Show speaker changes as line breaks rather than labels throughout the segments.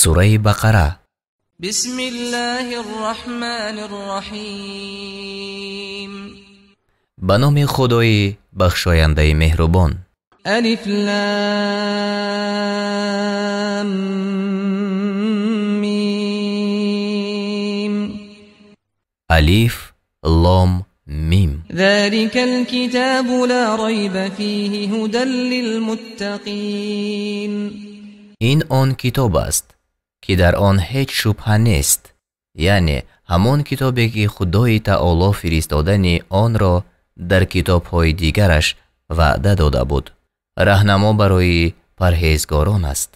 Сураи Бақара.
Бисмиллаҳир Раҳмонир Раҳим.
Ба номи Худои бахшояндаи меҳрубон.
Алиф Лам Мим.
Алиф Лом Мим.
Заликал китобу ла райба фиҳи ҳудан лилмуттақин.
Ин он китоб аст, ки дар он ҳеҷ шубҳа нест, яъне ҳамон китобе ки Худои Таоло фиристодани онро дар китобҳои дигараш ваъда дода буд. Раҳнамо барои парҳезгорон аст.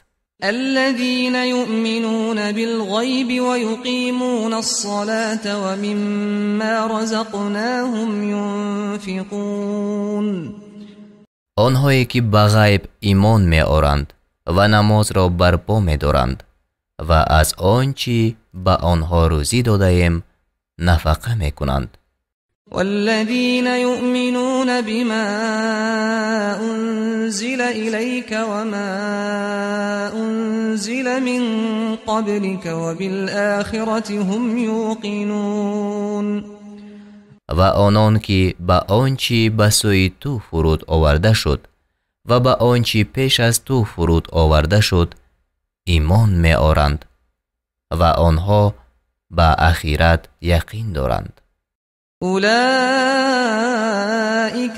الذين يؤمنون بالغيب ويقيمون الصلاة ومما رزقناهم ينفقون.
Онҳое ки ба ғайб имон меоранд ва намозро барпо медоранд ва аз он чӣ ба онҳо рӯзӣ додаем нафақа мекунанд.
والذين يؤمنون بما أنزل إليك وما أنزل من قبلك وبالآخرة هم يوقنون.
Ва онон ки ба он чӣ ба сӯи ту фуруд оварда шуд ва ба он чӣ пеш аз ту фуруд оварда шуд имон меоранд ва онҳо ба ахират яқин доранд.
أولئك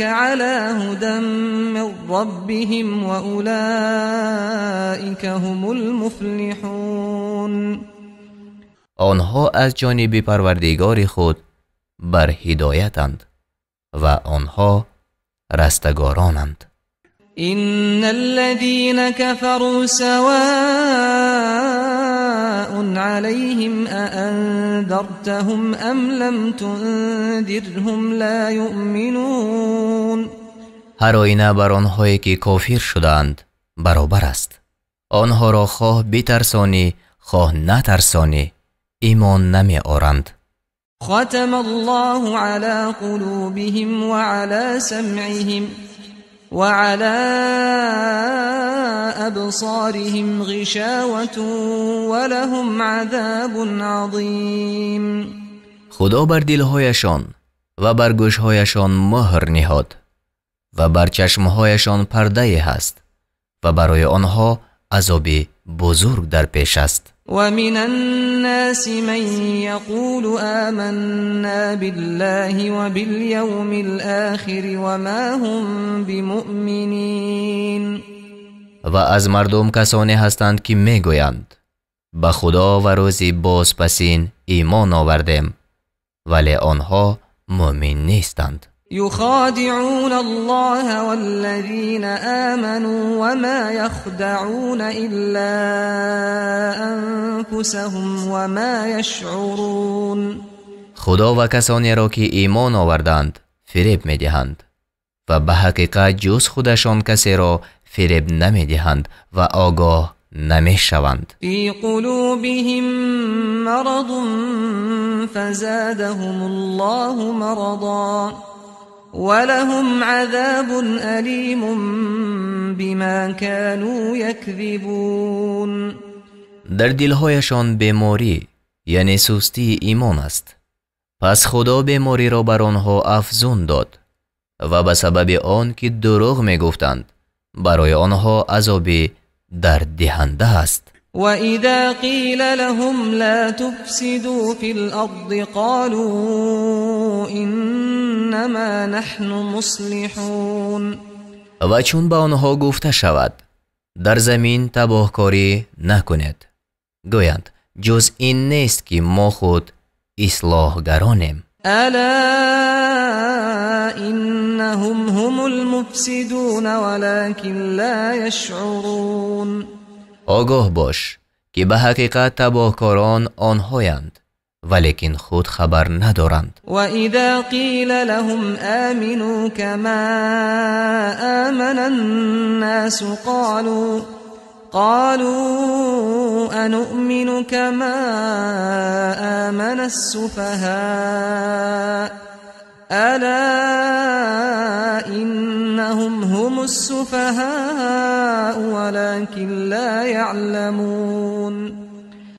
على هدى من ربهم وأولئك هم المفلحون.
Онҳо аз ҷониби Парвардигори худ бар ҳидоятанд ва онҳо растагоронанд.
إن الذين كفروا سواء عليهم أأنذرتهم أم لم تنذرهم لا يؤمنون.
Ҳар оина бар онҳое ки кофир шудаанд баробар аст. Онҳоро хоҳ битарсонӣ, хоҳ натарсонӣ, имон намеоранд.
ختم الله على قلوبهم وعلى سمعهم وعلى أبصارهم غشاوة ولهم عذاب عظيم.
Худо бар дилҳояшон ва бар гӯшҳояшон муҳр ниҳод ва бар чашмҳояшон пардае ҳаст ва барои онҳо азоби бузург дар пеш аст.
ومن الناس من يقول آمنا بالله وباليوم الآخر وما هم بمؤمنين.
Ва аз мардум касоне ҳастанд ки мегӯянд ба Худо ва рӯзи бозпасин имон овардем, вале онҳо мӯмин нестанд.
يخادعون الله والذين آمنوا وما يخدعون إلا أنفسهم وما يشعرون.
Худо ва касонеро ки имон оварданд фиреб медиҳанд ва ба ҳақиқат ҷуз худашон касеро фиреб намедиҳанд ва огоҳ намешаванд.
في قلوبهم مرض فزادهم الله مرضا ولهم عذاب أليم بما كانوا يكذبون.
Дар дилҳояшон беморӣ, яъне сустии имон аст. Пас Худо бемориро бар онҳо афзун дод ва ба сабаби он ки дурӯғ мегуфтанд, барои онҳо азоби дарддиҳанда аст.
وإذا قيل لهم لا تفسدوا في الأرض قالوا إنما نحن مصلحون.
Ва чун ба онҳо гуфта шавад дар замин табоҳкорӣ накунед, гӯянд ҷуз ин нест ки мо худ ислоҳгаронем.
ألا إنهم هم المفسدون ولكن لا يشعرون.
Огоҳ бош ки ба ҳақиқат табоҳкорон онҳоянд, валекин худ хабар надоранд.
وإذا قيل لهم آمنوا كما آمن الناس قالوا أنؤمن كما آمن السفهاء ألا إنهم هم السفهاء ولكن لا يعلمون.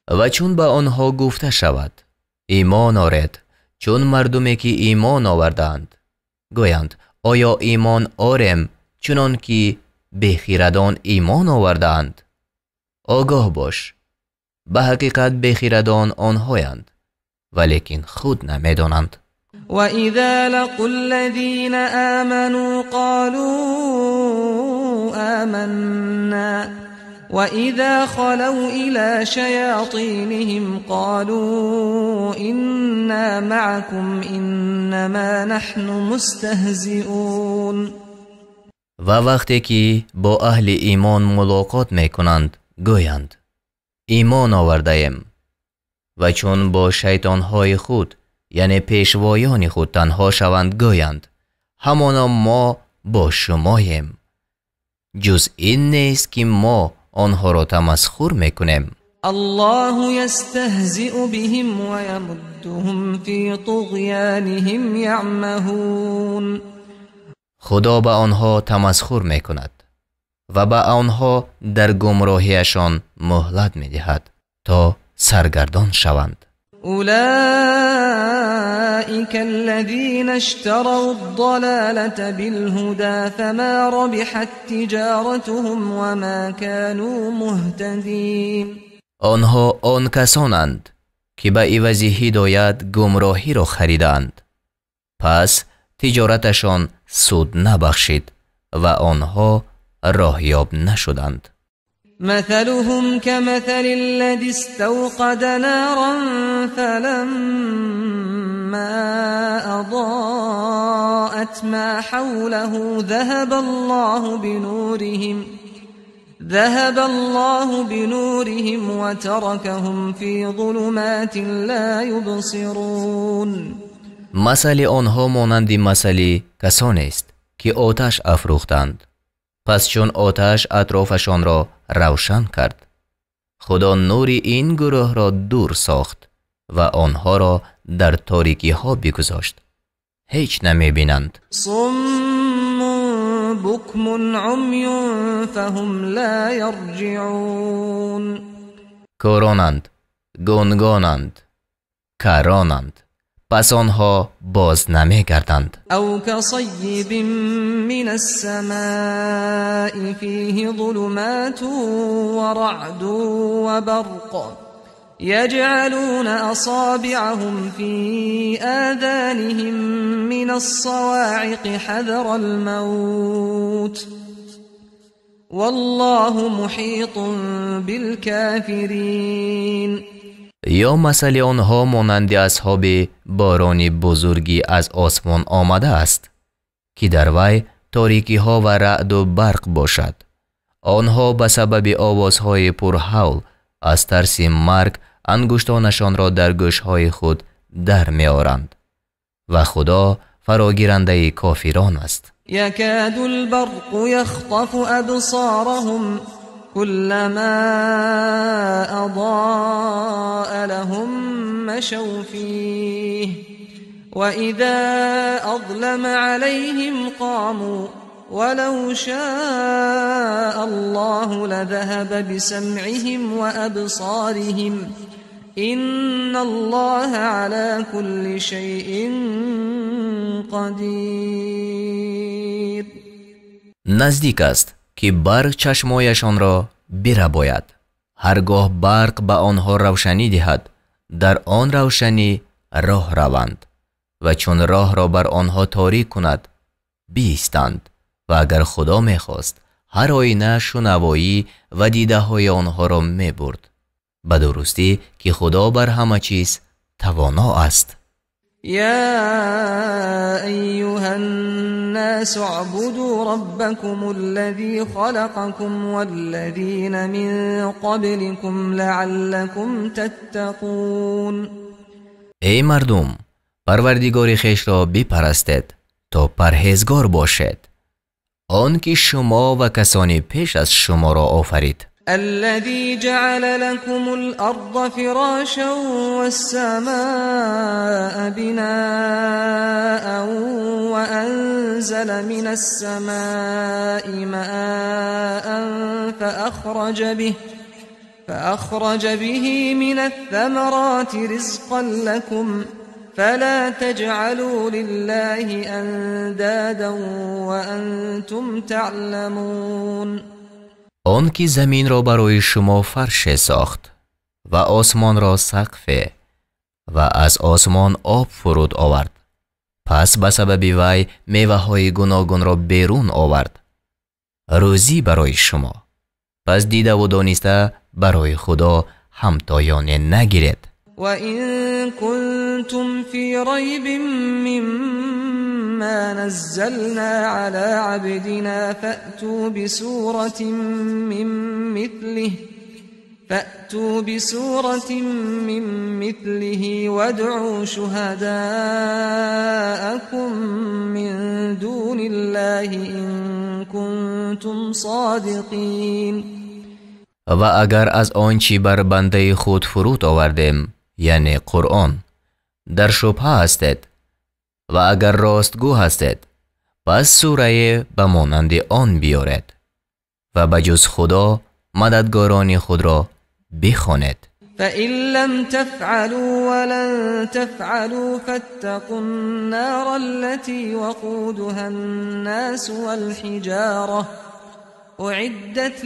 Ва чун ба онҳо гуфта шавад имон оред, чун мардуме ки имон овардаанд, гӯянд оё имон орем чунон ки бехирадон имон овардаанд? Огоҳ бош, ба ҳақиқат бехирадон онҳоянд, валекин худ намедонанд.
وإذا لقوا الذين آمنوا قالوا آمنا وإذا خلوا إلى شياطينهم قالوا إنا معكم إنما نحن مستهزئون.
Ва вақте ки бо аҳли имон мулоқот мекунанд, гӯянд имон овардаем, ва чун бо шайтонҳои худ, яъне пешвоёни худ танҳо шаванд, гӯянд ҳамоно мо бо шумоем, ҷуз ин нест ки мо онҳоро тамасхур мекунем.
Аллоҳу ястаҳзиу биҳим ва ямуддуҳум фи туғёниҳим яъмаҳун.
Худо ба онҳо тамасхур мекунад ва ба онҳо дар гумроҳиашон муҳлат медиҳад то саргардон шаванд.
أولئك الذين اشتروا الضلالة بالهدى فما ربحت تجارتهم وما كانوا مهتدين.
Онҳо он касонанд ки ба ивази ҳидоят гумроҳиро харидаанд, пас тиҷораташон суд набахшид ва онҳо роҳёб нашуданд.
مثلهم كمثل الذي استوقد نارا فلما أضاءت ما حوله ذهب الله بنورهم وتركهم في ظلمات لا يبصرون.
Масали онҳо монанди масали касонест ки оташ афрӯхтанд, пас чун оташ атрофашонро равшан кард, Худо нури ин гурӯҳро дур сохт ва онҳоро дар торикиҳо бигузошт, ҳеҷ намебинанд.
Суммун букмун умюн фаҳум ла ярҷиун.
Кӯронанд, гунгонанд, каронанд, пас онҳо боз намегарданд.
Ав касайибин минас самаи фиҳи зулуматун ва раъдун ва барқ яҷъалуна асобиъаҳум фи оданиҳим минас савоиқи ҳазарал мавт валлоҳу муҳитун билкофирин.
Ё масали онҳо монанди асҳоби борони бузургӣ аз осмон омадааст, ки дар вай торикиҳо ва раъду барқ бошад. Онҳо ба сабаби овозҳои пурҳавл аз тарси марг ангуштонашонро дар гӯшҳои худ дар меоранд ва Худо фарогирандаи кофирон аст.
Якаду лбарқу яхтафу абсораҳум كلما أضاء لهم مشوا فيه وإذا أظلم عليهم قاموا ولو شاء الله لذهب بسمعهم وأبصارهم إن الله على كل شيء قدير.
Наздик аст ки барқ чашмояшонро бирабояд. Ҳаргоҳ барқ ба онҳо равшанӣ диҳад, дар он равшанӣ роҳ раванд ва чун роҳро бар онҳо торик кунад, биистанд. Ва агар Худо мехост, ҳар оина шунавоӣ ва дидаҳои онҳоро мебурд. Ба дурустӣ ки Худо бар ҳама чиз тавоно аст.
يا أيها الناس اعبدوا ربكم الذي خلقكم والذين من قبلكم لعلكم تتقون.
Эй мардум, Парвардигори хешро бипарастед то парҳезгор бошед, он ки шумо ва касони пеш аз шуморо офарид.
الذي جعل لكم الأرض فراشا والسماء بناء وأنزل من السماء ماء فأخرج به من الثمرات رزقا لكم فلا تجعلوا لله أندادا وأنتم تعلمون.
Он ки заминро барои шумо фарше сохт ва осмонро сақфе ва аз осмон об фуруд овард, пас ба сабаби вай меваҳои гуногунро берун овард, рӯзӣ барои шумо. Пас дидаву дониста барои Худо ҳамтоёне нагиред.
وإن كنتم في ريب مما نزلنا على عبدنا فأتوا بسورة من مثله وادعوا شهداءكم من دون الله إن كنتم صادقين.
Ва агар аз он чӣ бар бандаи худ фуруд овардем, яъне Қуръон, дар шубҳа ҳастед ва агар ростгӯ ҳастед, пас сурае ба монанди он биёред ва ба ҷуз Худо мададгорони худро бихонед.
فإن لم تفعلوا ولن تفعلوا فاتقوا النار التي وقودها الناس والحجارة أعدت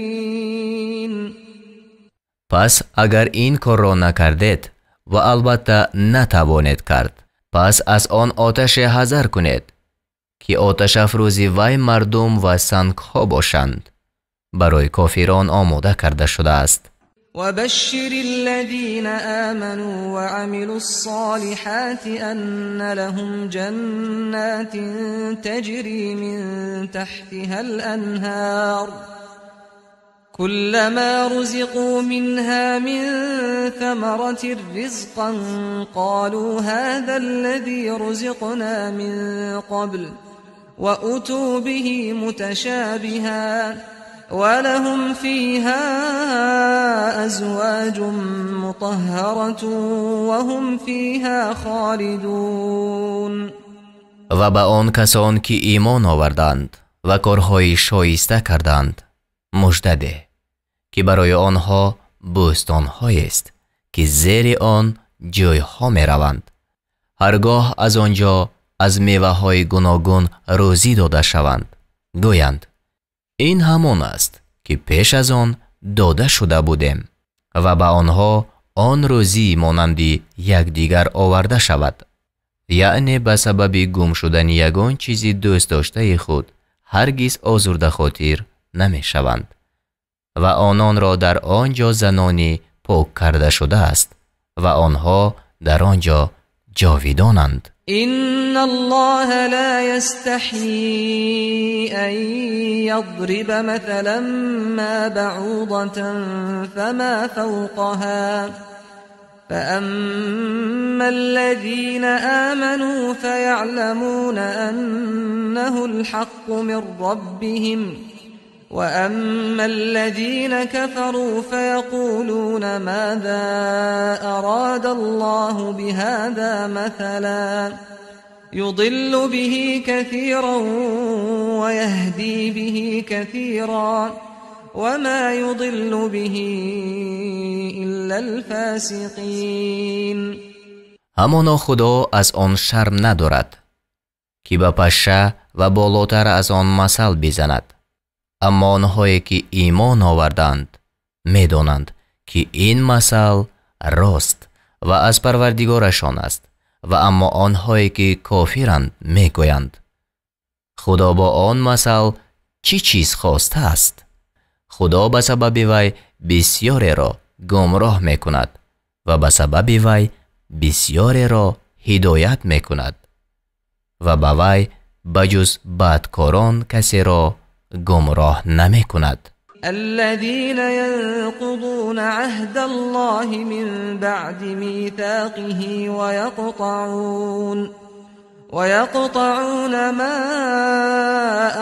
للكافرين.
Пас агар ин корро накардед ва албатта натавонед кард, пас аз он оташе ҳазар кунед, ки оташафрӯзи вай мардум ва сангҳо бошанд, барои кофирон омода карда шудааст.
وبشر الذين آمنوا وعملوا الصالحات أن لهم جنات تجري من تحتها الأنهار كلما رزقوا منها من ثمرة رزقا قالوا هذا الذي رزقنا من قبل وأتوا به متشابها ولهم فيها أزواج مطهرة وهم فيها خالدون.
Ва ба он касон ки имон оварданд ва корҳои шоиста карданд мужда деҳ, ки барои онҳо бӯстонҳоест, ки зери он ҷойҳо мераванд. Ҳаргоҳ аз он ҷо аз меваҳои гуногун рӯзӣ дода шаванд, гӯянд: ин ҳамон аст, ки пеш аз он дода шуда будем, ва ба онҳо он рӯзӣ монанди якдигар оварда шавад. Яъне ба сабаби гум шудани ягон чизи дӯстдоштаи худ ҳаргиз озурдахотир намешаванд ва ононро дар он ҷо занони пок карда шудааст ва онҳо дар он ҷо ҷовидонанд.
إن الله لا يستحيي أن يضرب مثلا ما بعوضة فما فوقها فأما الذين آمنوا فيعلمون أنه الحق من ربهم وأما الذين كفروا فيقولون ماذا أراد الله بهذا مثلا يضل به كثيرا ويهدي به كثيرا وما يضل به إلا الفاسقين.
Ҳамоно Худо аз он шарм надорад, ки ба паша ва болотар аз он масал бизанад. Аммо онҳое ки имон оварданд медонанд, ки ин масал рост ва аз Парвардигорашон аст, ва аммо онҳое ки кофиранд мегӯянд: Худо бо он масал чӣ чиз хостааст? Худо ба сабаби вай бисёреро гумроҳ мекунад ва ба сабаби вай бисёреро ҳидоят мекунад ва ба вай ба ҷуз бадкорон касеро гумроҳ намекунад.
الذين ينقضون عهد الله من بعد ميثاقه ويقطعون ما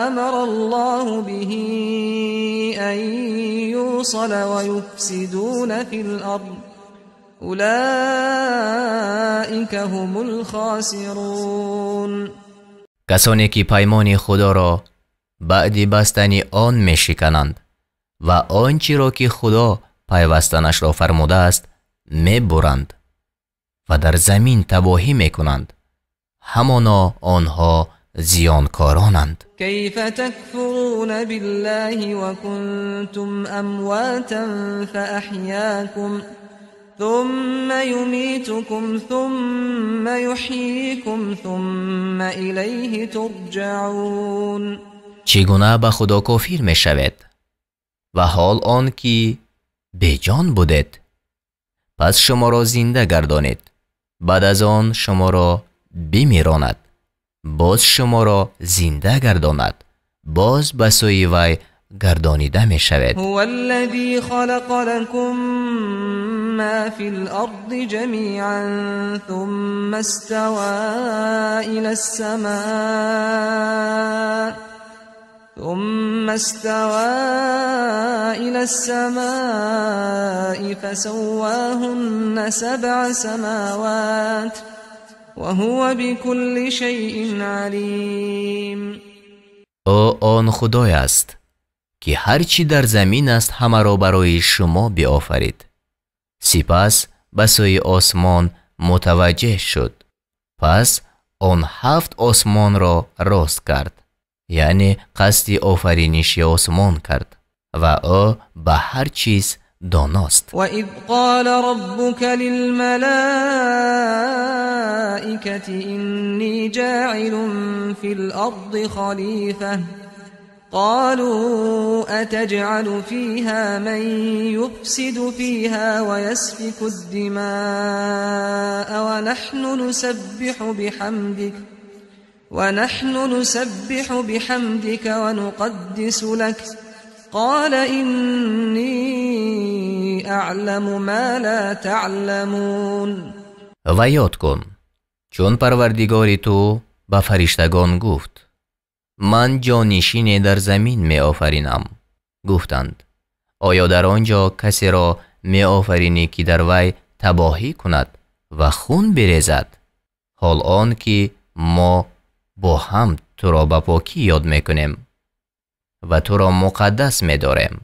أمر الله به أن يوصل ويفسدون في الأرض أولئك هم الخاسرون.
Касоне ки паймони Худоро баъди бастани он мешикананд Ва он чиро ки Худо пайвастанашро фармудааст мебуранд ва дар замин табоҳӣ мекунанд. Ҳамоно онҳо зиёнкоронанд.
كيف تكفرون بالله وكنتم أمواتا فأحياكم ثم يميتكم ثم يحييكم ثم إليه ترجعون.
Чӣ гуна ба Худо кофир мешавед ва ҳол он ки беҷон будед? Пас шуморо зинда гардонед, баъд аз он шуморо бимиронад, боз шуморо зинда гардонад, боз ба сӯи вай гардонида мешавед.
هو الذي خلق لكم ما في الأرض جميعا ثم استوى إلى السماء فسواهن 7 سماوات وهو بكل شيء عليم.
Ӯ он Худой аст ки ҳар чӣ дар замин аст ҳамаро барои шумо биофарид. Сипас ба сӯи осмон мутаваҷҷеҳ шуд. Пас он 7 осмонро рост кард, яъне қасди офариниши осмон кард ва ӯ ба ҳар чиз доност.
وإذ قال ربك للملائكة إني جاعل في الأرض خليفة قالوا أتجعل فيها من يفسد فيها ويسفك الدماء ونحن نسبح بحمدك ونقدس لك قال إني أعلم ما لا تعلمون.
Ва ёд кун чун Парвардигори ту ба фариштагон гуфт: ман ҷонишине дар замин меофаринам. Гуфтанд: оё дар он ҷо касеро меофаринӣ ки дар вай табоҳӣ кунад ва хун бирезад? Ҳол он ки мо бо ҳам туро ба покӣ ёд мекунем ва туро муқаддас медорем.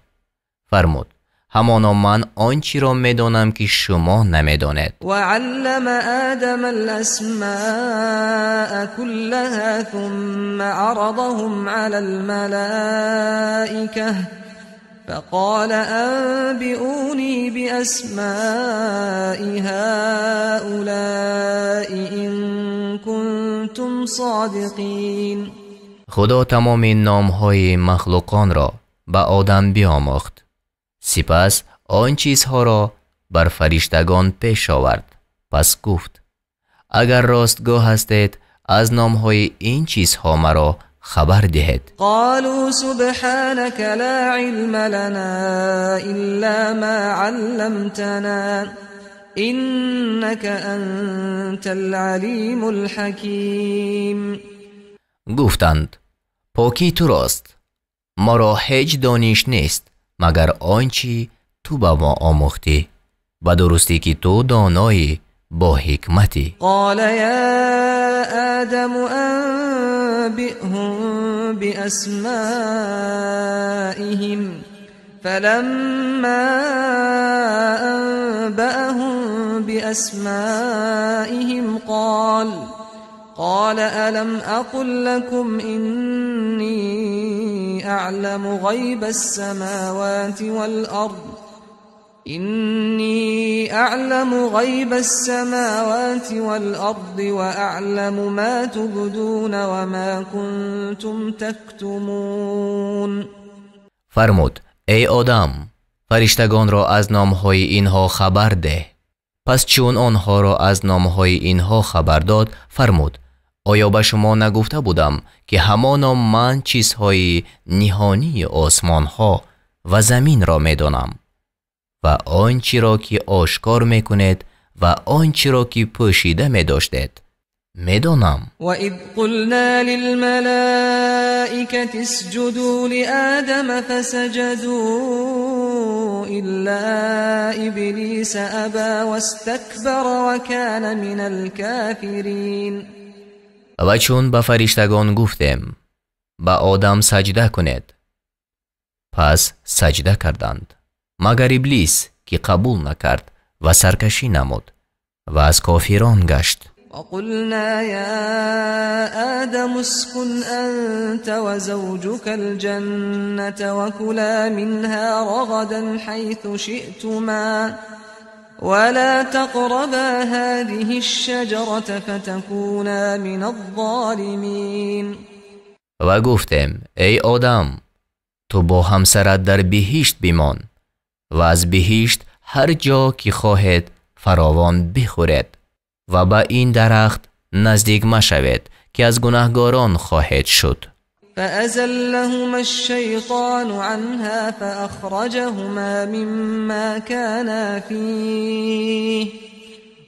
Фармуд: ҳамоно ман он чиро медонам ки шумо намедонед.
وعلم آدم الأسماء كلها ثم عرضهم على الملائكة فقال أنبئوني بأسماء هؤلاء إن كنتم صادقين.
Худо тамоми номҳои махлуқонро ба Одам биомӯхт. Сипас он чизҳоро бар фариштагон пеш овард. Пас гуфт: агар ростгӯ ҳастед, аз номҳои ин чизҳо маро хабар диҳед.
قالوا سبحانك لا علم لنا إلا ما علمتنا إنك أنت العليم الحكيم.
Гуфтанд: покӣ турост, моро ҳеҷ дониш нест магар он чӣ ту ба мо омӯхтӣ. Ба дурустӣ ки ту доноӣ бо ҳикматӣ.
قال يا آدم أنبئهم بأسمائهم فلما أنبأهم بأسمائهم قال ألم أقل لكم إني أعلم غيب السماوات والأرض وأعلم ما تبدون وما كنتم تكتمون.
Фармуд: эй Одам, фариштагонро аз номҳои инҳо хабар деҳ. Пас чун онҳоро аз номҳои инҳо хабар дод, фармуд: оё ба шумо нагуфта будам ки ҳамоно ман чизҳои ниҳонии осмонҳо ва заминро медонам ва он чиро ки ошкор мекунед ва он чиро ки пӯшида медоштед медонам.
وإذ قلنا للملائكة اسجدوا لآدم فسجدوا إلا إبليس أبى واستكبر وكان من الكافرين.
Ва чун ба фариштагон гуфтем: ба Одам саҷда кунед, Пас саҷда карданд, магар Иблис ки қабул накард ва саркашӣ намуд ва аз кофирон гашт.
وقلنا يا آدم اسكن أنت وزوجك الجنة وكلا منها رغدا حيث شئتما ولا تقربا هذه الشجرة فتكونا من الظالمين.
Ва гуфтем: эй Одам, ту бо ҳамсарат дар биҳишт бимон ва аз биҳишт ҳар ҷо ки хоҳед фаровон бихӯред ва ба ин дарахт наздик машавед, ки аз гунаҳгорон хоҳед шуд.
فأزلهما الشيطان عنها فأخرجهما مما كانا فيه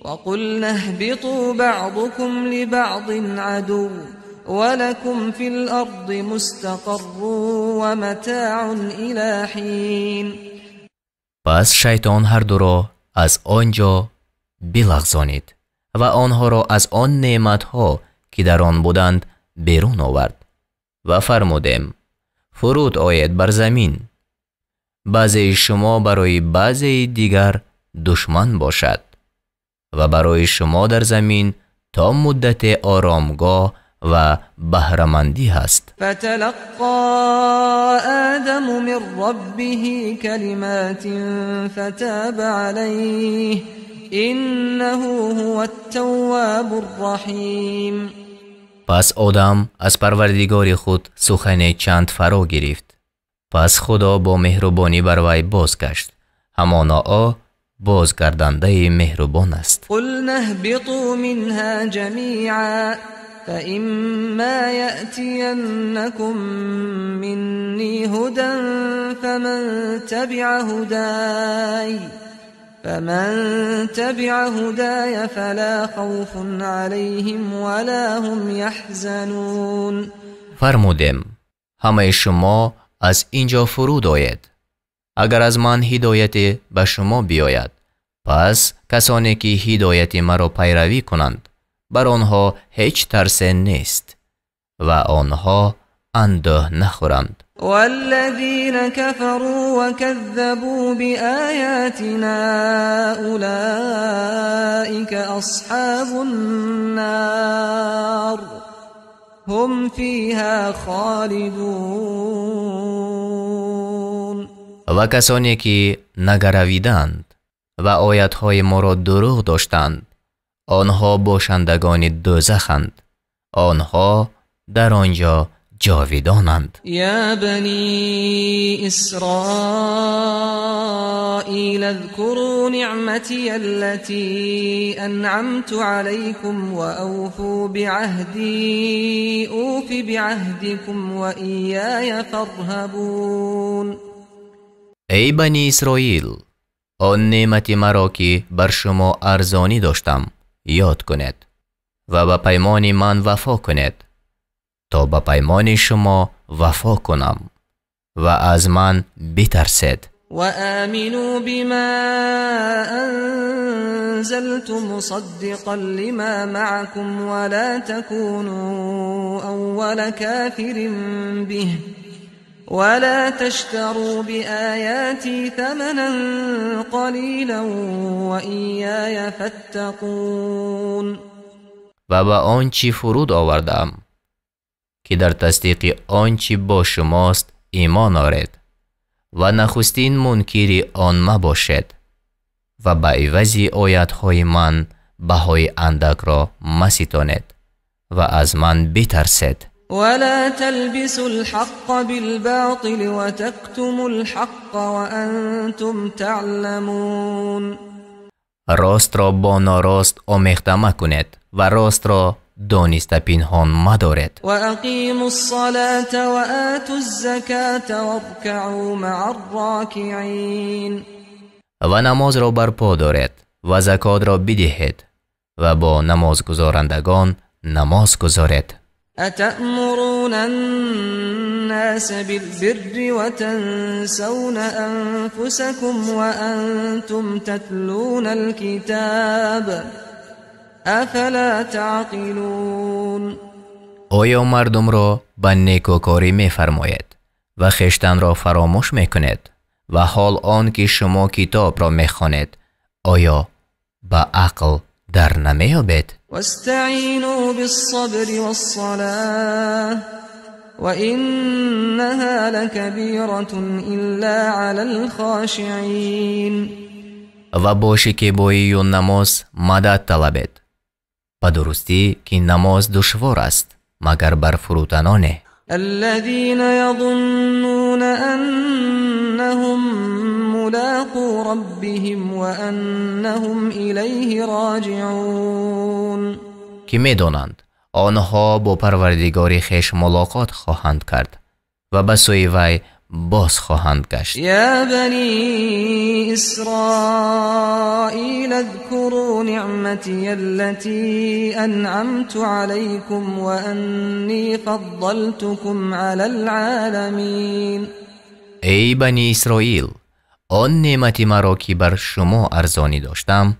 وقلنا اهبطوا بعضكم لبعض عدو ولكم في الأرض مستقر ومتاع إلى حين.
Пас шайтон ҳар дуро аз он ҷо билағзонид ва онҳоро аз он неъматҳо, ки дар он буданд, берун овард. Ва фармудем: фуруд оед бар замин, баъзеи шумо барои баъзеи дигар душман бошад ва барои шумо дар замин то муддате оромгоҳ ва баҳрамандӣ ҳаст.
فتلقى آدم من ربه كلمات فتاب عليه إنه هو التواب الرحيم.
Пас Одам аз Парвардигори худ сухане чанд фаро гирифт. Пас Худо бо меҳрубонӣ бар вай бозгашт. Ҳамоно ӯ бозгардандаи меҳрубон аст.
قلنا اهبطوا منها جميعا فإما يأتينكم مني هدى فمن تبع هداي فلا خوف عليهم ولا هم يحزنون.
Фармудем: ҳамаи шумо аз ин ҷо фуруд оед. Агар аз ман ҳидояте ба шумо биёяд, пас касоне ки ҳидояти маро пайравӣ кунанд, бар онҳо ҳеҷ тарсе нест ва онҳо андӯҳ нахӯранд.
والذين كفروا وكذبوا بآياتنا أولئك أصحاب النار هم فيها خالدون.
Ва касоне ки нагаравиданд ва оятҳои моро дурӯғ доштанд, онҳо бошандагони дӯзаханд, онҳо дар он ҷо ҷовидонанд.
يا بني إسرائيل اذكروا نعمتي التي أنعمت عليكم وأوفوا بعهدي أوف بعهدكم وإياي فارهبون.
Эй бани Исроил, он неъмати маро, ки бар шумо арзонӣ доштам, ёд кунед ва ба паймони ман вафо кунед, то ба паймони шумо вафо кунам, ва аз ман битарсед.
وآمنوا بما أنزلت مصدقا لما معكم ولا تكونوا أول كافر به ولا تشتروا بآياتي ثمنا قليلا وإياي فاتقون.
Ва ба он чӣ фуруд овардаам, ки дар тасдиқи он чӣ бо шумост, имон оред ва нахустин мункири он мабошед ва ба ивази оятҳои ман баҳои андакро маситонед ва аз ман битарсед.
ولا تلبسوا الحق بالباطل وتكتموا الحق وأنتم تعلمون.
Ростро бо норост омехта макунед ва ростро дониста пинҳон мадоред.
وأقيموا الصلاة وآتوا الزكاة واركعوا مع الراكعين.
Ва намозро барпо доред ва закотро бидиҳед ва бо намозгузорандагон намоз гузоред.
أتأمرون الناس بالبر وتنسون أنفسكم وأنتم تتلون الكتاب أفلا تعقلون.
Оё мардумро ба некӯкорӣ мефармоед ва хештанро фаромӯш мекунед ва ҳол он ки шумо китобро мехонед, оё ба ақл дар намеёбед?
واستعینوا بالصبر والصلاة وإنها لكبيرة إلا على الخاشعين.
Ва бо шикебоию намоз мадад талабед. Ба дурустӣ ки намоз душвор аст, магар бар фурӯтаноне.
الذين يظنون أنهم ملاقو ربهم وأنهم إليه راجعون.
Ки медонанд онҳо бо парвардигори хеш мулоқот хоҳанд кард ва ба сӯи вай боз хоҳанд гашт.
يا بني إسرائيل اذكروا نعمتي التي أنعمت عليكم وأني فضلتكم على العالمين.
Эй бани Исроил, он неъмати маро ки бар шумо арзонӣ доштам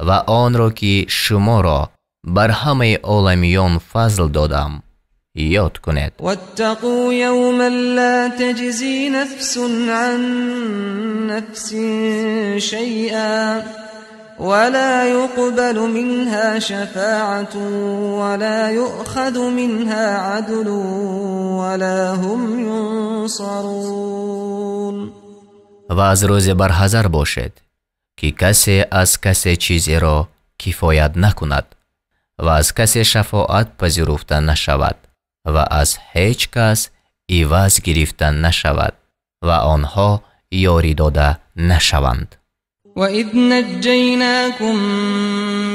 ва онро ки шуморо бар ҳамаи оламиён фазл додам, ёд кунед.
واتقوا يوما لا تجزي نفس عن نفس شيئا ولا يقبل منها شفاعة ولا يؤخذ منها عدل ولا هم ينصرون.
Ва аз рӯзе барҳазар бошед, ки касе аз касе чизеро кифоят накунад ва аз касе шафоат пазируфта нашавад ва аз ҳеҷ кас иваз гирифта нашавад ва онҳо ёрӣ дода нашаванд.
وإذ نجيناكم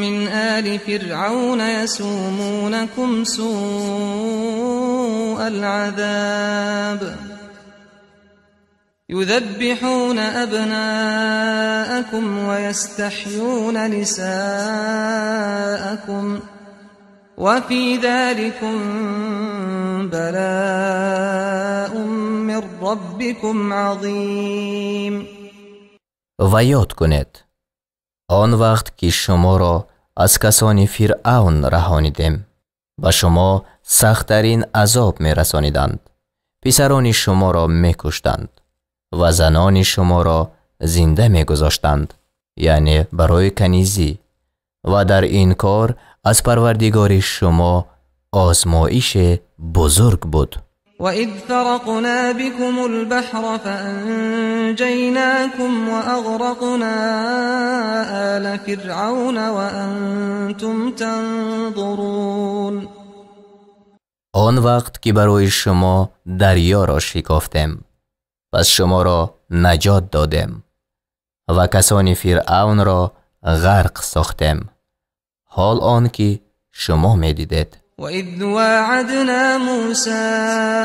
من آل فرعون يسومونكم سوء العذاب يذبحون أبناءكم ويستحيون نساءكم وفي ذلكم بلاء من ربكم عظيم.
Ва ёд кунед он вақт ки шуморо аз касони Фиръавн раҳонидем, ба шумо сахттарин азоб мерасониданд, писарони шуморо мекуштанд ва занони шуморо зинда мегузоштанд, яъне барои канизӣ, ва дар ин кор аз парвардигори шумо озмоише бузург буд.
وإذ فرقنا بكم البحر فأنجيناكم وأغرقنا آل فرعون وأنتم تنظرون.
Он вақт ки барои шумо дарёро шикофтем, пас шуморо наҷот додем ва касони Фиръавнро ғарқ сохтем, ҳол он ки шумо медидед.
وإذ واعدنا موسى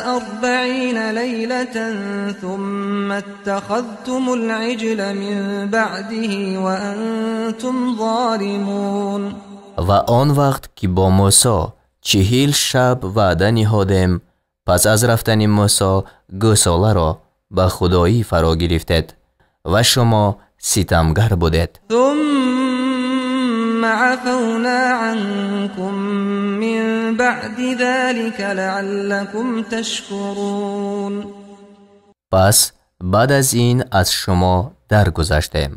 40 ليلة ثم اتخذتم العجل من بعده وأنتم ظالمون.
Ва он вақт ки бо Мусо 40 шаб ваъда ниҳодем, пас аз рафтани Мусо гӯсоларо ба худоӣ фаро гирифтед ва шумо ситамгар будед.
ثم عفونا عنكم من بعد ذلك لعلكم تشكرون.
Пас баъд аз ин аз шумо даргузаштем,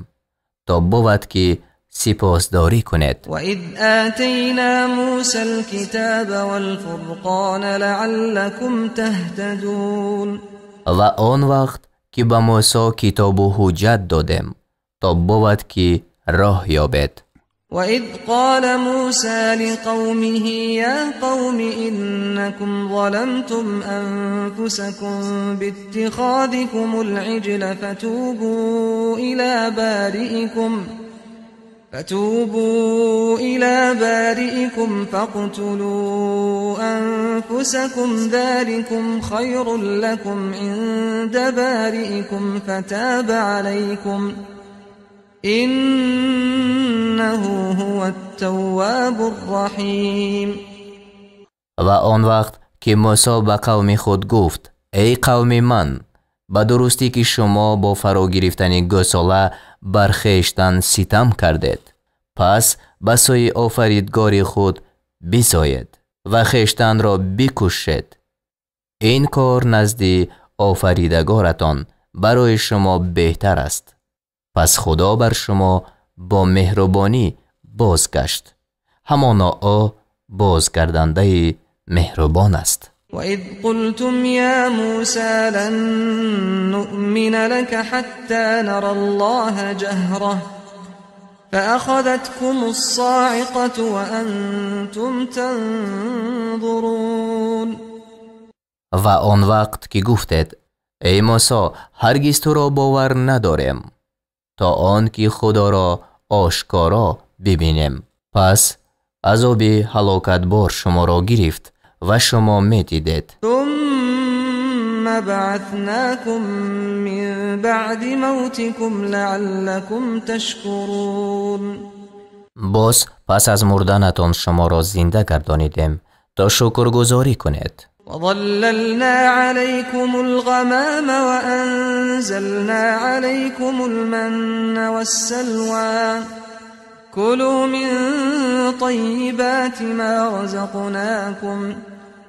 то бувад ки сипосдорӣ кунед.
وإذ آتينا موسى الكتاب والفرقان لعلكم تهتدون.
Ва он вақт ки ба Мусо китобу ҳуҷҷат додем, то бувад ки роҳ ёбед.
وإذ قال موسى لقومه يا قوم إنكم ظلمتم أنفسكم باتخاذكم العجل فتوبوا إلى بارئكم فاقتلوا أنفسكم ذلكم خير لكم عند بارئكم فتاب عليكم إنه هو التواب الرحيم.
Ва он вақт ки Мусо ба қавми худ гуфт: эй қавми ман, ба дурустӣ ки шумо бо фаро гирифтани гӯсола бар хештан ситам кардед, пас ба сӯи офаридгори худ бисоед ва хештанро бикушед. Ин кор назди офаридагоратон барои шумо беҳтар аст. Пас Худо бар шумо бо меҳрубонӣ бозгашт. Ҳамоно ӯ бозгардандаи меҳрубон аст.
وإذ قلتم يا موسى لن نؤمن لك حتى نرى الله جهرة فأخذتكم الصاعقة وأنتم تنظرون.
Ва он вақт ки гуфтед: эй Мусо, ҳаргиз туро бовар надорем то он ки Худоро ошкоро бибинем. Пас азоби ҳалокатбор шуморо гирифт ва шумо медидед.
ثم بعثناكم من بعد موتكم لعلكم تشكرون.
Боз пас аз мурданатон шуморо зинда гардонидем то шукргузорӣ кунед.
وظللنا عليكم الغمام وأنزلنا عليكم المن والسلوى كلوا من طيبات ما رزقناكم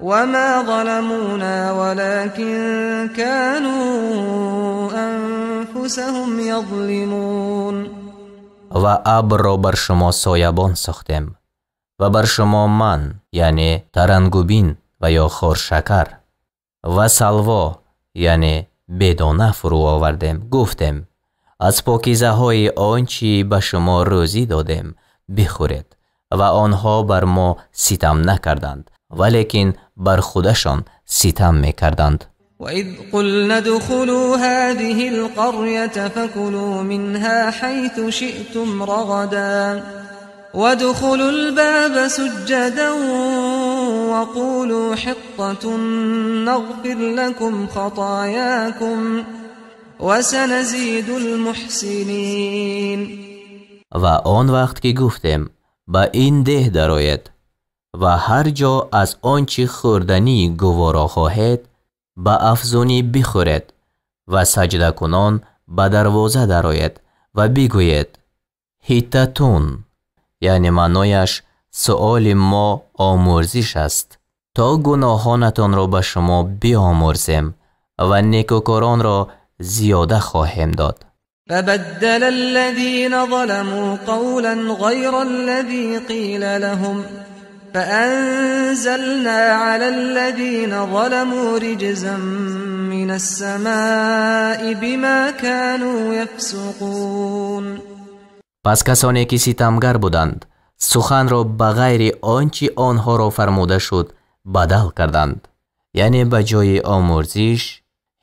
وما ظلمونا ولكن كانوا أنفسهم يظلمون.
Ва абрро бар шумо соябон сохтем ва бар шумо ман, яъне тарангубин ва ё хоршакар, ва салво, яъне бедона фурӯ овардем. Гуфтем: аз покизаҳои он чӣ ба шумо рӯзӣ додем бихӯред. Ва онҳо бар мо ситам накарданд, валекин бар худашон ситам мекарданд.
وإذ قلنا ادخلوا هذه القرية فكلوا منها حيث شئتم رغدا وادخلوا الباب سجدا وقولوا حطة نغفر لكم خطاياكم وسنزيد المحسنين.
Ва он вақт ки гуфтем: ба ин деҳ дароед ва ҳар ҷо аз он чӣ хӯрданӣ гуворо хоҳед ба афзунӣ бихӯред ва саҷдакунон ба дарвоза дароед ва бигӯед: ҳиттатун, яъне маънояш суоли мо омӯрзиш аст, то гуноҳонатонро ба шумо биомӯрзем ва некӯкоронро зиёда хоҳем дод.
فبدل الذين ظلموا قولا غير الذي قيل لهم فأنزلنا على الذين ظلموا رجزا من السماء بما كانوا يفسقون.
Пас касоне ки ситамгар буданд суханро ба ғайри он чӣ онҳоро фармуда шуд бадал карданд, яъне ба ҷои омӯрзиш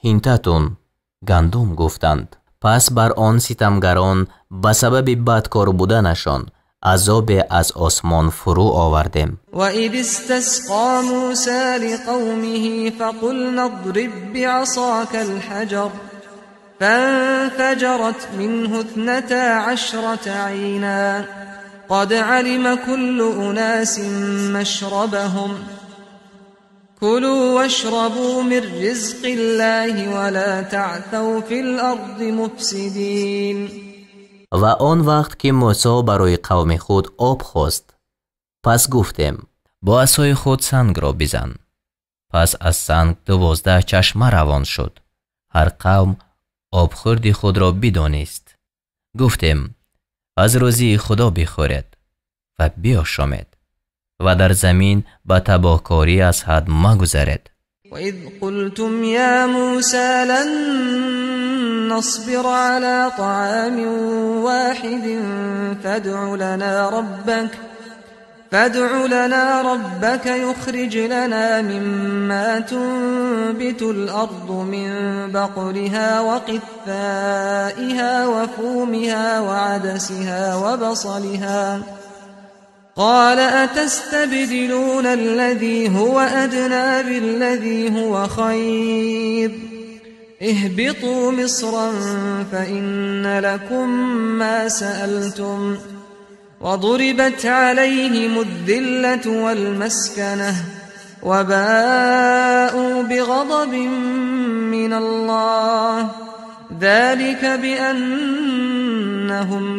ҳинтатун, гандум гуфтанд. Пас бар он ситамгарон ба сабаби бадкор буданашон азобе аз осмон фурӯ овардем.
وإذ استسقى موسى لقومه فقلنا اضرب بعصاك الحجر فانفجرت منه 12 عينا قد علم كل أناس مشربهم كلوا واشربوا من رزق الله ولا تعثوا في الأرض مفسدين.
Ва он вақт ки Мусо барои қавми худ об хост, пас гуфтем: бо асои худ сангро бизан. Пас аз санг 12 чашма равон шуд. Ҳар қавм обхӯрди худро бидонист. Гуфтем: аз рӯзии Худо бихӯред ва биошомед ва дар замин ба табоҳкорӣ аз ҳад магузаред.
وإذ قلتم يا موسى لن نصبر على طعام واحد فادع لنا ربك يخرج لنا مما تنبت الأرض من بقلها وقثائها وفومها وعدسها وبصلها قال أتستبدلون الذي هو أدنى بالذي هو خير اهبطوا مصرا فإن لكم ما سألتم وضربت عليهم الذلة والمسكنة وباءوا بغضب من الله ذلك بأنهم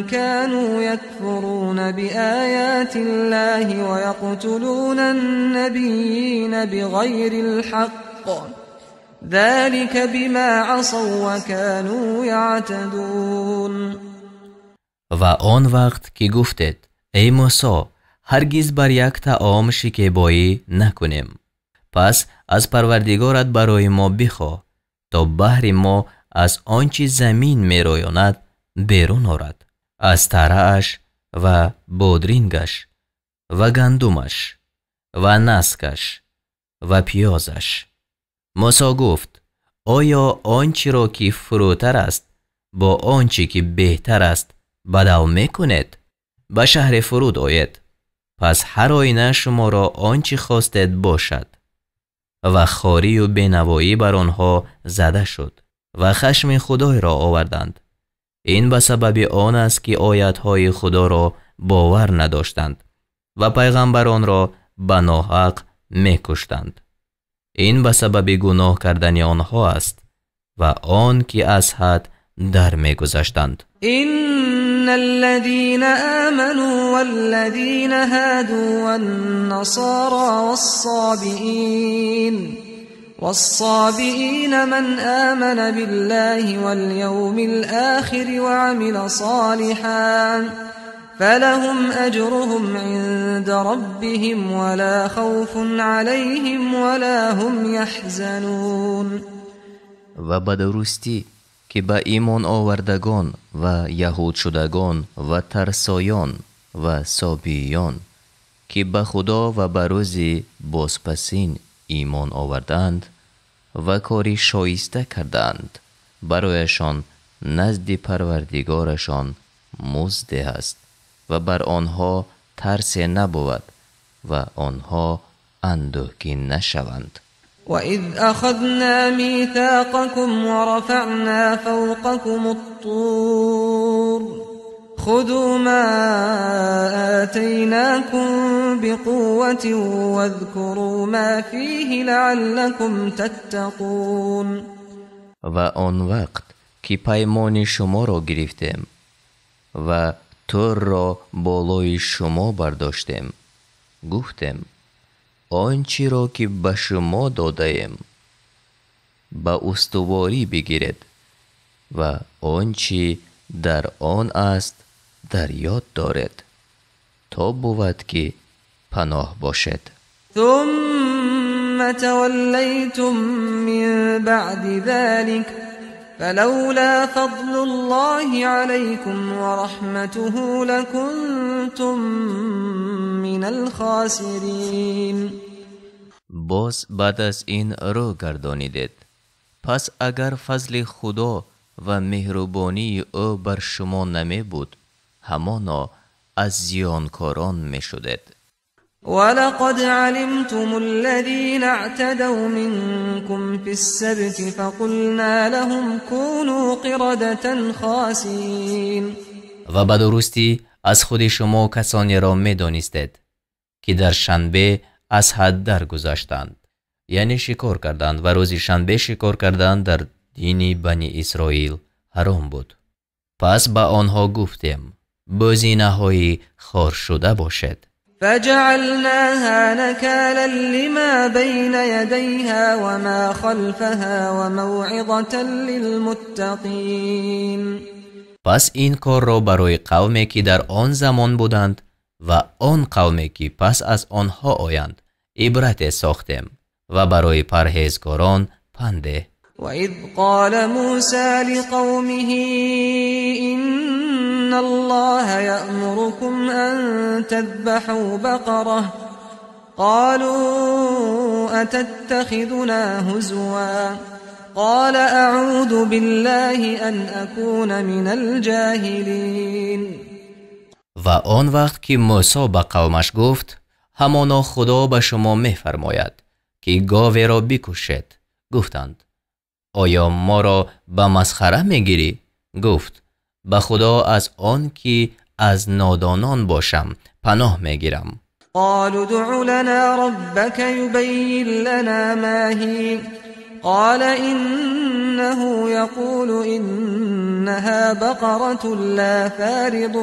كانوا يكفرون بآيات الله ويقتلون النبيين بغير الحق ذلك بما عصوا وكانوا يعتدون.
Ва он вақт ки гуфтед: эй Мусо, ҳаргиз бар як таом шикебоӣ накунем, пас аз Парвардигорат барои мо бихоҳ, то баҳри мо аз он чи замин мероёнад берун орад, аз тарааш ва бодрингаш ва гандумаш ва наскаш ва пиёзаш. Мусо гуфт: оё он чиро ки фурӯтар аст бо он чи ки беҳтар аст бадал мекунед? Ба шаҳре фуруд оед, пас ҳар оина шуморо он чи хостед бошад. Ва хорию бенавоӣ бар онҳо зада шуд ва хашми Худойро оварданд. Ин ба сабаби он аст ки оятҳои Худоро бовар надоштанд ва пайғамбаронро ба ноҳақ мекуштанд. Ин ба сабаби гуноҳ кардани онҳо аст ва он ки аз ҳад дар мегузаштанд.
إن الذين آمنوا والذين هادوا والنصارى والصابئين من آمن بالله واليوم الآخر وعمل صالحا فلهم أجرهم عند ربهم ولا خوف عليهم ولا هم يحزنون.
Ва ба дурустӣ ки ба имон овардагон ва яҳудшудагон ва тарсоён ва собиён ки ба Худо ва ба рӯзи бозпасин имон оварданд ва кори шоиста карданд, барояшон назди Парвардигорашон музде ҳаст ва бар онҳо тарсе набувад ва онҳо андӯҳгин нашаванд.
وَإِذْ أَخَذْنَا مِيثَاقَكُمْ وَرَفَعْنَا فَوْقَكُمُ الطُّورَ خُذُوا مَا آتَيْنَاكُمْ بِقُوَّةٍ وَاذْكُرُوا مَا فِيهِ لَعَلَّكُمْ تَتَّقُونَ.
Ва он вақт ки паймони шуморо гирифтем ва Турро болои шумо бардоштем, гуфтем: он чиро ки ба шумо додаем ба устуворӣ бигиред ва он чи дар он аст дар ёд доред, то бувад ки паноҳ бошед.
ثم توليتم من بعد ذلك فلولا فضل الله عليكم ورحمته لكنتم من الخاسرين.
Боз баъд аз ин рӯ гардонидед, пас агар фазли Худо ва меҳрубонии ӯ бар шумо намебуд, ҳамоно аз зиёнкорон мешудед.
ولقد علمتم الذين اعتدوا منكم في السبت فقلنا لهم كونوا قردة خاسئين.
Ва ба дурустӣ аз худи шумо касонеро медонистед, ки дар шанбе аз ҳад даргузаштанд, яъне шикор карданд ва рӯзи шанбе шикор кардан дар дини Бани Исроил ҳаром буд. Пас ба онҳо гуфтем: бӯзинаҳои хоршуда бошед.
فجعلناها نكالا لما بين يديها وما خلفها وموعظة للمتقين.
Пас ин корро барои қавме ки дар он замон буданд ва он қавме ки пас аз онҳо оянд ибрате сохтем ва барои парҳезгорон панде.
وإذ قال موسى لقومه إن الله يأمركم أن تذبحوا بقرة قالوا أتتخذنا هزوا قال أعوذ بالله أن أكون من الجاهلين.
Ва он вақт ки Мусо ба қавмаш гуфт: ҳамоно Худо ба шумо мефармояд ки говеро бикушед. Гуфтанд: оё моро ба масхара мегирӣ? Гуфт: ба Худо аз он ки аз нодонон бошам паноҳ мегирам.
قالوا ادع لنا ربك يبين لنا ما هي قال إنه يقول إنها بقرة لا فارض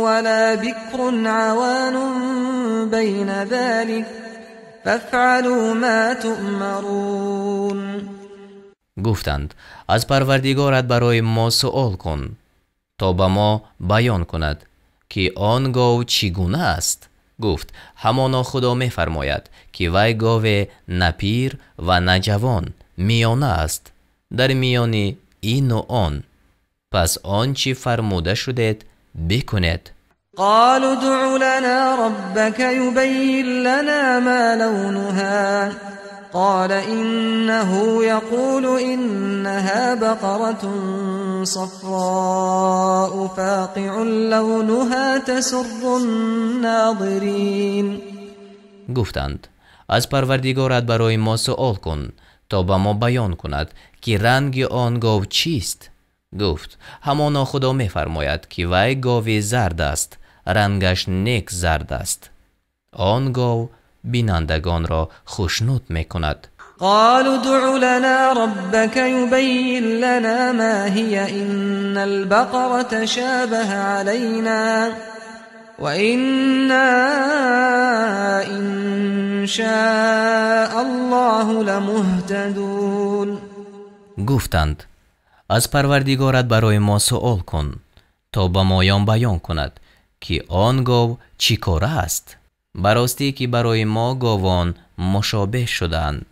ولا بكر عوان بين ذلك فافعلوا ما تؤمرون.
Гуфтанд: аз Парвардигорат барои мо суол кун, то ба мо баён кунад, ки он гов чӣ гуна аст. Гуфт: ҳамоно Худо мефармояд, ки вай гове на пир ва на ҷавон, миёна аст, дар миёни ину он. Пас он чӣ фармуда шудед бикунед.
قالوا ادع لنا ربك يبين لنا ما لونها قال إنه يقول إنها بقرة صفراء فاقع لونها تسر الناظرين.
Гуфтанд: аз Парвардигорат барои мо суол кун, то ба мо баён кунад, ки ранги он гов чист. Гуфт: ҳамоно Худо мефармояд, ки вай гови зард аст, рангаш нек зард аст. Он гов бинандагонро хушнуд мекунад.
قالوا ادع لنا ربك يبين لنا ما هي إن البقرة تشابه علينا وإنا إن شاء الله لمهتدون.
Гуфтанд: аз Парвардигорат барои мо суол кун, то ба моён баён кунад, ки он гов чӣ кора аст. Ба ростӣ ки барои мо говон мушобеҳ шудаанд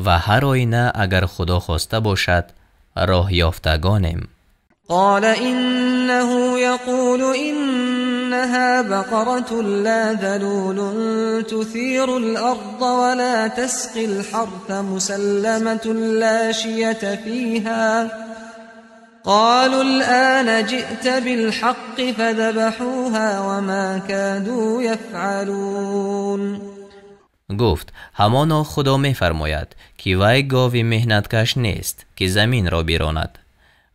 ва ҳар оина агар Худо хоста бошад роҳ ёфтагонем.
قال إنه يقول إنها بقرة لا ذلول تثير الأرض ولا تسقي الحرث مسلمة لا شية فيها. قالوا الآن جئت بالحق فذبحوها وما كادوا يفعلون.
Гуфт: ҳамоно Худо мефармояд, ки вай гови меҳнаткаш нест, ки заминро биронад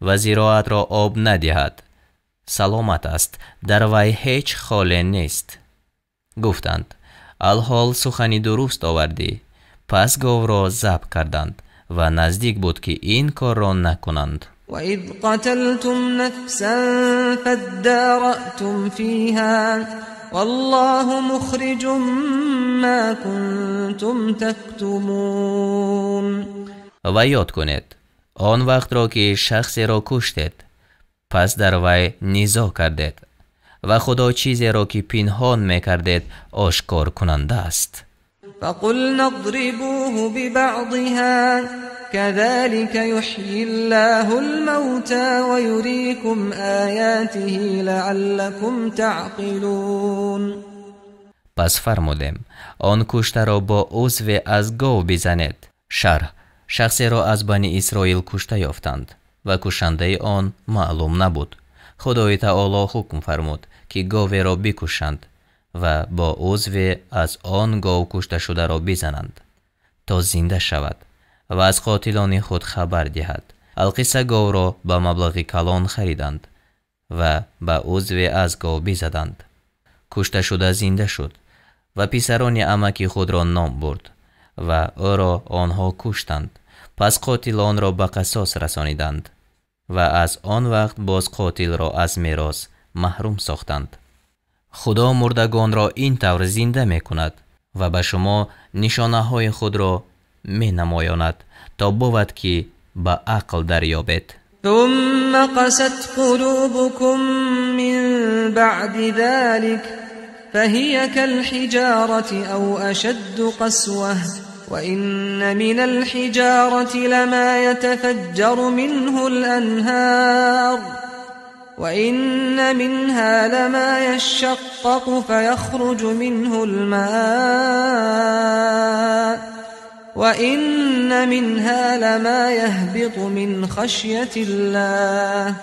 ва зироатро об надиҳад. Саломат аст, дар вай ҳеҷ холе нест. Гуфтанд: алҳол сухани дуруст овардӣ. Пас говро забҳ карданд ва наздик буд, ки ин корро накунанд.
وإذ قتلتم نفسا فادارأتم فيها والله مخرج ما كنتم تكتمون.
Ва ёд кунед он вақтро, ки шахсеро куштед, пас дар вай низоъ кардед ва Худо чизеро, ки пинҳон мекардед, ошкор кунанда аст.
فقلنا اضربوه ببعضها كذلك يحيي الله الموتى ويريكم آياته لعلكم تعقلون.
Пас фармудем: он куштаро бо узве аз гов бизанед. Шарҳ: шахсеро аз Бани Исроил кушта ёфтанд ва кушандаи он маълум набуд. Худои Таоло ҳукм фармуд, ки говеро бикушанд ва бо узве аз он гов кушташударо бизананд, то зинда шавад ва аз қотилони худ хабар диҳад. Алқисса говро ба маблағи калон хариданд ва ба узве аз гов бизаданд. Кушташуда зинда шуд ва писарони амаки худро ном бурд ва ӯро онҳо куштанд. Пас қотилонро ба қасос расониданд ва аз он вақт боз қотилро аз мерос маҳрум сохтанд. Худо мурдагонро ин тавр зинда мекунад ва ба шумо нишонаҳои худро менамоёнад, то бувад, ки ба ақл дарёбед.
ثم قست قلوبكم من بعد ذلك فهي كالحجارة أو أشد قسوة وإن من الحجارة لما يتفجر منه الأنهار وإن منها لما يشقق فيخرج منه الماء وإن منها لما يهبط من خشية الله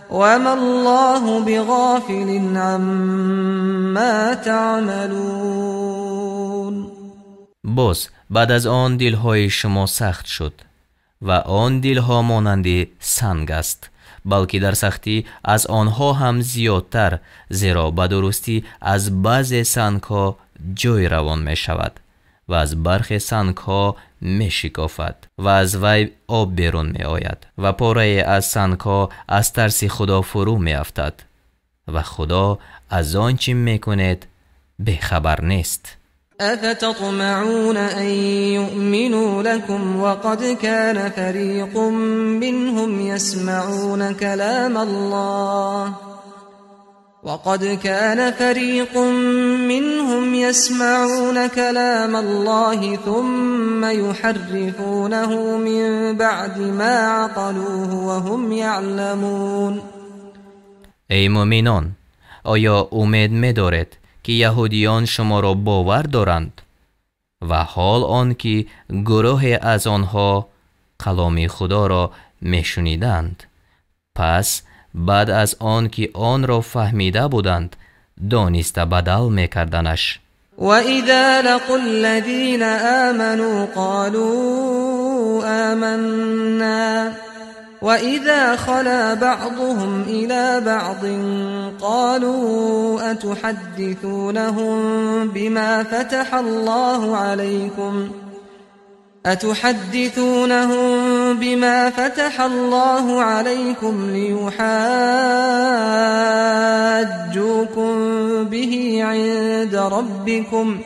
وما الله بغافل عما تعملون.
Боз баъд аз он дилҳои шумо сахт шуд ва он дилҳо монанди санг аст, балки дар сахтӣ аз онҳо ҳам зиёдтар, зеро ба дурустӣ аз баъзе сангҳо ҷой равон мешавад ва аз бархе сангҳо мешикофад ва аз вай об берун меояд ва порае аз сангҳо аз тарси Худо фурӯ меафтад ва Худо аз он чӣ мекунед бехабар нест.
أفتطمعون أن يؤمنوا لكم وقد كان فريق منهم يسمعون كلام الله وقد كان فريق منهم يسمعون كلام الله ثم يحرفونه من بعد ما عقلوه وهم يعلمون.
Эй муъминон, оё умед медоред, ки яҳудиён шуморо бовар доранд? Ва ҳол он ки гурӯҳе аз онҳо каломи Худоро мешуниданд, пас баъд аз он ки онро фаҳмида буданд, дониста бадал мекарданаш.
وإذا لقوا الذين آمنوا قالوا آمنا وإذا خلا بعضهم إلى بعض قالوا أتحدثونهم بما فتح الله عليكم أتحدثونهم بما فتح الله عليكم ليحاجوكم به عند ربكم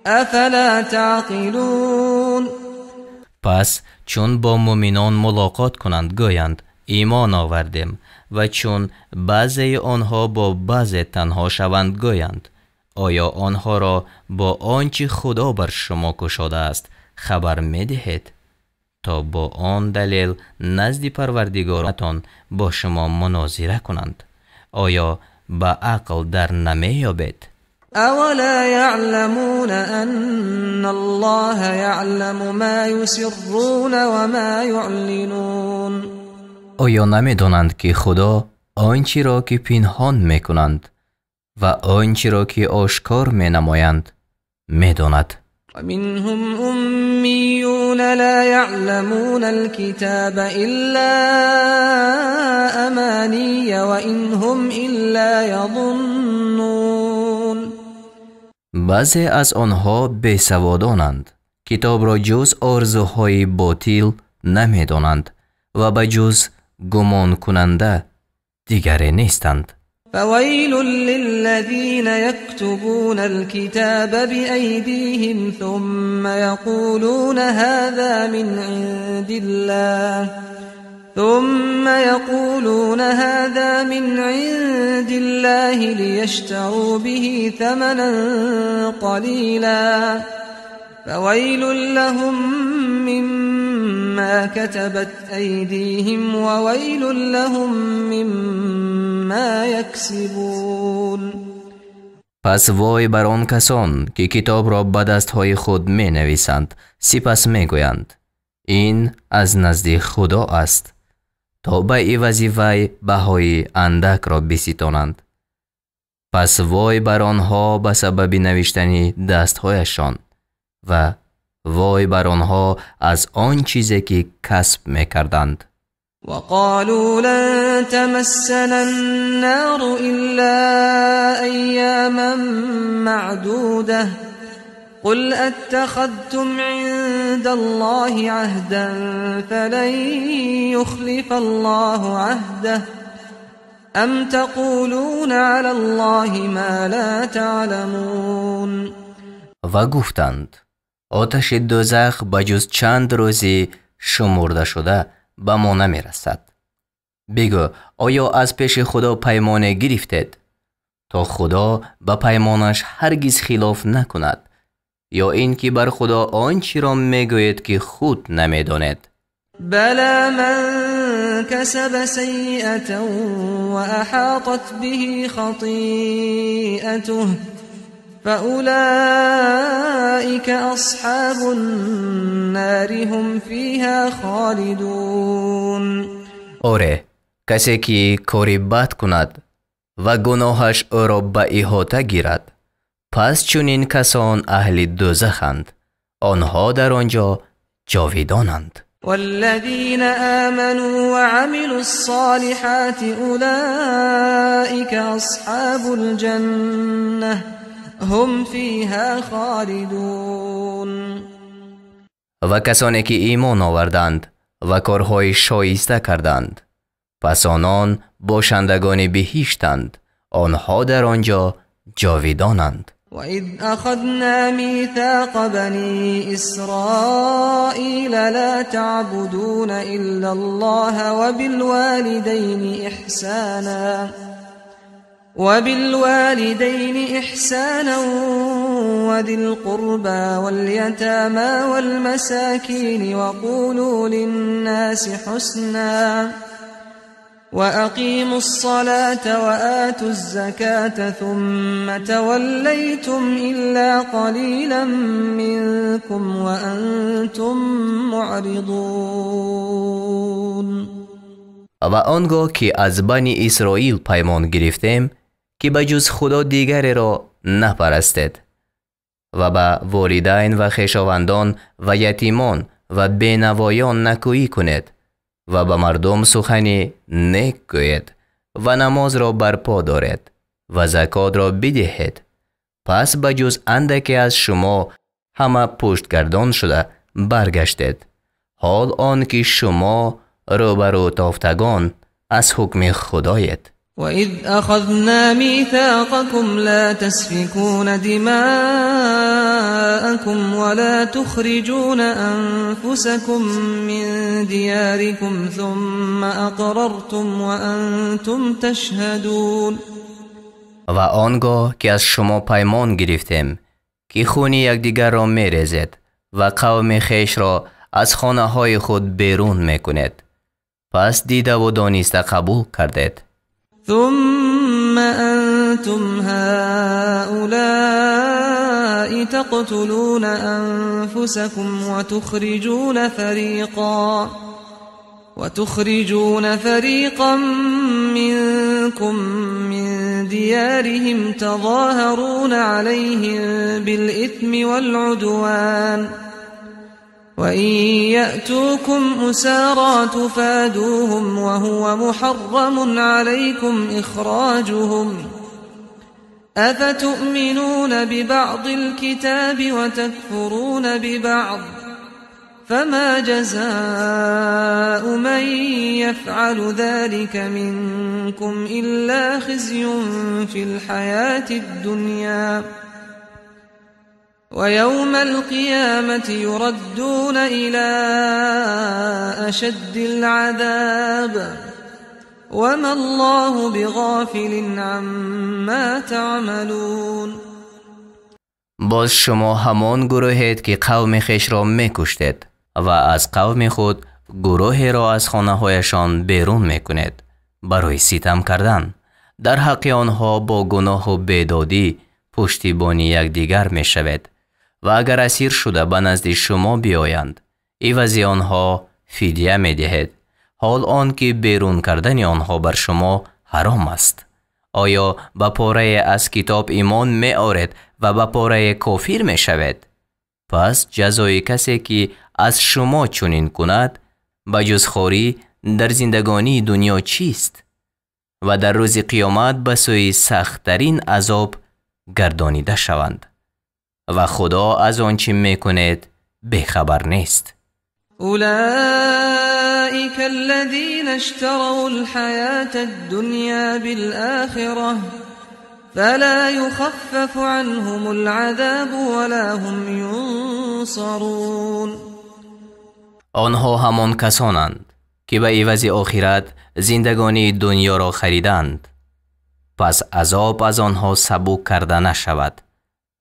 أفلا تعقلون.
Пас чун бо муъминон мулоқот кунанд, гӯянд: имон овардем, ва чун баъзеи онҳо бо баъзе танҳо шаванд, гӯянд: оё онҳоро бо он чӣ Худо бар шумо кушодааст хабар медиҳед, то бо он далел назди Парвардигоратон бо шумо мунозира кунанд? Оё ба ақл дар намеёбед?
أولا يعلمون أن الله يعلم ما يسرون وما يعلنون.
Оё намедонанд, ки Худо он чиро ки пинҳон мекунанд ва он чиро ки ошкор менамоянд медонад?
ومنهم أميون لا يعلمون الكتاب إلا أماني وإن هم إلا يظنون.
Баъзе аз онҳо бесаводонанд, китобро ҷуз орзуҳои ботил намедонанд ва ба ҷуз гумонкунанда дигаре нестанд.
فويل للذين يكتبون الكتاب بأيديهم ثم يقولون هذا من عند الله ثم يقولون هذا من عند الله ليشتروا به ثمنا قليلا فويل لهم مما كتبت أيديهم وويل لهم مما يكسبون.
Пас вой бар он касон, ки китобро ба дастҳои худ менависанд, сипас мегӯянд: ин аз назди Худо аст, то ба ивази вай баҳои андакро биситонанд. Пас вой бар онҳо ба сабаби навиштани дастҳояшон ва вой бар онҳо аз он чизе ки касб мекарданд.
وقالوا لن تمسنا النار إلا أياما معدودة قل أتخذتم عند الله عهدا فلن يخلف الله عهده أم تقولون على الله ما لا تعلمون.
Ва гуфтанд: оташи дӯзах ба ҷуз чанд рӯзи шумурда шуда ба мо намерасад. Бигӯ: оё аз пеши Худо паймоне гирифтед, то Худо ба паймонаш ҳаргиз хилоф накунад, ё ин ки бар Худо он чиро мегӯед, ки худ намедонед?
بلى من كسب سيئة وأحاطت به خطيئته فأولئك أصحاب النار هم فيها خالدون.
Оре, касе ки кори бад кунад ва гуноҳаш ӯро ба иҳота гирад, пас чунин касон аҳли дӯзаханд, онҳо дар он ҷо ҷовидонанд.
والذين آمنوا وعملوا الصالحات أولئك أصحاب الجنة هم فيها خالدون.
Ва касоне ки имон оварданд ва корҳои шоиста карданд, пас онон бошандагони биҳиштанд, онҳо дар он ҷо ҷовидонанд.
وإذ أخذنا ميثاق بني إسرائيل لا تعبدون إلا الله وبالوالدين إحسانا وذي القربى واليتامى والمساكين وقولوا للناس حسنا وأقيموا الصلاة وآتوا الزكاة ثم توليتم إلا قليلا منكم وأنتم معرضون.
و آنگاه که از بنی اسرائیل پیمان گرفتیم که به جز خدا دیگری را نپرستید و به والدین و خویشاوندان و یتیمان و بینوایان نکویی کنید و به مردم سخن نیک گویید و نماز را برپا دارید و زکات را بدهید، پس به جز اندکی از شما همه پشتگردان شده برگشتید، حال آن که شما روبرو تافتگان از حکم خدایید.
وَإِذْ أَخَذْنَا مِيثَاقَكُمْ لَا تَسْفِكُونَ دِمَاءَكُمْ وَلَا تُخْرِجُونَ أَنفُسَكُمْ مِنْ دِيَارِكُمْ ثُمَّ أَقْرَرْتُمْ وَأَنْتُمْ تَشْهَدُونَ.
و آنگاه که از شما پیمان گرفتیم که خون یکدیگر را می‌ریزید و قوم خویش را از خانه‌های خود بیرون می‌کنید، پس دیده و دانسته قبول کردید.
ثم أنتم هؤلاء تقتلون أنفسكم وتخرجون فريقا منكم من ديارهم تظاهرون عليهم بالإثم والعدوان وإن يأتوكم أسارى تفادوهم وهو محرم عليكم إخراجهم أفتؤمنون ببعض الكتاب وتكفرون ببعض فما جزاء من يفعل ذلك منكم إلا خزي في الحياة الدنيا ويوم القيامة يردون إلى أشد العذاب وما الله بغافل عما تعملون.
باز شما همان گروهید که قوم خویش را میکشتید و از قوم خود گروهی را از خانه هایشان بیرون میکنید برای ستم کردن. در حق آنها با گناه و بیدادی پشتیبانی یکدیگر میشوید و اگر اسیر شده به نزد شما بیایند عوض آنها فدیه میدهید، حال آن که بیرون کردن آنها بر شما حرام است. آیا به پاره از کتاب ایمان می آرید و به پاره کافر می شوید؟ پس جزای کسی که از شما چنین کند به جز خواری در زندگانی دنیا چیست؟ و در روز قیامت به سوی سخت‌ترین عذاب گردانیده شوند و خدا از آنچه میکنید بیخبر نیست.
أولئك الذين اشتروا الحياة الدنيا بالآخرة فلا يخفف عنهم العذاب ولا هم ينصرون.
آنها همان کسانند که به عوض آخرت زندگانی دنیا را خریدند، پس عذاب از آنها سبک کرده نشود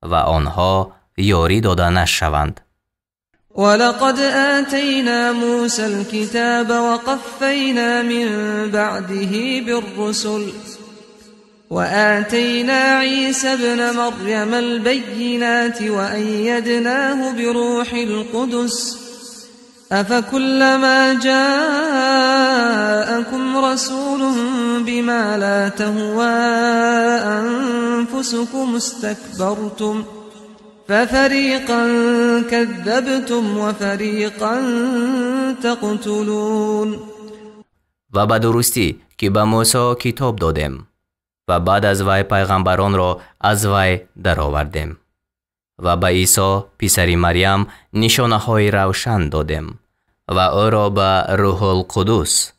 و آنها یاری داده نشوند.
ولقد آتينا موسى الكتاب وقفينا من بعده بالرسل وآتينا عيسى ابن مريم البينات وأيدناه بروح القدس أفكلما جاءكم رسول بما لا تهوى أنفسكم استكبرتم ففريقا كذبتم وفريقا تقتلون.
و به درستی که به موسی کتاب دادیم و بعد از وی پیغمبران را از وی درآوردیم و به عیسی پسر مریم نشانه های روشن دادیم و او را به روح القدس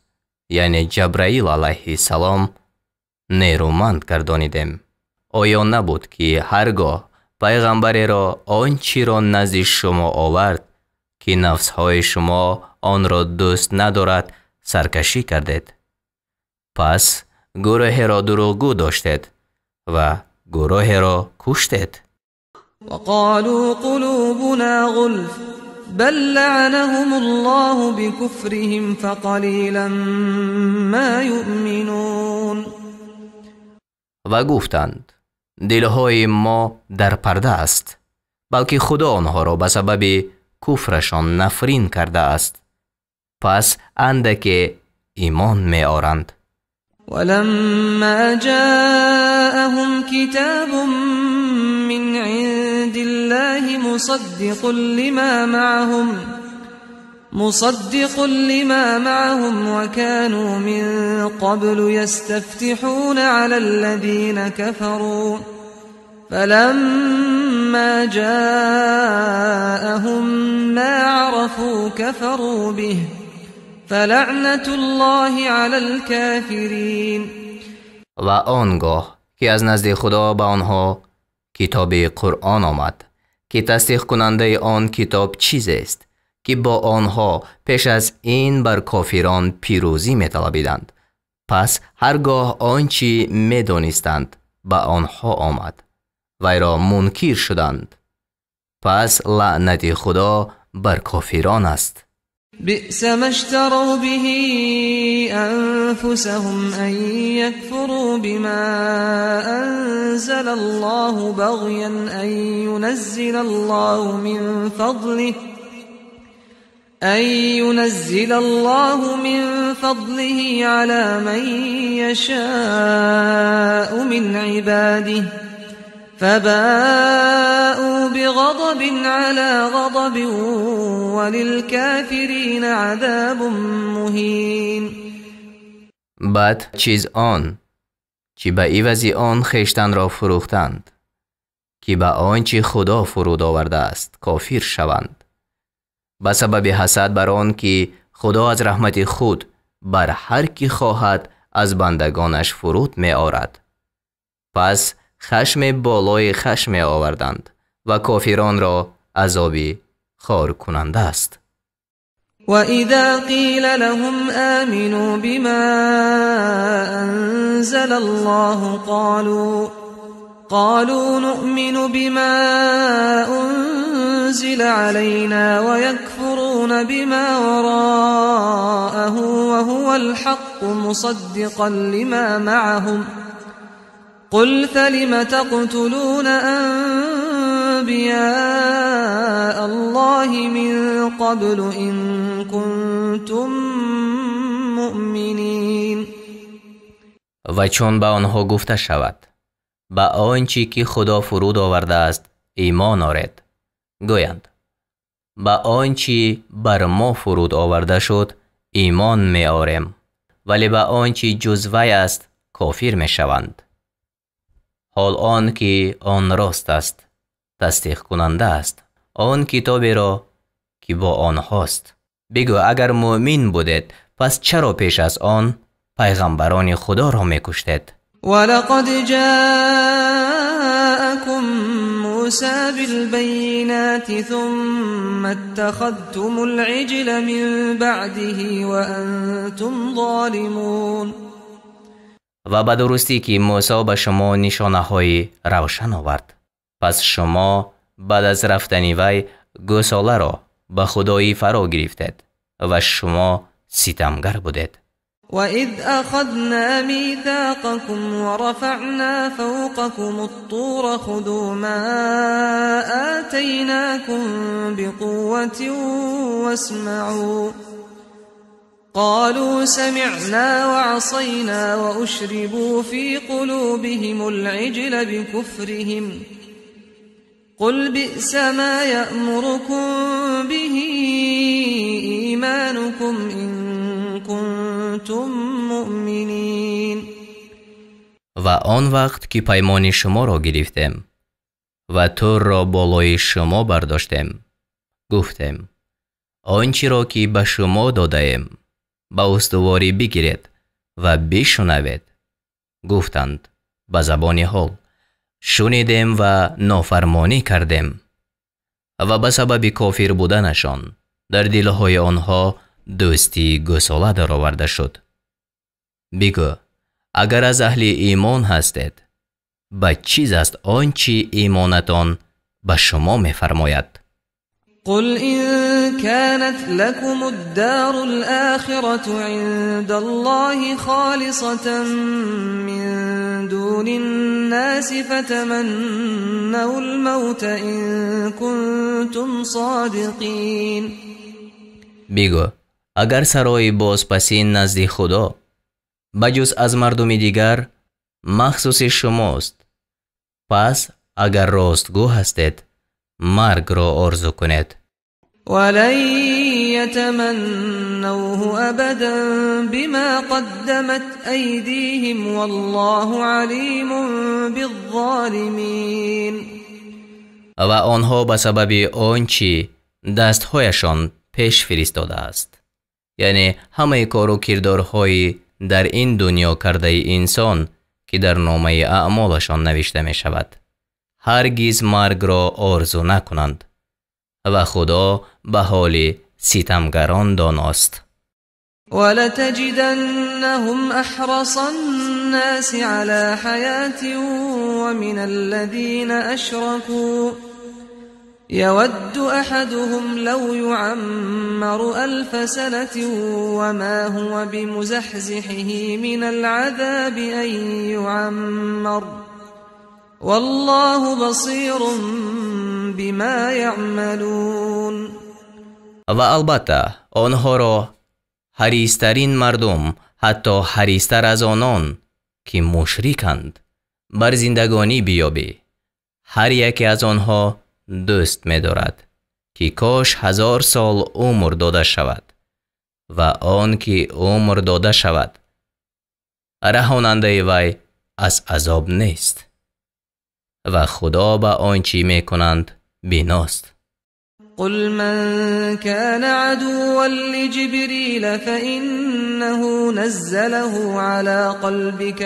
یعنی جبرائیل علیه السلام نیرومند گردانیدیم. آیا نبود که هرگاه пайғамбареро он чиро назди шумо овард, ки нафсҳои шумо онро дӯст надорад, саркашӣ кардед. Пас гурӯҳеро дурӯғгӯ доштед ва гурӯҳеро куштед.
وقالوا قلوبنا غلف بل لعنهم الله بكفرهم فقليلا ما يؤمنون.
Ва гуфтанд: дилҳои мо дар парда аст, балки Худо онҳоро ба сабаби куфрашон нафрин кардааст, пас андаке имон меоранд.
ولما جاءهم كتاب من عند الله مصدق لما معهم وكانوا من قبل يستفتحون على الذين كفروا فلما جاءهم ما عرفوا كفروا به فلعنة الله على الكافرين.
Ва он гоҳ ки аз назди Худо ба онҳо китоби Қуръон омад, ки тасдиқкунандаи он китоб чизест, ки бо онҳо пеш аз ин бар кофирон пирӯзӣ металабиданд, пас ҳар гоҳ он чӣ медонистанд ба онҳо омад, вайро мункир шуданд. Пас лаънати Худо бар кофирон аст.
بئس ما اشتروا به أنفسهم أن يكفروا بما أنزل الله بغيا أن ينزل الله من فضله على من يشاء من عباده فباءوا بغضب على غضب وللكافرين عذاب مهين.
Бад чиз он, ки ба ивази он хештанро фурӯхтанд, ки ба он чи Худо фуруд овардааст кофир шаванд, ба сабаби ҳасад бар он ки Худо аз раҳмати худ бар ҳар ки хоҳад аз бандагонаш фуруд меорад. Пас хашме болои хашме оварданд ва кофиронро азоби хоркунанда аст.
وإذا قيل لهم آمنوا بما أنزل الله قالوا نؤمن بما أنزل علينا ويكفرون بما وراءه وهو الحق مصدقا لما معهم قل فلم تقتلون أنبياء الله من قبل إن كنتم مؤمنين.
Ва чун ба онҳо гуфта шавад: ба он чӣ ки Худо фуруд овардааст имон оред, гӯянд: ба он чӣ бар мо фуруд оварда шуд имон меорем, вале ба он чӣ ҷуз вай аст кофир мешаванд. Ҳол он ки он рост аст, тасдиқкунанда аст он китоберо ки бо онҳост. Бигӯ: агар муъмин будед, пас чаро пеш аз он пайғамбарони Худоро мекуштед?
ولقد جاءكم موسى بالبينات ثم اتخذتم العجل من بعده وأنتم ظالمون.
Ва ба дурустӣ ки Мусо ба шумо нишонаҳои равшан овард, пас шумо баъд аз рафтани вай гӯсоларо ба худоӣ фаро гирифтед ва шумо ситамгар будед.
وإذ أخذنا ميثاقكم ورفعنا فوقكم الطور خذوا ما آتيناكم بقوة واسمعوا قالوا سمعنا وعصينا وأشربوا في قلوبهم العجل بكفرهم قل بئس ما يأمركم به إيمانكم إن كنتم مؤمنين.
Ва он вақт ки паймони шуморо гирифтем ва Турро болои шумо бардоштем, гуфтем: он чиро ки ба шумо додаем ба устуворӣ бигиред ва бишунавед. Гуфтанд ба забони ҳол: Шунидем ва нофармонӣ кардем. Ва ба сабаби кофир буданашон дар дилҳои онҳо дӯстии гӯсола дароварда шуд. Бигӯ, агар аз аҳли имон ҳастед, бад чиз аст он чӣ имонатон ба шумо мефармояд.
قل إن كانت لكم الدار الآخرة عند الله خالصة من دون الناس فتمنوا الموت إن كنتم صادقين.
Бигӯ, агар сарои бозпасин назди Худо ба ҷуз аз мардуми дигар махсуси шумост, пас агар ростгӯ ҳастед, маргро орзу кунед.
ولن يتمنوه أبدا بما قدمت أيديهم والله عليم بالظالمين.
Ва онҳо ба сабаби он чӣ дастҳояшон пеш фиристодааст, яъне ҳамаи кору кирдорҳои дар ин дунё кардаи инсон, ки дар номаи аъмолашон навишта мешавад, ҳаргиз маргро орзу накунанд ва Худо ба ҳоли ситамгарон доност.
ولتجدنهم أحرص الناس على حياة ومن الذين أشركوا يود أحدهم لو يعمر 1000 سنة وما هو بمزحزحه من العذاب أن يعمر والله بصير بما يعملون.
Ва албатта онҳоро ҳаристарин мардум, ҳатто ҳаристар аз онон ки мушриканд, бар зиндагонӣ биёбӣ. Ҳар яке аз онҳо дӯст медорад ки кош 1000 сол умр дода шавад, ва он ки умр дода шавад, раҳонандаи вай аз азоб нест ва Худо ба он чӣ мекунанд биност.
قل من كان عدوا لجبريل فإنه نزله على قلبك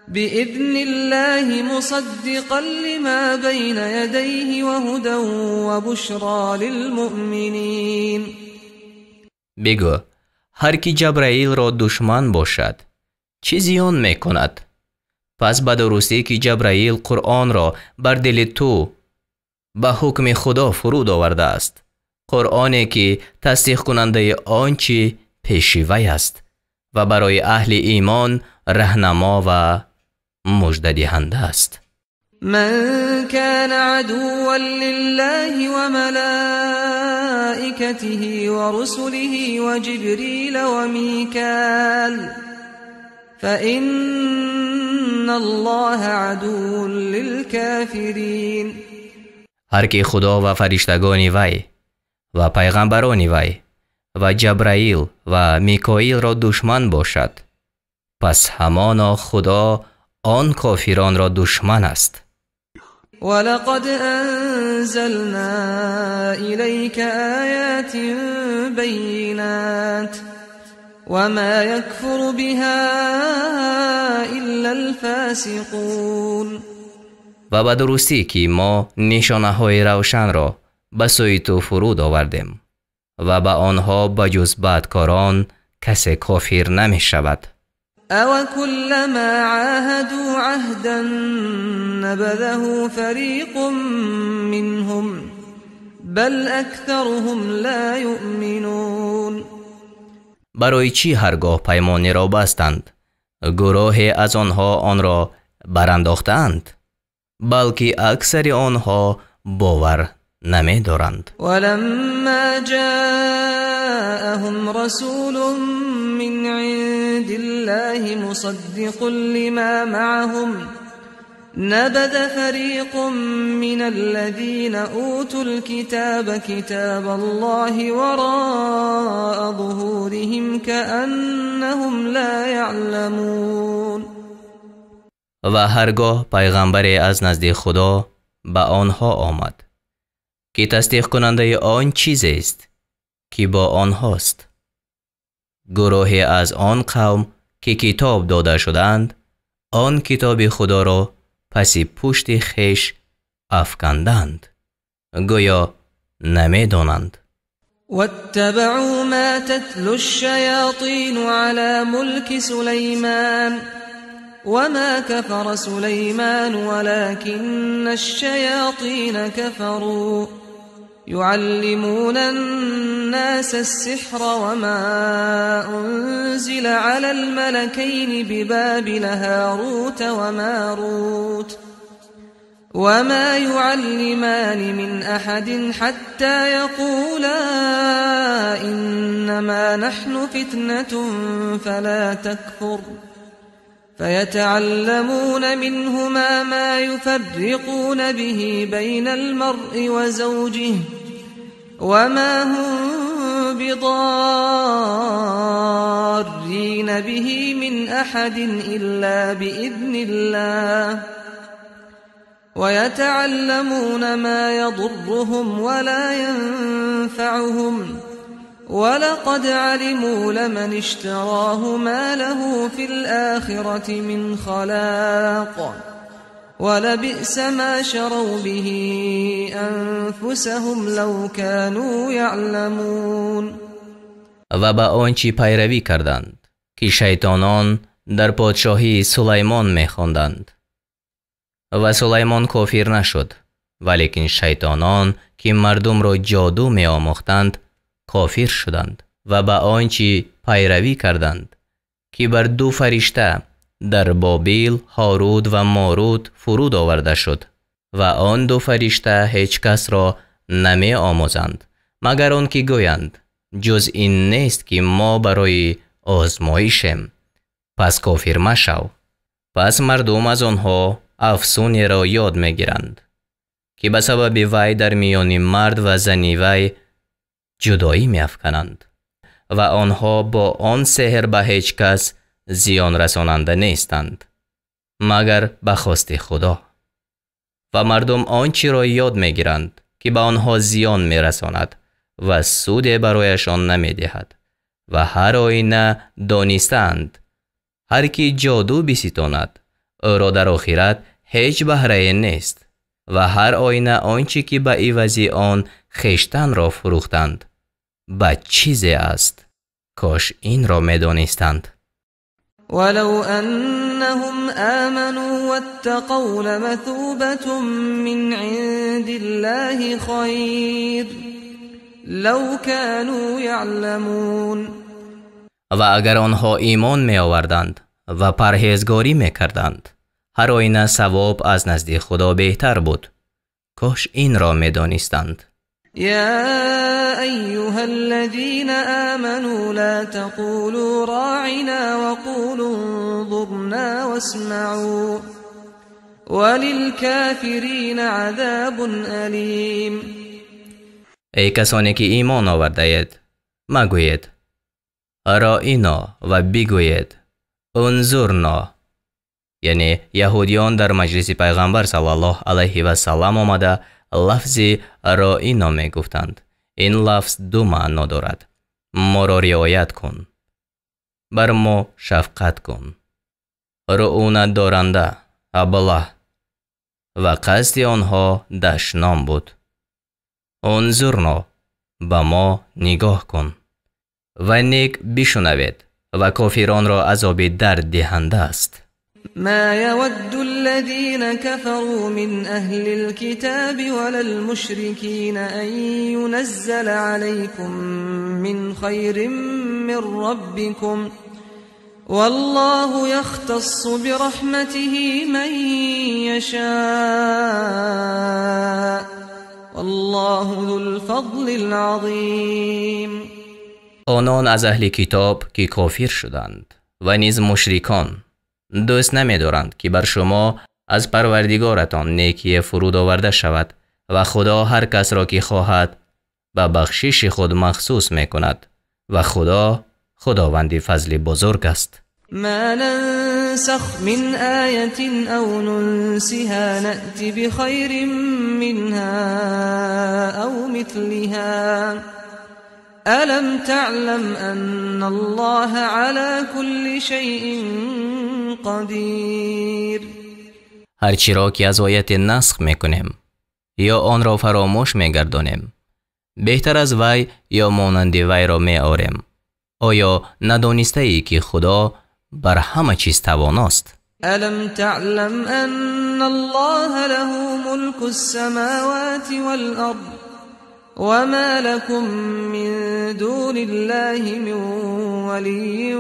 بإذن الله مصدقا لما بين يديه وهدى وبشرى للمؤمنين.
بگو هر کی جبرائیل را دشمن باشد چه زیان میکند؟ پس به درستی که جبرائیل قرآن را بر دل تو به حکم خدا فرود آورده است، قرآنی که تصدیق کننده آنچه پیش وی است و برای اهل ایمان رهنما و مژده دهنده است.
من كان عدوا لله وملائكته ورسله وجبريل وميكال فإن الله عدو للكافرين.
هر کی خدا و فرشتگان وی و پیغمبران وی و جبرائیل و میکائیل را دشمن باشد، پس همانا خدا آن کافران را دشمن است.
ولقد انزلنا الیک آیات بینات وما یکفر بها الا الفاسقون.
و به درستی که ما نشانه های روشن را به سوی تو فرود آوردیم و به آنها بجز بدکاران کسی کافر نمی شود.
او كلما عاهدوا عهدا نبذه فريق منهم بل اکثرهم لا یؤمنون.
برای چی هرگاه پیمانی را بستند گروهی از آنها آن را برانداختند، بلکه اکثر آنها باور نمی دارند.
ولما جاءهم رسول من عند الله مصدق لما معهم نبذ فريق من الذين أوتوا الكتاب كتاب الله وراء ظهورهم كأنهم لا يعلمون.
و هرگاه پیغمبری از نزد خدا به آنها آمد که تصدیق کننده آن چیز است که با آنهاست، گروهی از آن قوم که کتاب داده شدند Он китоби Худоро паси пушти хеш афканданд, гӯё намедонанд.
واتبعوا ما تتلو الشياطين على ملك سليمان وما كفر سليمان ولكن الشياطين كفروا يعلمون الناس السحر وما أنزل على الملكين ببابل هاروت وماروت وما يعلمان من أحد حتى يقولا إنما نحن فتنة فلا تكفر فيتعلمون منهما ما يفرقون به بين المرء وزوجه وما هم بضارين به من أحد إلا بإذن الله ويتعلمون ما يضرهم ولا ينفعهم ولقد علموا لمن اشتراه ما له في الآخرة من خلاق ولبئس ما شروا به أنفسهم لو كانوا يعلمون.
و به آنچه پیروی کردند که شیطانان در پادشاهی سلیمان می‌خواندند. و سلیمان کافر نشد، ولیکن شیطانان که مردم را جادو می‌آموختند کافر شدند و به آنچه پیروی کردند که بر دو فرشته در بابل هاروت و ماروت فرود آورده شد و آن دو فرشته هیچ کس را نمی آموزند مگر آن که گویند جز این نیست که ما برای آزمایشیم، پس کافر مشو. پس مردم از آنها افسونی را یاد میگیرند که به سبب وی در میان مرد و زنی وی جدایی میافکنند و آنها با آن سحر به هیچ کس زیان رساننده نیستند مگر به خواست خدا. و مردم آنچه را یاد میگیرند که به آنها زیان میرساند و سود برایشان نمیدهد و هر آینه دانستند هر کی جادو بستاند او را در آخرت هیچ بهره نیست و هر آینه آنچه که به عوض آن خویشتن را فروختند بد چیزی است. کاش این را میدانستند.
ولو انهم آمنوا واتقوا لمثوبة من عند الله خیر لو كانوا يعلمون.
و اگر آنها ایمان می آوردند و پرهیزگاری می کردند، هر آینه ثواب از نزد خدا بهتر بود. کاش این را می دانستند.
یا ایها الذین آمنوا لا تقولوا راعنا وقولوا انظرنا واسمعوا وللكافرین عذاب الیم.
ای کسانی که ایمان آورده اید، مگویید رائنا و بگویید انظرنا. یعنی یهودیان در مجلس پیغمبر صلی الله علیه و سلم آمده لفظ رائنا می گفتند. این لفظ دو معنا دارد: ما را رعایت کن، بر ما شفقت کن. رعونت دارنده، ابله، و قصد آنها دشنام بود. انظرنا، به ما نگاه کن. و نیک بشنوید و کافران را عذاب درد دهنده است.
ما يود الذين كفروا من أهل الكتاب ولا المشركين أن ينزل عليكم من خير من ربكم والله يختص برحمته من يشاء والله ذو الفضل العظيم.
آنان از اهل کتاب که کافر شدند و نیز مشرکان دوست نمی‌دارند که بر شما از پروردگارتان نیکی فرود آورده شود و خدا هر کس را که خواهد به بخشش خود مخصوص می‌کند و خدا خداوند فضل بزرگ است.
ما ننسخ من آیة او ننسها نأت بخیر منها او مثلها ألم تعلم أن الله على كل شيء قدير.
Ҳарчиро ки аз ояте насх мекунем ё онро фаромӯш мегардонем, беҳтар аз вай ё монанди вайро меорем. Оё надонистаӣ ки Худо бар ҳама чиз тавоност?
ألم تعلم أن الله له ملك السماوات والأرض وما لكم من دون الله من ولي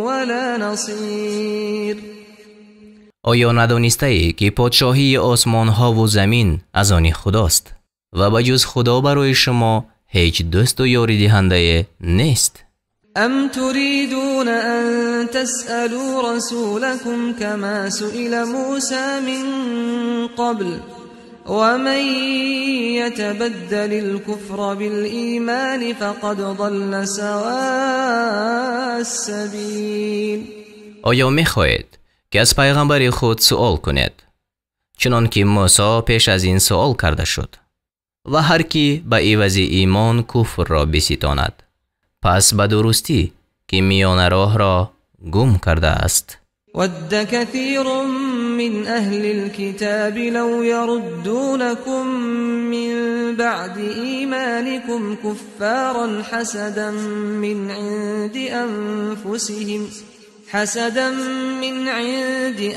ولا نصير.
Оё надонистаӣ ки подшоҳии осмонҳову замин аз они Худост ва ба ҷуз Худо барои шумо ҳеҷ дӯсту ёридиҳандае нест?
أم تريدون أن تسألوا رسولكم كما سئل موسى من قبل ومن يتبدل الكفر بالإيمان فقد ضل سواء السبيل.
Оё мехоҳед ки аз пайғамбари худ суол кунед, чунон ки Мусо пеш аз ин суол карда шуд? Ва ҳар кӣ ба ивази имон куфрро биситонад, пас ба дурустӣ ки миёнароҳро гум кардааст.
ود كثير من أهل الكتاب لو يردونكم من بعد إيمانكم كفارا حسدا من عند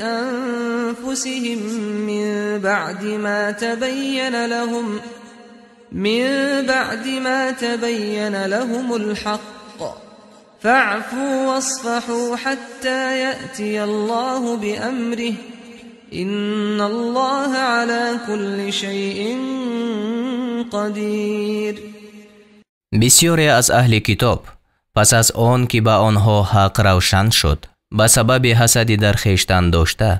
أنفسهم من بعد ما تبين لهم الحق فاعفوا واصفحوا حتى يأتي الله بأمره إن الله على كل شيء قدير.
Бисёре аз аҳли китоб пас аз он ки ба онҳо ҳақ равшан шуд, ба сабаби ҳасади дар хештан дошта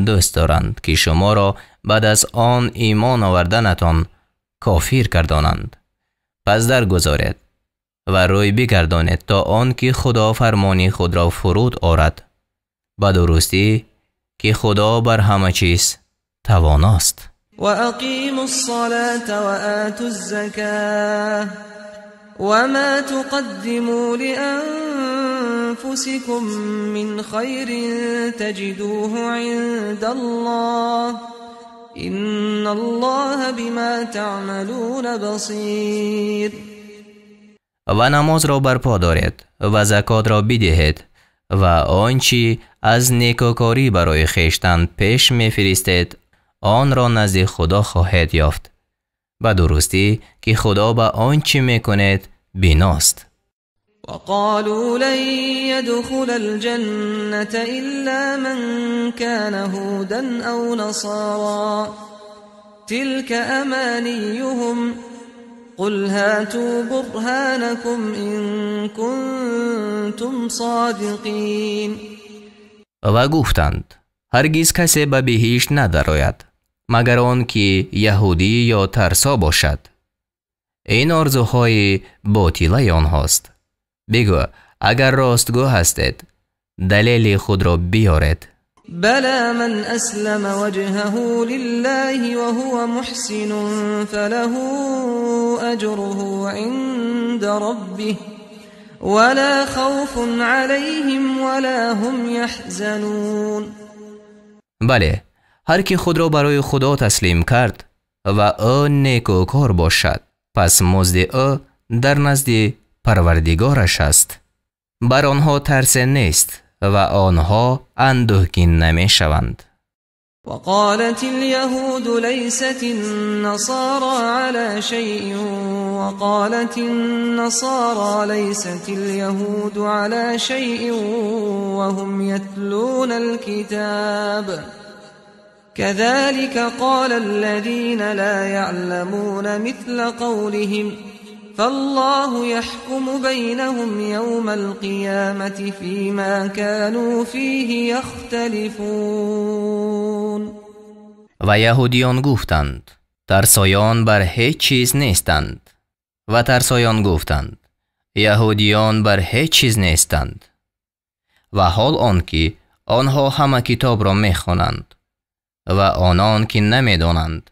дӯст доранд ки шуморо баъд аз он имон оварданатон кофир гардонанд. Пас даргузоред ва рӯй бигардонед то он ки Худо фармони худро фуруд орад. Ба дурустӣ ки Худо бар ҳама чиз тавоност.
وأقيموا الصلاة وآتوا الزكاة وما تقدموا لأنفسكم من خير تجدوه عند الله إن الله بما تعملون بصير.
Ва намозро барпо доред ва закотро бидиҳед ва он чӣ аз некӯкорӣ барои хештан пеш мефиристед, онро назди Худо хоҳед ёфт. Ба дурустӣ ки Худо ба он чӣ мекунед биност.
وقالوا لن يدخل الجنة إلا من كان هودا أو نصارى تلك أمانيهم قل هاتوا برهانكم إن كنتم صادقين.
Ва гуфтанд: ҳаргиз касе ба биҳишт надарояд, магар он ки яҳудӣ ё тарсо бошад. Ин орзуҳои ботилаи онҳост. Бигӯ: агар ростгӯ ҳастед, далели худро биёред.
بلى من أسلم وجهه لله وهو محسن فله أجره عند ربه ولا خوف عليهم ولا هم يحزنون.
Бале, ҳар ки худро барои Худо таслим кард ва ӯ некӯкор бошад, пас музди ӯ дар назди Парвардигораш аст. Бар онҳо тарсе нест ва онҳо андӯҳгин намешаванд.
وقالت اليهود ليست النصارى على شيء وقالت النصارى ليست اليهود على شيء وهم يتلون الكتاب كذلك قال الذين لا يعلمون مثل قولهم فالله يحكم بينهم يوم القيامة فيما كانوا فيه يختلفون.
Ва яҳудиён гуфтанд: тарсоён бар ҳеҷ чиз нестанд. Ва тарсоён гуфтанд: яҳудиён бар ҳеҷ чиз нестанд. Ва ҳол он ки онҳо ҳама китобро мехонанд ва онон ки намедонанд,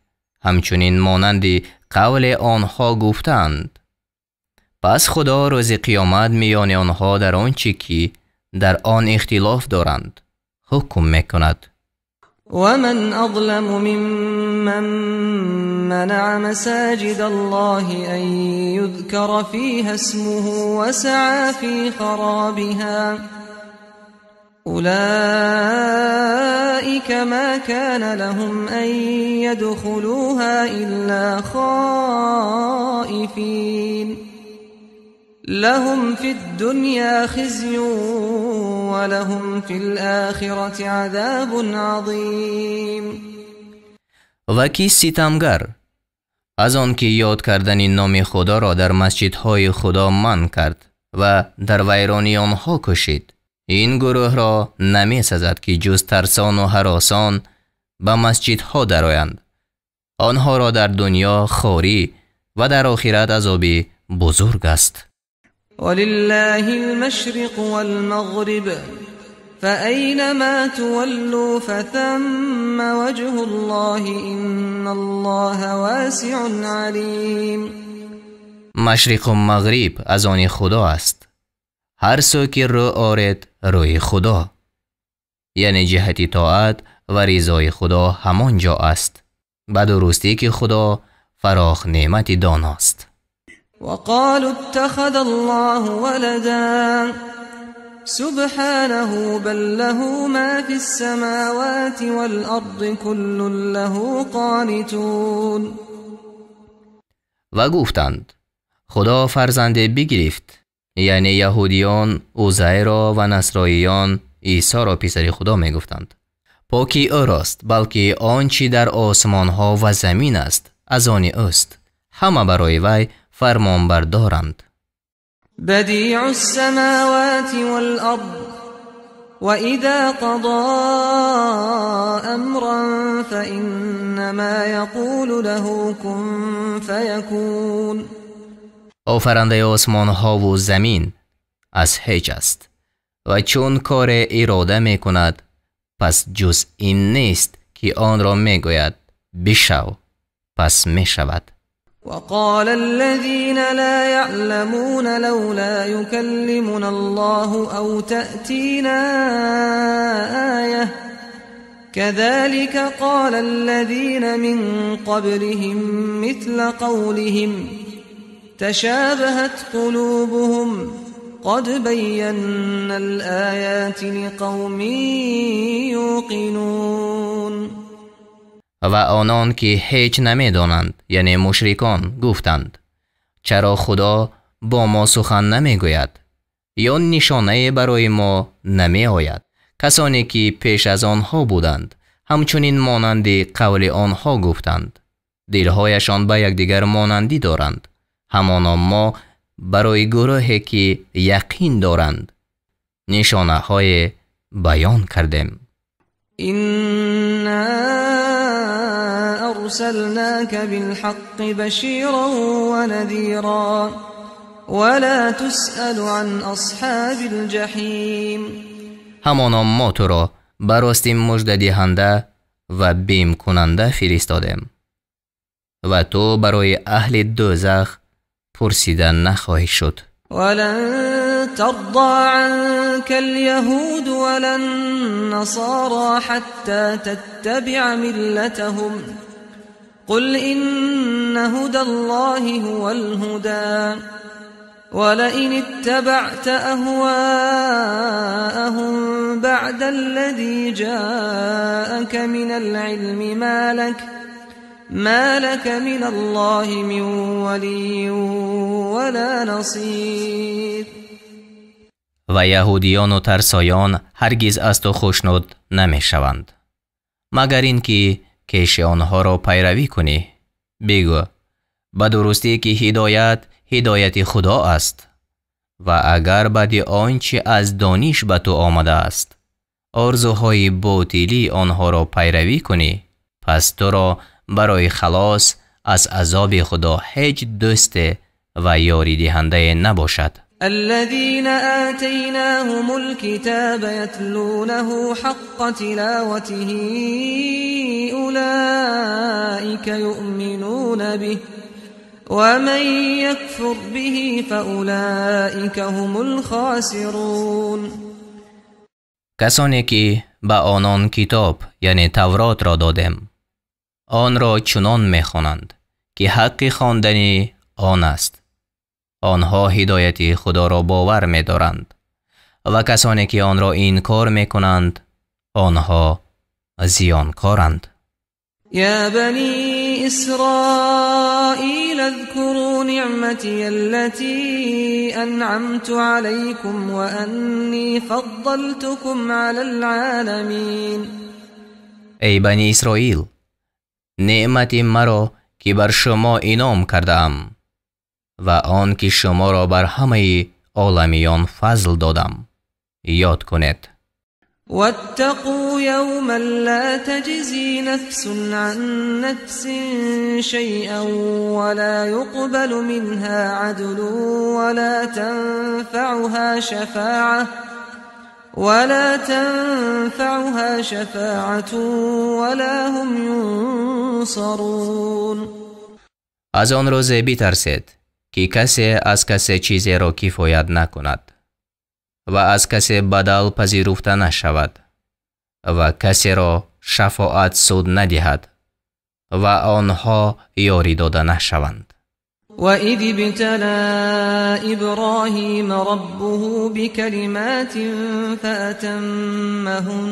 ҳамчунин монанди қавле онҳо гуфтаанд. Пас Худо рӯзи қиёмат миёни онҳо дар он чӣ ки дар он ихтилоф доранд ҳукм мекунад.
ومن أظلم ممن منع مساجد الله أن يذكر فيها اسمه وسعى في خرابها أولئك ما كان لهم أن يدخلوها إلا خائفين لهم في الدنيا خزي ولهم في الآخرة عذاب عظيم.
Ва кист ситамгар аз он ки ёд кардани номи Худоро дар масҷидҳои Худо манъ кард ва дар вайронии онҳо кӯшид? Ин гурӯҳро намесазад ки ҷуз тарсону ҳаросон ба масҷидҳо дароянд. Онҳоро дар дунё хорӣ ва дар охират азоби бузург аст.
ولله المشرق والمغرب فأينما تولوا فثم وجه الله إن الله واسع عليم.
Машриқу мағриб аз они Худо аст. Ҳар сӯ ки рӯ оред, рӯи Худо, яъне ҷиҳати тоат ва ризои Худо ҳамон ҷо аст. Ба дурустӣ ки Худо фарох неъмати доност.
وقالوا اتخذ الله ولدا سبحانه بل له ما في السماوات والأرض كل له قانتون.
Ва гуфтанд: Худо фарзанде бигирифт. Яъне яҳудиён Узайро ва насроиён Исоро писари Худо мегуфтанд. Покӣ ӯрост, балки он чӣ дар осмонҳо ва замин аст аз они ӯст. Ҳама барои вай фармонбардоранд.
بديع السماوات والأرض وإذا قضى أمرا فإنما يقول له كن فيكون.
Офарандаи осмонҳову замин аз ҳеҷ аст ва чун коре ирода мекунад, пас ҷуз ин нест ки онро мегӯяд: бишав, пас мешавад.
وقال الذين لا يعلمون لولا يكلمنا الله أو تأتينا آية كذلك قال الذين من قبلهم مثل قولهم تشابهت قلوبهم قد بينا الآيات لقوم يوقنون.
Ва онон ки ҳеҷ намедонанд, яъне мушрикон, гуфтанд: чаро Худо бо мо сухан намегӯяд ё нишонае барои мо намеояд? Касоне ки пеш аз онҳо буданд, ҳамчунин монанди қавли онҳо гуфтанд. Дилҳояшон ба якдигар монандӣ доранд. Ҳамоно мо барои гурӯҳе ки яқин доранд нишонаҳое баён кардем.
إنا أرسلناك بالحق بشيرا ونذيرا ولا تسأل عن أصحاب الجحيم.
Ҳамоно мо туро ба рости муждадиҳанда ва бимкунанда фиристодем ва ту барои аҳли дӯзах пурсида нахоҳӣ шуд.
ولن ترضى عنك اليهود ولا النصارى حتى تتبع ملتهم قل إن هدى الله هو الهدى ولئن اتبعت أهواءهم بعد الذي جاءك من العلم ما لك من الله من ولي ولا نصير.
Ва яҳудиёну тарсоён ҳаргиз аз ту хушнуд намешаванд, магар ин ки кеши онҳоро пайравӣ кунӣ. Бигӯ: ба дурустӣ ки ҳидоят ҳидояти Худо аст ва агар баъди он чӣ аз дониш ба ту омадааст орзуҳои ботилии онҳоро пайравӣ кунӣ, пас туро барои халос аз азоби Худо ҳеҷ дӯсте ва ёридиҳандае набошад.
الذين آتيناهم الكتاب يتلونه حق تلاوته أولئك يؤمنون به ومن يكفر به فأولئك هم الخاسرون.
Касоне ки ба онон китоб, яъне Тавротро додем, онро чунон мехонанд, ки ҳаққи хондани он аст. Онҳо ҳидояти Худоро бовар медоранд ва касоне ки онро инкор мекунанд, онҳо зиёнкоранд.
يا بني إسرائيل اذكروا نعمتي التي أنعمت عليكم وأني فضلتكم على العالمين.
Эй Бани Исроил, неъмати маро ки бар шумо инъом кардаам ва он ки шуморо бар ҳамаи оламиён фазл додам, ёд кунед.
واتقوا يوما لا تجزي نفس عن نفس شيئا ولا يقبل منها عدل ولا تنفعها شفاعة ولا هم ينصرون.
Аз он рӯзе битарсед, ки касе аз касе чизеро кифоят накунад ва аз касе бадал пазируфта нашавад ва касеро шафоат суд надиҳад ва онҳо ёрӣ дода нашаванд.
وإذ ابتلى إبراهيم ربه بكلمات فأتمهن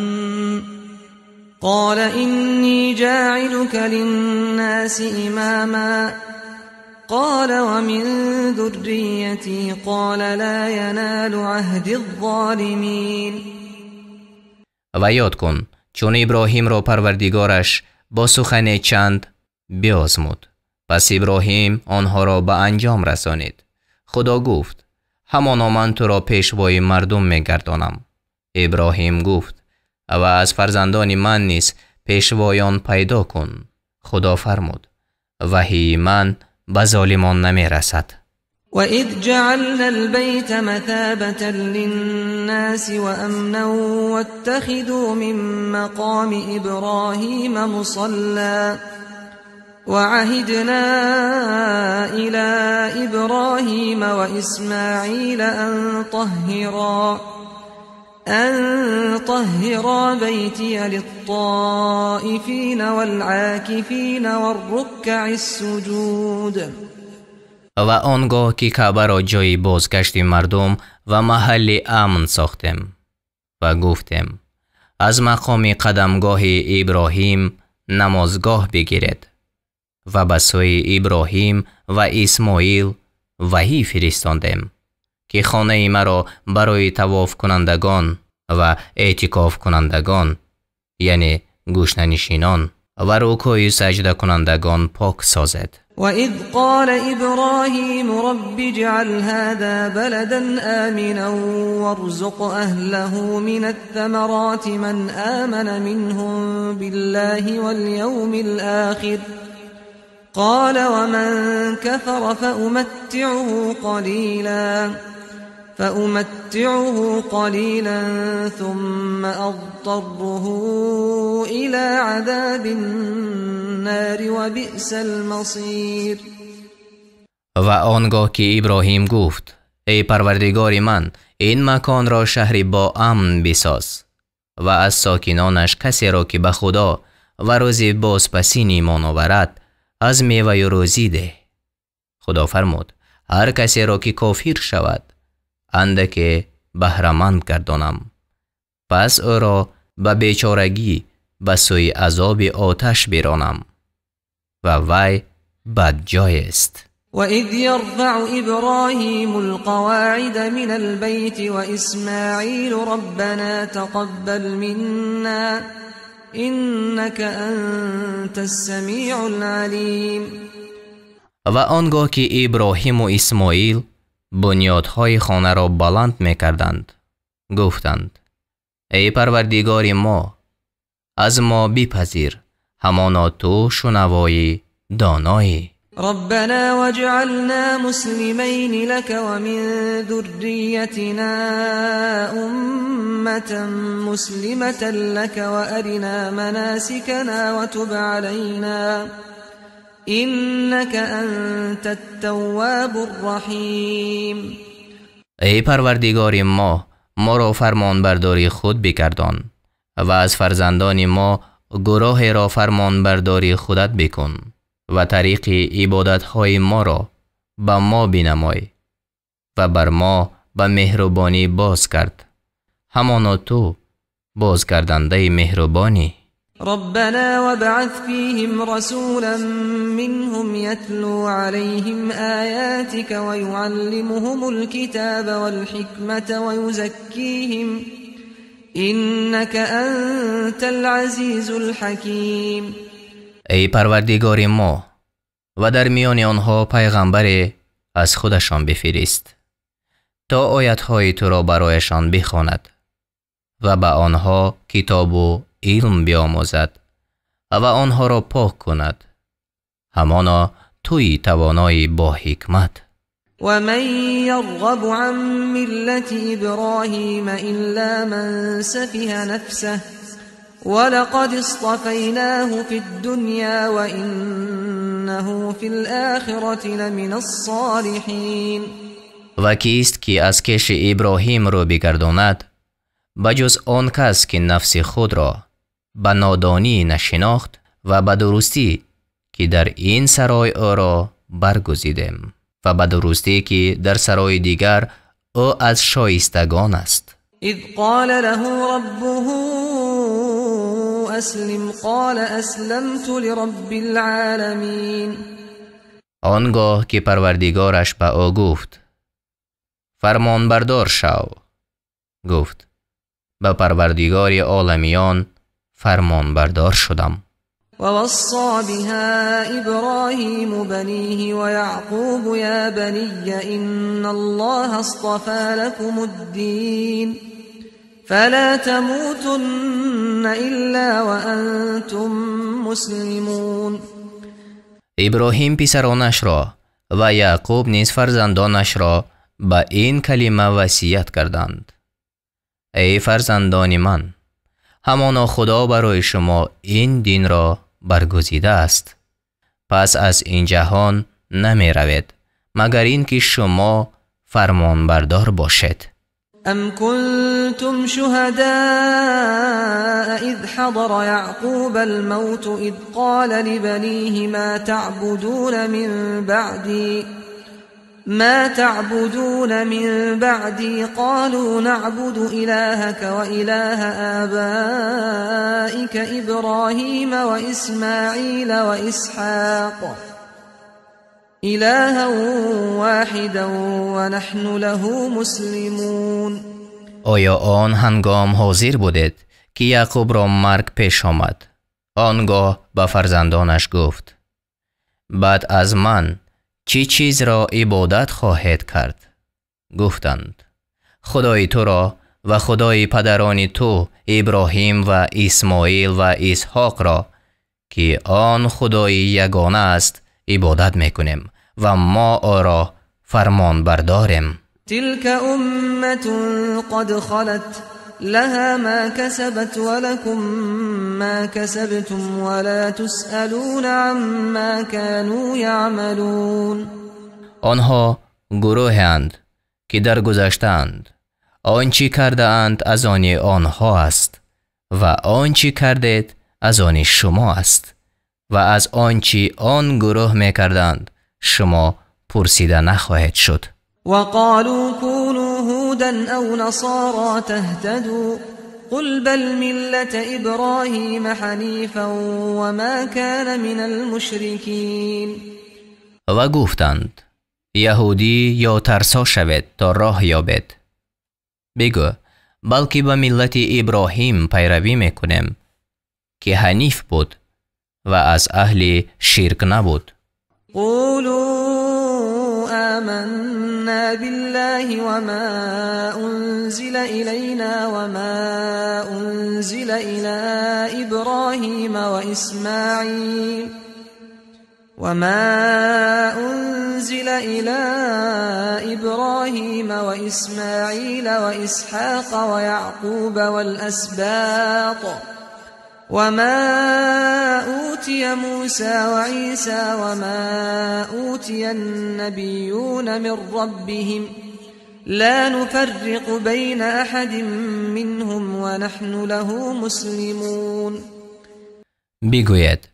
قال إني جاعلك للناس إماما قال ومن ذريتي قال لا ينال عهدي الظالمين.
Ва ёд кун, чун Иброҳимро Парвардигораш бо сухане чанд биозмуд, пас Иброҳим онҳоро ба анҷом расонид. Худо гуфт: «Ҳамоно ман туро пешвои мардум мегардонам». Иброҳим гуфт: «Ва аз фарзандони ман низ пешвоён пайдо кун». Худо фармуд: «Ваҳии ман ба золимон намерасад».
وإذ جعلنا البيت مثابة للناس وأمنا واتخذوا من مقام إبراهيم مصلى وعهدنا إلى إبراهيم وإسماعيل أن طهرا بيتي للطائفين والعاكفين والركع السجود.
Ва он гоҳ ки Каъбаро ҷойи бозгашти мардум ва маҳалли амн сохтем ва гуфтем: «Аз мақоми қадамгоҳи Иброҳим намозгоҳ бигиред», ва ба сӯи Иброҳим ва Исмоил ваҳӣ фиристондем, ки хонаи маро барои тавофкунандагон ва эътикофкунандагон, яъне гӯшанишинон, ва рукӯю саҷдакунандагон пок созед.
وإذ قال إبراهيم رب اجعل هذا بلدا آمنا وارزق أهله من الثمرات من آمن منهم بالله واليوم الآخر قال ومن كفر فأمتعه قليلا ثم أضطره إلى عذاب النار وبئس المصير.
Ва он гоҳ ки Иброҳим гуфт: «Эй Парвардигори ман, ин маконро шаҳри боамн бисоз ва аз сокинонаш касеро, ки ба Худо ва рӯзи бозпасин имон оварад, аз меваю рӯзӣ деҳ». Худо фармуд: «Ҳар касеро ки кофир шавад, андаке баҳраманд гардонам, пас ӯро ба бечорагӣ ба сӯи азоби оташ биронам, ва вай бадҷоест».
وإذ يرفع إبراهيم القواعد من البيت وإسماعيل ربنا تقبل منا إنك أنت السميع العليم.
Ва он гоҳ ки Иброҳиму Исмоил бунёдҳои хонаро баланд мекарданд, гуфтанд: «Эй Парвардигори мо, аз мо бипазир, ҳамоно ту шунавои доноӣ».
ربنا واجعلنا مسلمين لك ومن ذريتنا أمة مسلمة لك وأرنا مناسكنا وتب علينا إنك أنت التواب الرحيم.
Эй Парвардигори мо, моро фармонбардори худ бигардон ва аз фарзандони мо гурӯҳеро фармонбардори худат бикун ва тариқи ибодатҳои моро ба мо бинамой ва бар мо ба меҳрубонӣ боз кард, ҳамоно ту бозгардандаи меҳрубонӣ.
ربنا وابعث فيهم رسولا منهم يتلو عليهم آياتك ويعلمهم الكتاب والحكمة ويزكيهم إنك أنت العزيز الحكيم.
Эй Парвардигори мо, ва дар миёни онҳо пайғамбаре аз худашон бифирист, то оятҳои туро барояшон бихонад ва ба онҳо китобу илм биомӯзад ва онҳоро пок кунад. Ҳамоно туи тавонои бо ҳикмат.
ومن يرغب عن ملة إبراهيم إلا من سفه نفسه ولقد اصطفيناه في الدنيا وإنه في الآخرة لمن الصالحين.
Ва кист ки аз кеши Иброҳим рӯ бигардонад, ба ҷуз он кас ки нафси худро ба нодонӣ нашинохт ва ба дурустӣ ки дар ин сарой ӯро баргузидем ва ба дурустӣ ки дар сарои дигар ӯ аз шоистагон аст.
إذ قال له ربه أسلم قال أسلمت لرب العالمين.
Он гоҳ ки Парвардигораш ба ӯ гуфт: фармонбардор шав, гуфт: ба Парвардигори оламиён фармонбардор шудам.
ووصى بها إبراهيم بنيه ويعقوب يا بني إن الله اصطفى لكم الدين فلا تموتن إلا وأنتم مسلمون.
Иброҳим писаронашро ва Яъқуб низ фарзандонашро ба ин калима васият карданд: эй фарзандони ман, ҳамоно Худо барои шумо ин динро баргузидааст. Пас аз ин ҷаҳон намеравед, магар ин ки шумо фармонбардор бошед.
أم كنتم شهداء إذ حضر يعقوب الموت إذ قال لبنيه ما تعبدون من بعدي قالوا نعبد إلهك وإله آبائك إبراهيم وإسماعيل وإسحاق إلها واحدا ونحن له مسلمون.
Оё он ҳангом ҳозир будед ки Яъқубро марг пеш омад? Он гоҳ ба фарзандонаш гуфт: баъд аз ман чӣ чизро ибодат хоҳед кард? Гуфтанд: Худои туро ва Худои падарони ту Иброҳим ва Исмоил ва Исҳоқро, ки он Худои ягона аст, ибодат мекунем ва мо ӯро фармонбардорем.
تلك أمة قد خلت لها ما كسبت ولكم ما كسبتم ولا تسألون عما كانوا يعملون.
Онҳо гурӯҳеанд ки даргузаштаанд. Он чӣ кардаанд аз они онҳо аст ва он чӣ кардед аз они шумо аст ва аз он чӣ он гурӯҳ мекарданд шумо пурсида нахоҳед шуд.
وقالوا كونوا هودا أو نصارى تهتدوا قل بل ملة إبراهيم حنيفا وما كان من المشركين.
Ва гуфтанд: яҳудӣ ё тарсо шавед то роҳ ёбед. Бигӯ: балки ба миллати Иброҳим пайравӣ мекунем, ки ҳаниф буд ва аз аҳли ширк набуд.
قولوا آمنا بالله وما أنزل إلينا وما أنزل إلى إبراهيم وإسماعيل وما أنزل إلى إبراهيم وإسماعيل وإسحاق ويعقوب والأسباط وما أوتي أوتي موسى وعيسى وما أوتي النبيون من ربهم لا نفرق بين أحد منهم ونحن له مسلمون.
بگوید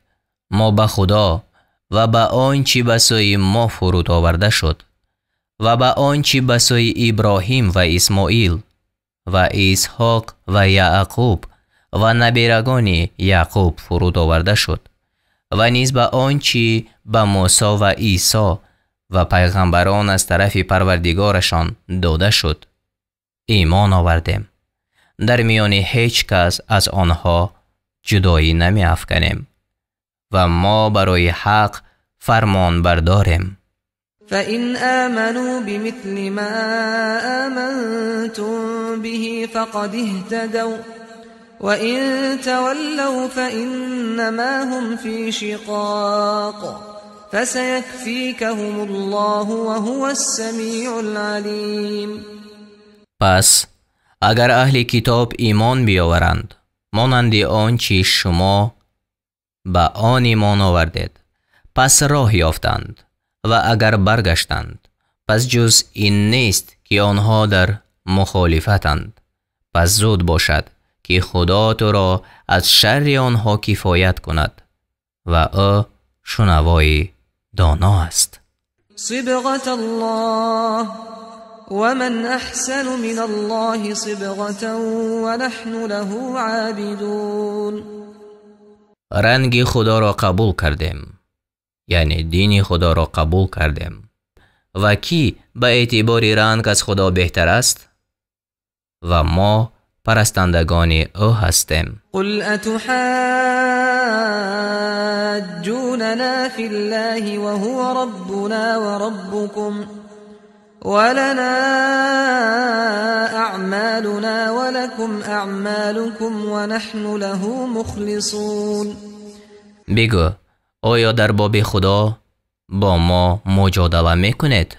ما به خدا و به آنچه به سوی ما فرود آورده شد و به آنچه به سوی ابراهیم و اسماعیل و اسحاق و یعقوب و نبیرگان یعقوب فرود آورده شد و نیز به آنچه به موسی و عیسی و پیغمبران از طرف پروردگارشان داده شد ایمان آوردیم. در میان هیچ کس از آنها جدایی نمی افکنیم و ما برای حق فرمان برداریم.
فإن آمنوا بمثل ما آمنتم به فقد اهتدوا وإن تولوا فإنما هم في شقاق فسيكفيكهم الله وهو السميع العليم.
پس اگر اهل کتاب ایمان بیاورند مانند آنچه شما به آن ایمان آوردید پس راه یافتند، و اگر برگشتند پس جز این نیست که آنها در مخالفتند. پس زود باشد که خدا تو را از شر آنها کفایت کند و او شنوای دانا است.
صبغة الله ومن احسن من الله صبغة ونحن له عابدون.
رنگ خدا را قبول کردیم، یعنی دین خدا را قبول کردیم. و کی به اعتبار رنگ از خدا بهتر است؟ و ما پرستندگان او هستیم.
قل اتحاجوننا فی الله وهو ربنا وربكم ولنا اعمالنا ولكم اعمالكم ونحن له مخلصون.
بگو آیا در باب خدا با ما مجادله میکنید؟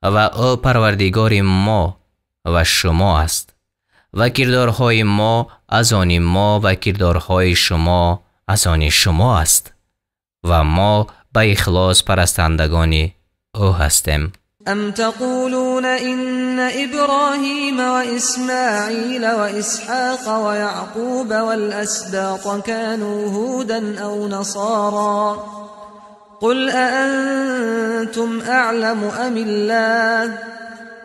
و او پروردگار ما و شما است و کردارهای ما از آن ما و کردارهای شما از آن شما است و ما به اخلاص پرستندگان او هستیم.
ام تقولون ان ابراهیم و اسماعیل و اسحاق و یعقوب والاسباط كانوا هودا او نصارا قل اانتم اعلم ام الله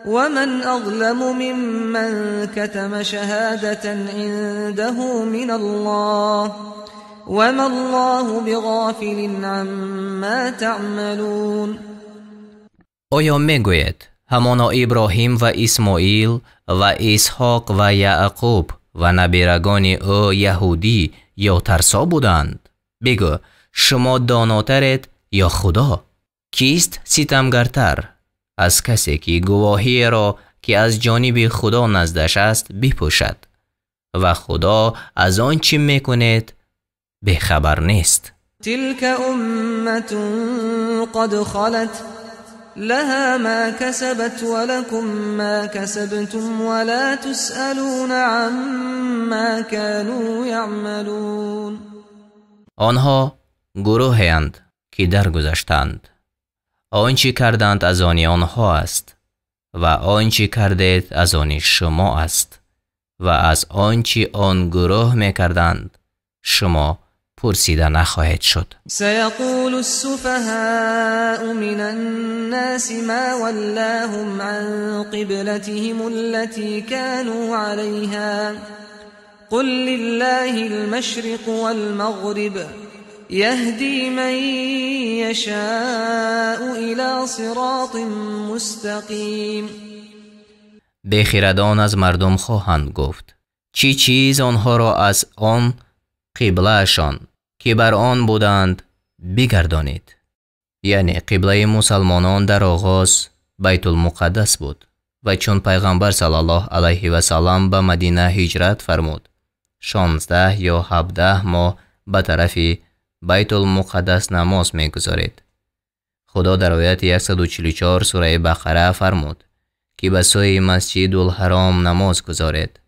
ومن اظلم ممن كتم شهادة عنده من الله وما الله بغافل عما تعملون.
آیا میگوید همانا ابراهیم و اسماعیل و اسحاق و یعقوب و نبیرگان او یهودی یا ترسا بودند؟ بگو شما داناترید یا خدا؟ کیست ستمگرتر از کسی که گواهی را که از جانب خدا نزدش است بپوشد و خدا از آن چی میکند بیخبر نیست.
تلك امة قد خلت لها ما كسبت ولكم ما كسبتم ولا تسألون عما كانوا يعملون.
آنها گروهی‌اند که درگذشتند. آنچه کردند از آن آنها است و آنچه کردید از آن شما است و از آنچه آن گروه میکردند شما پرسیده نخواهید شد.
سیقول السفهاء من الناس ما ولاهم عن قبلتهم التي كانوا عليها قل لله المشرق والمغرب يهدي من يشاء إلى صراط مستقیم.
بخیردان از مردم خواهند گفت چی چیز آنها را از آن قبلهشان که بر آن بودند بگردانید. یعنی قبله مسلمانان در آغاز بیت المقدس بود و چون پیغمبر صلی الله علیه و سلم به مدینه هجرت فرمود 16 یا 17 ماه به طرف بیت المقدس نماز میگذارید. خدا در آیت 144 سوره بقره فرمود که به سوی مسجد الحرام نماز گذارید.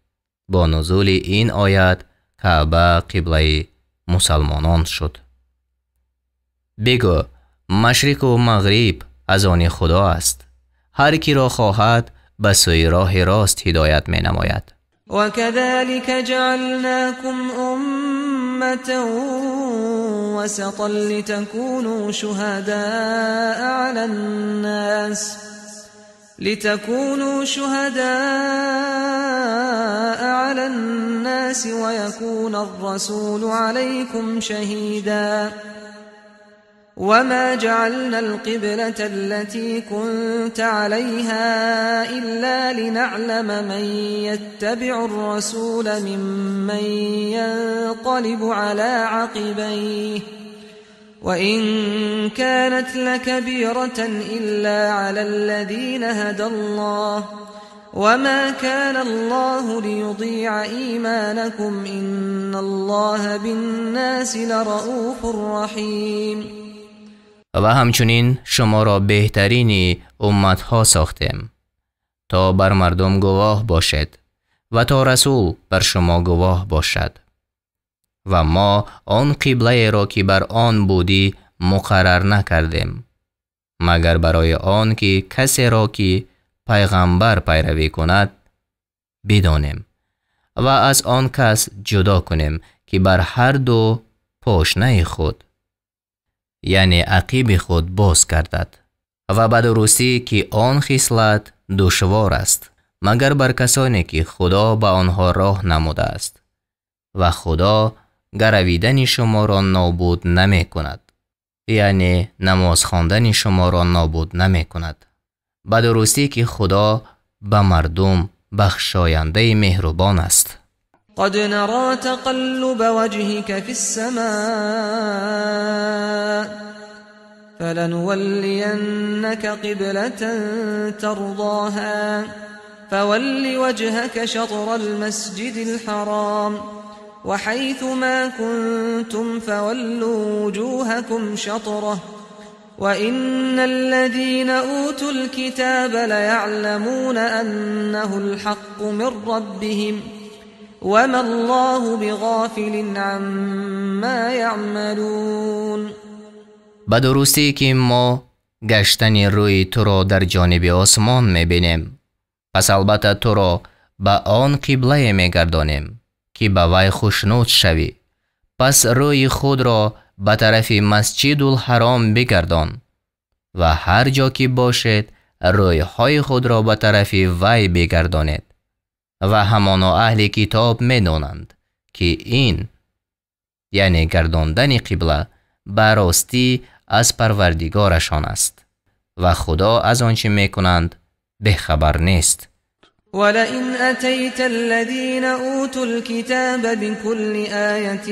با نزول این آیت کعبه قبله مسلمانان شد. Бигӯ машриқу мағриб аз они Худо аст, ҳар киро хоҳад ба сӯи роҳи рост ҳидоят менамояд.
وكذلك جعلناكم أمة وسطا لتكونوا شهداء على الناس ويكون الرسول عليكم شهيدا وما جعلنا القبلة التي كنت عليها إلا لنعلم من يتبع الرسول ممن ينقلب على عقبيه وإن كانت لكبيرة إلا على الذين هدى الله وما كان الله ليضيع إيمانكم إن الله بالناس لرؤوف رحيم.
Ва ҳамчунин шуморо беҳтарини умматҳо сохтем, то бар мардум гувоҳ бошед ва то расул бар шумо гувоҳ бошад. Ва мо он қиблаеро ки бар он будӣ муқаррар накардем, магар барои он ки касеро ки пайғамбар пайравӣ кунад бидонем ва аз он кас ҷудо кунем ки бар ҳар ду пошнаи худ, яъне ақиби худ боз гардад. Ва ба дурустӣ ки он хислат душвор аст, магар бар касоне ки Худо ба онҳо роҳ намудааст ва Худо гаравидани шуморо нобуд намекунад, яъне намоз хондани шуморо нобуд намекунад. Ба дурустӣ ки Худо ба мардум бахшояндаи меҳрубон аст.
قد نرى تقلب وجهك في السماء فلنولينك قبلة ترضاها فول وجهك شطر المسجد الحرام وحيث ما كنتم فولوا وجوهكم شطره وإن الذين أوتوا الكتاب ليعلمون أنه الحق من ربهم وما الله بغافل عما يعملون.
Ба дурустӣ ки мо гаштани рӯи туро дар ҷониби осмон мебинем, пас албатта туро ба он қиблае мегардонем ки ба вай хушнуд шавӣ. Пас рӯи худро ба тарафи Масҷидулҳаром бигардон ва ҳар ҷо ки бошед рӯйҳои худро ба тарафи вай бигардонед. Ва ҳамоно аҳли китоб медонанд ки ин, яъне гардондани қибла, ба ростӣ аз Парвардигорашон аст ва Худо аз он чӣ мекунанд бехабар нест.
ولئن أتيت الذين أوتوا الكتاب بكل آية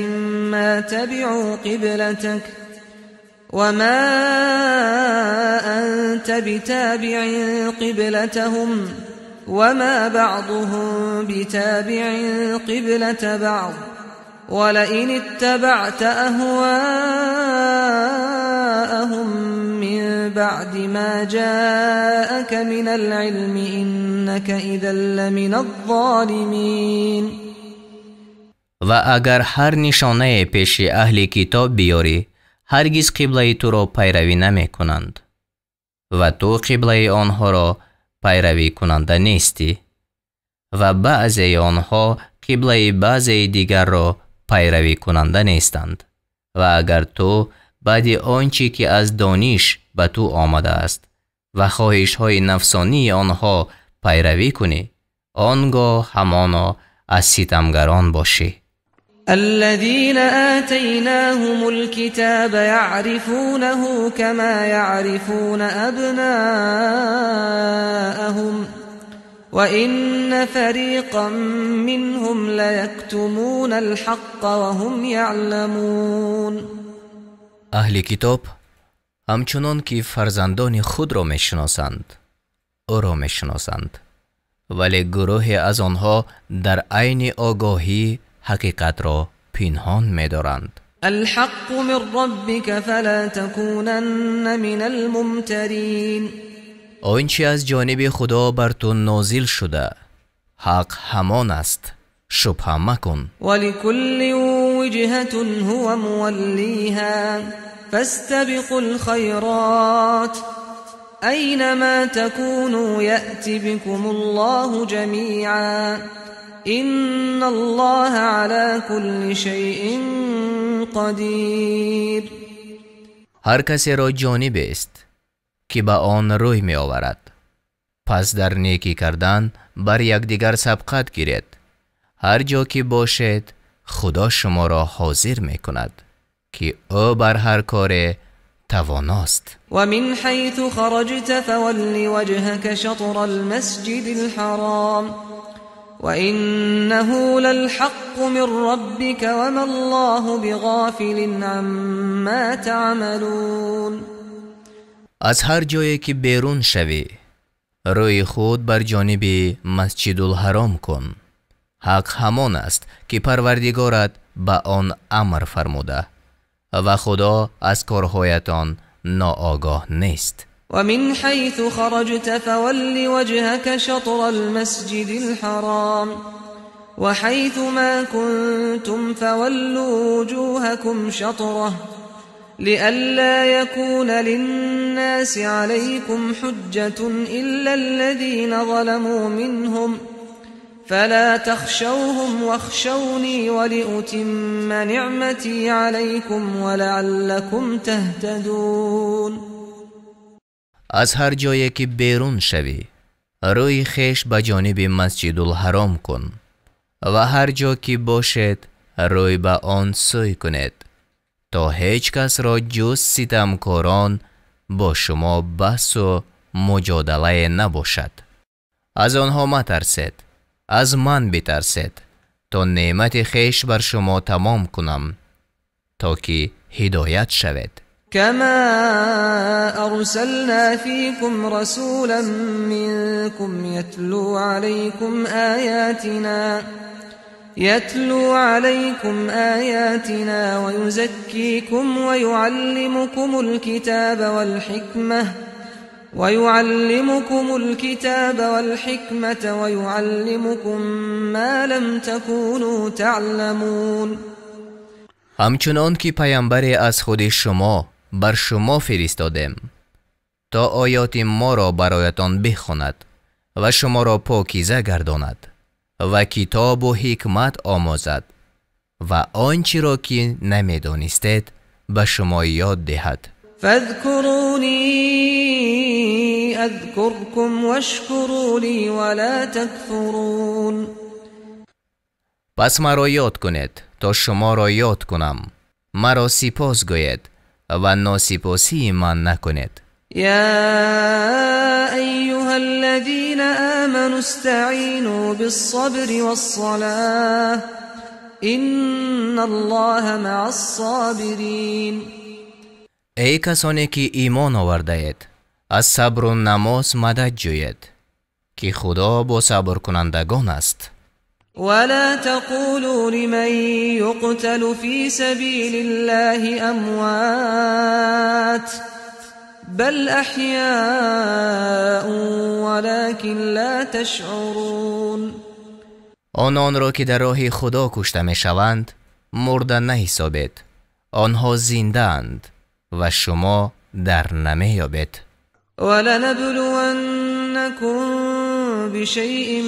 ما تبعوا قبلتك وما أنت بتابع قبلتهم وما بعضهم بتابع قبلة بعض ولئن اتبعت أهواءهم من بعد ما جاءك من العلم إنك إذا لمن الظالمين.
Ва агар ҳар нишонае пеши аҳли китоб биёрӣ, ҳаргиз қиблаи туро пайравӣ намекунанд ва ту қиблаи онҳоро пайравӣ кунанда нестӣ ва баъзеи онҳо қиблаи баъзеи дигарро пайравӣ кунанда нестанд. Ва агар ту баъди он чӣ ки аз дониш ба ту омадааст ва хоҳишҳои нафсонии онҳо пайравӣ кунӣ, он гоҳ ҳамоно аз ситамгарон бошӣ.
الذين آتيناهم الكتاب يعرفونه كما يعرفون أبناءهم وإن فريقا منهم ليكتمون الحق وهم يعلمون.
Аҳли китоб ҳамчунон ки фарзандони худро мешиносанд, ӯро мешиносанд, вале гурӯҳе аз онҳо дар айни огоҳӣ ҳақиқатро пинҳон медоранд.
الحق من ربك فلا تكونن من الممترين.
Он чи аз ҷониби Худо бар ту нозил шуда, ҳақ ҳамон аст, шубҳа макун.
ولكل وجهة هو موليها فاستبقوا الخيرات أينما تكونوا يأت بكم الله جميعا إن الله على كل شيء قدير.
Ҳар касеро ҷонибест ки ба он рӯй меоварад, пас дар некӣ кардан бар якдигар сабқат гиред. Ҳар ҷо ки бошед, Худо шуморо ҳозир мекунад, ки ӯ бар ҳар коре тавоност.
ومن حيث خرجت فول وجهك شطر المسجد الحرام وإنه للحق من ربك وما الله بغافل عما تعملون.
Аз ҳар ҷое ки берун шавӣ, рӯи худ бар ҷониби Масҷидулҳаром кун. Ҳақ ҳамон аст ки Парвардигорат ба он амр фармуда ва Худо аз корҳоятон ноогоҳ нест.
ومن حيث خرجت فول وجهك شطر المسجد الحرام وحيث ما كنتم فولوا وجوهكم شطره لئلا يكون للناس عليكم حجة إلا الذين ظلموا منهم فلا تخشوهم واخشوني ولأتم نعمتي عليكم ولعلكم تهتدون.
Аз ҳар ҷое ки берун шавӣ, рӯи хеш ба ҷониби Масҷидулҳаром кун ва ҳар ҷо ки бошед, рӯй ба он сӯй кунед, то ҳеҷ касро ҷуз ситамкорон бо шумо баҳсу муҷодалае набошад. Аз онҳо матарсед, аз ман битарсед, то неъмати хеш бар шумо тамом кунам, то ки ҳидоят шавед.
كما أرسلنا فيكم رسولا منكم يتلو عليكم آياتنا ويزكيكم ويعلمكم الكتاب والحكمة ويعلمكم ما لم تكونوا تعلمون.
Ҳамчунон ки паямбаре аз худи шумо бар шумо фиристодем, то оёти моро бароятон бихонад ва шуморо покиза гардонад ва китобу ҳикмат омӯзад ва он чиро ки намедонистед ба шумо ёд диҳад.
فاذكروني أذكركم واشكروا لي ولا تكفرون.
Пас маро ёд кунед, то шуморо ёд кунам. Маро сипос гӯед ва носипосии ман накунед.
يا أيها الذين آمنوا استعينوا بالصبر والصلاة إن الله مع الصابرين.
Эй касоне ки имон овардаед, аз сабру намоз мадад ҷӯед, ки Худо бо сабркунандагон аст.
ولا تقولوا لمن يقتل في سبيل الله أموات بل أحياء ولكن لا تشعرون.
Ононро ки дар роҳи Худо кушта мешаванд, мурда наҳисобед. Онҳо зиндаанд ва шумо дар намеёбед.
ولنبلونكم بشيء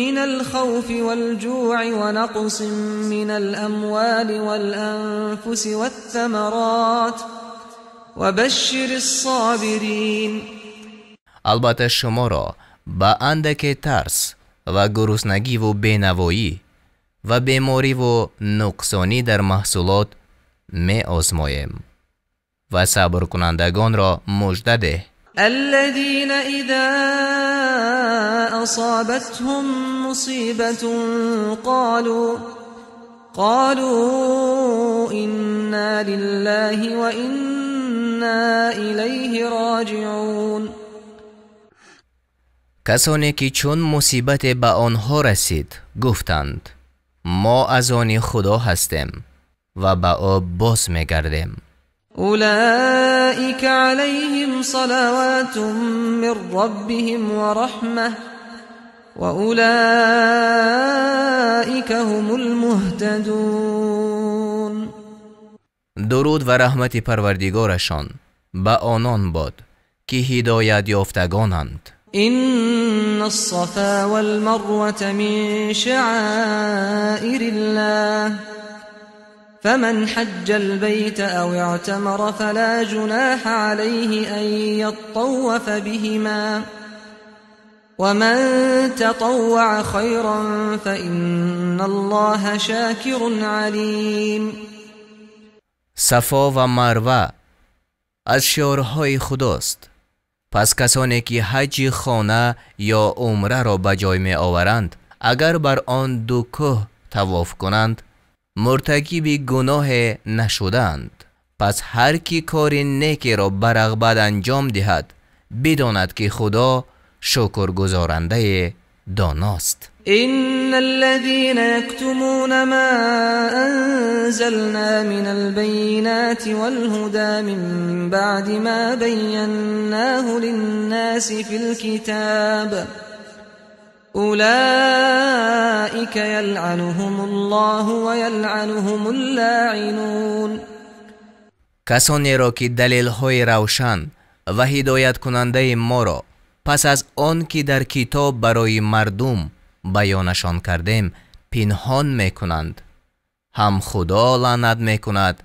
من الخوف والجوع ونقص من الأموال والأنفس والثمرات وبشر الصابرين.
Албатта шуморо ба андаке тарс ва гуруснагиву бенавоӣ ва бемориву нуқсонӣ дар маҳсулот меозмоем ва сабркунандагонро мужда деҳ.
الذين إذا أصابتهم مصيبة قالوا إنا لله وإنا إليه راجعون.
Касоне ки чун мусибате ба онҳо расид, гуфтанд: мо аз они Худо ҳастем ва ба ӯ боз мегардем.
أولئك عليهم صلوات من ربهم ورحمة وأولئك هم المهتدون.
Дуруд ва раҳмати Парвардигорашон ба онон бод, ки ҳидоят ёфтагонанд.
إن الصفا والمروة من شعائر الله فمن حج البيت أو اعتمر فلا جناح عليه أن يطوف بهما ومن تطوع خيرا فإن الله شاكر عليم.
Сафо ва Марва аз шиорҳои Худост. Пас касоне ки ҳаҷи хона ё умраро ба ҷой меоваранд, агар бар он ду кӯҳ тавоф кунанд, муртакиби гуноҳе нашудаанд. Пас ҳар ки кори некеро ба рағбат анҷом диҳад, бидонад ки Худо шукргузорандаи доност.
إن الذين يكتمون ما أنزلنا من البينات والهدى من بعد ما بيناه للناس في الكتاب أولئك يلعنهم الله ويلعنهم اللاعنون.
Касонеро ки далелҳои равшан ва ҳидояткунандаи моро пас аз он ки дар китоб барои мардум баёнашон кардем пинҳон мекунанд, ҳам Худо лаънат мекунад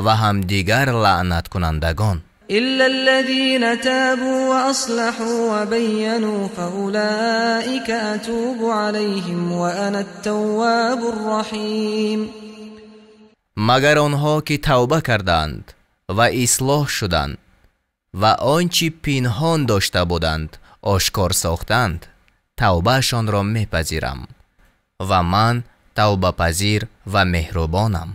ва ҳам дигар лаънаткунандагон.
إلا الذين تابوا وأصلحوا وبينوا فأولئك أتوب عليهم وأنا التواب الرحيم.
Магар онҳо ки тавба карданд ва ислоҳ шуданд ва он чӣ пинҳон дошта буданд ошкор сохтанд, тавбаашонро мепазирам ва ман тавбапазир ва меҳрубонам.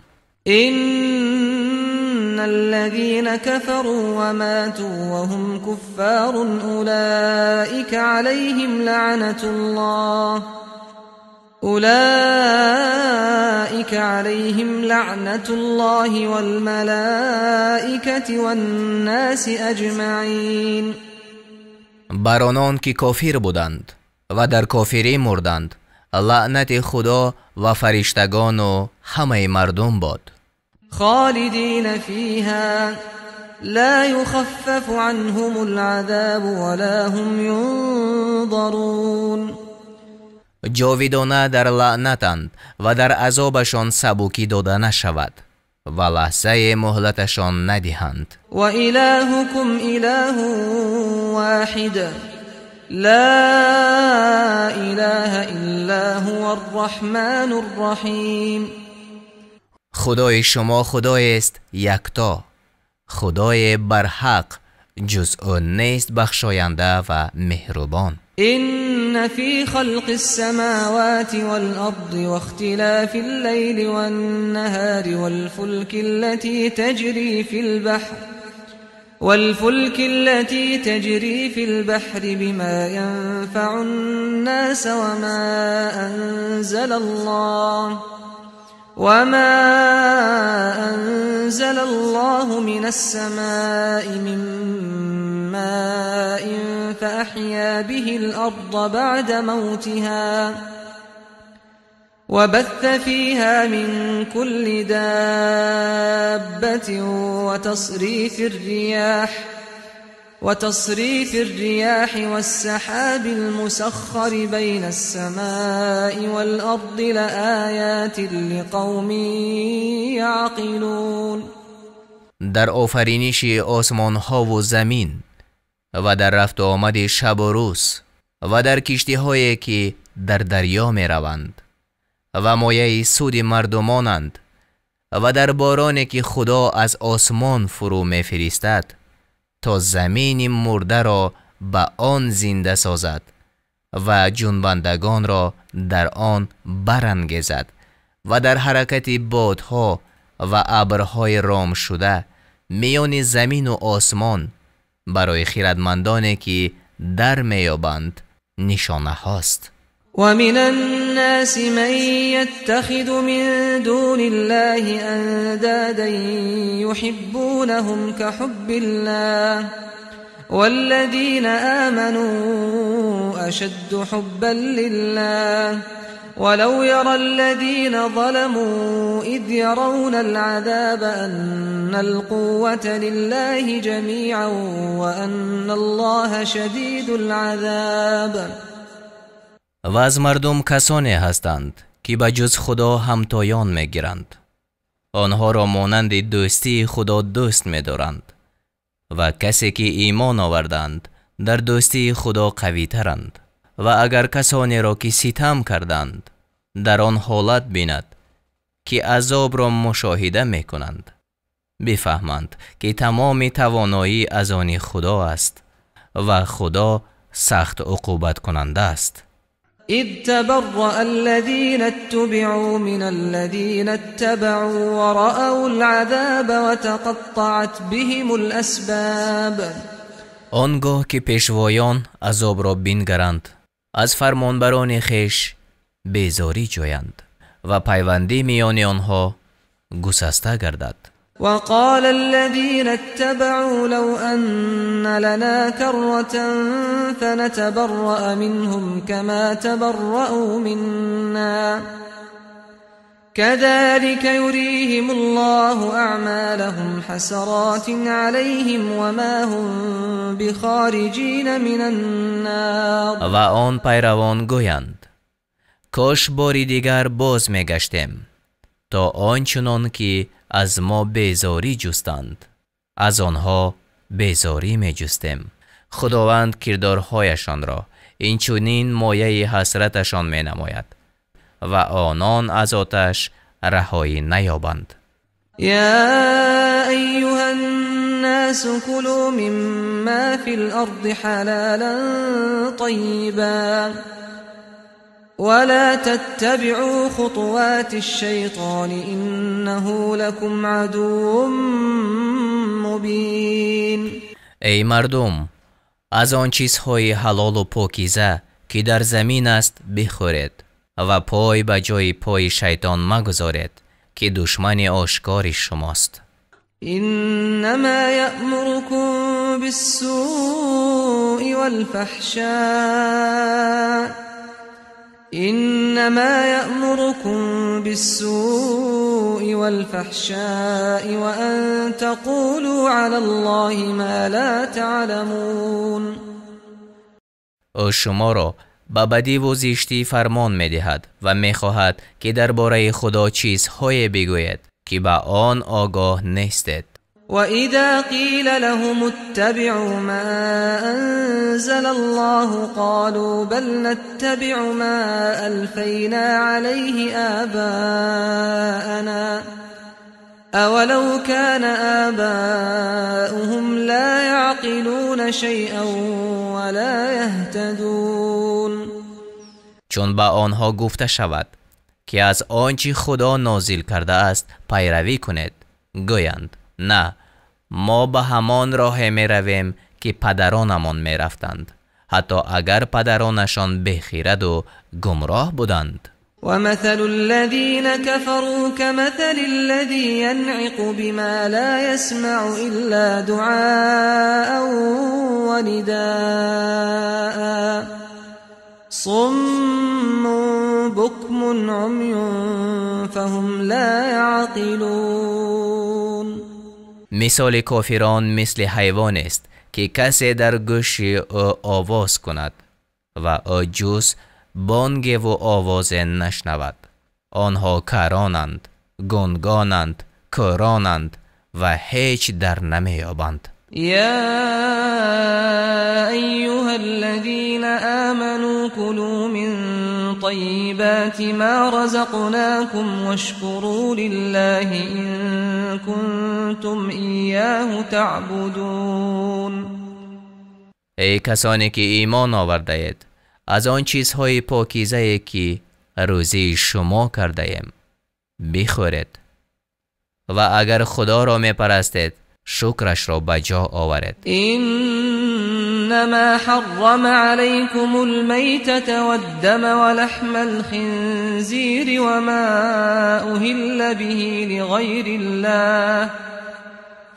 إن الذين كفروا وماتوا وهم كفار أولئك عليهم لعنة الله أولئك عليهم لعنة الله والملائكة والناس أجمعين.
Бар онон ки кофир буданд ва дар кофирӣ мурданд, лаънати Худо ва фариштагону ҳамаи мардум бод.
خالدين فيها لا يخفف عنهم العذاب ولا هم ينظرون.
Ҷовидона дар лаънатанд ва дар азобашон сабукӣ дода нашавад ва лаҳзае муҳлаташон надиҳанд.
وإلهكم إله واحد لا إله إلا هو الرحمن الرحيم.
Худои шумо Худоест якто, Худое барҳақ, ҷуз ӯ нест бахшоянда ва меҳрубон.
إن في خلق السماوات والأرض واختلاف الليل والنهار والفلك التي تجري في البحر بما ينفع الناس وما أنزل الله من السماء من ماء فأحيا به الأرض بعد موتها وبث فيها من كل دابة وتصريف الرياح والسحاب المسخر بين السماء والأرض لآيات لقوم يعقلون.
Дар офариниши осмонҳову замин ва дар рафту омади шабу рӯз ва дар киштиҳое ки дар дарё мераванд ва мояи суди мардумонанд ва дар бороне ки Худо аз осмон фурӯ мефиристад то замини мурдаро ба он зинда созад ва ҷунбандагонро дар он барангезад ва дар ҳаракати бодҳо ва абрҳои ромшуда миёни замину осмон барои хирадмандоне ки дар меёбанд нишонаҳост.
ومن الناس من يتخذ من دون الله أندادا يحبونهم كحب الله والذين آمنوا أشد حبا لله ولو يرى الذين ظلموا إذ يرون العذاب أن القوة لله جميعا وأن الله شديد العذاب.
و از مردم کسانی هستند که به جز خدا همتایان میگیرند. آنها را مانند دوستی خدا دوست می‌دارند و کسی که ایمان آوردند در دوستی خدا قوی ترند. و اگر کسانی را که ستم کردند در آن حالت بیند که عذاب را مشاهده میکنند، بفهمند که تمام توانایی از آن خدا است و خدا سخت عقوبت کننده است.
اذ تبرأ الذين اتبعوا من الذين اتبعوا ورأوا العذاب وتقطعت بهم الأسباب.
آنگاه که پیشوایان عذاب را بینگرند، از فرمانبران خویش بیزاری جویند و پیوندی میان آنها گسسته گردد.
وقال الذين اتبعوا لو أن لنا كرة فنتبرأ منهم كما تبرأوا منا كذلك يريهم الله أعمالهم حسرات عليهم وما هم بخارجين من النار.
و آن پیروان گویند کاش باری دیگر باز میگشتیم تا آنچنان که از ما بیزاری جستند از آنها بیزاری میجستیم. خداوند کردارهایشان را اینچنین مایه حسرتشان مینماید و آنان از آتش رهایی نیابند.
یا ایها الناس كلوا مما فی الارض حلالا طیبا ولا تتبعوا خطوات الشیطان انه لكم عدو مبین.
ای مردم، از آن چیزهای حلال و پاکیزه که در زمین است بخورید و پای به جای پای شیطان مگذارید که دشمن آشکار شماست.
انما یأمرکم بالسوء والفحشاء انما یأمرکم بالسوء والفحشاء وان تقولوا علی الله ما لا تعلمون.
او شما را به بدی و زشتی فرمان می‌دهد و می‌خواهد که درباره خدا چیزهای بگوید که به آن آگاه نیستید.
و اذا قیل لهم اتبعوا ما انزل الله قالوا بل نتبع ما الفینا علیه آباءنا اولو كان آباؤهم لا يعقلون شيئا ولا يهتدون.
چون به آنها گفته شود که از آنچه خدا نازل کرده است پیروی کنید، گویند نه، ما به همان راه می رویم که پدرانمان می رفتند، حتی اگر پدرانشان بخیرد و گمراه بودند.
ومثل الذين كفروا كمثل الذي ينعق بما لا يسمع إلا دعاء ونداء صم بكم عمي فهم لا يعقلون.
مثال کافران مثل حیوان است که کسی در گوش او آواز کند و او جز بانگ و آواز نشنود. آنها کرانند، گنگانند، کورانند و هیچ در نمیابند.
یا ایها الذین آمنوا كلوا من طیبات ما رزقناكم واشكروا لله إن كنتم إياه تعبدون.
ای کسانی که ایمان آورده اید، از آن چیزهای پاکیزه که روزی شما کرده ایم بخورید و اگر خدا را میپرستید شکرش را به جا آورید.
انما حرم علیکم المیتة والدم ولحم الخنزیر وما اهل به لغیر الله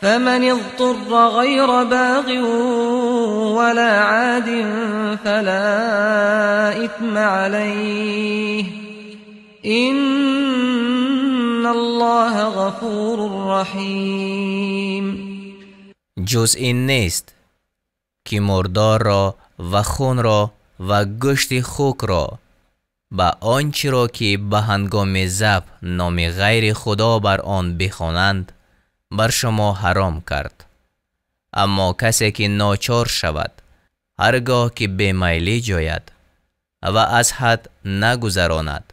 فمن اضطر غیر باغ ولا عاد فلا اثم علیه إن الله غفور رحيم.
Ҷуз ин нест ки мурдорро ва хунро ва гӯшти хукро ба он чиро ки ба ҳангоми забҳ номи ғайри Худо бар он бихонанд бар шумо ҳаром кард. Аммо касе ки ночор шавад, ҳар гоҳ ки бемайлӣ ҷояд ва аз ҳад нагузаронад,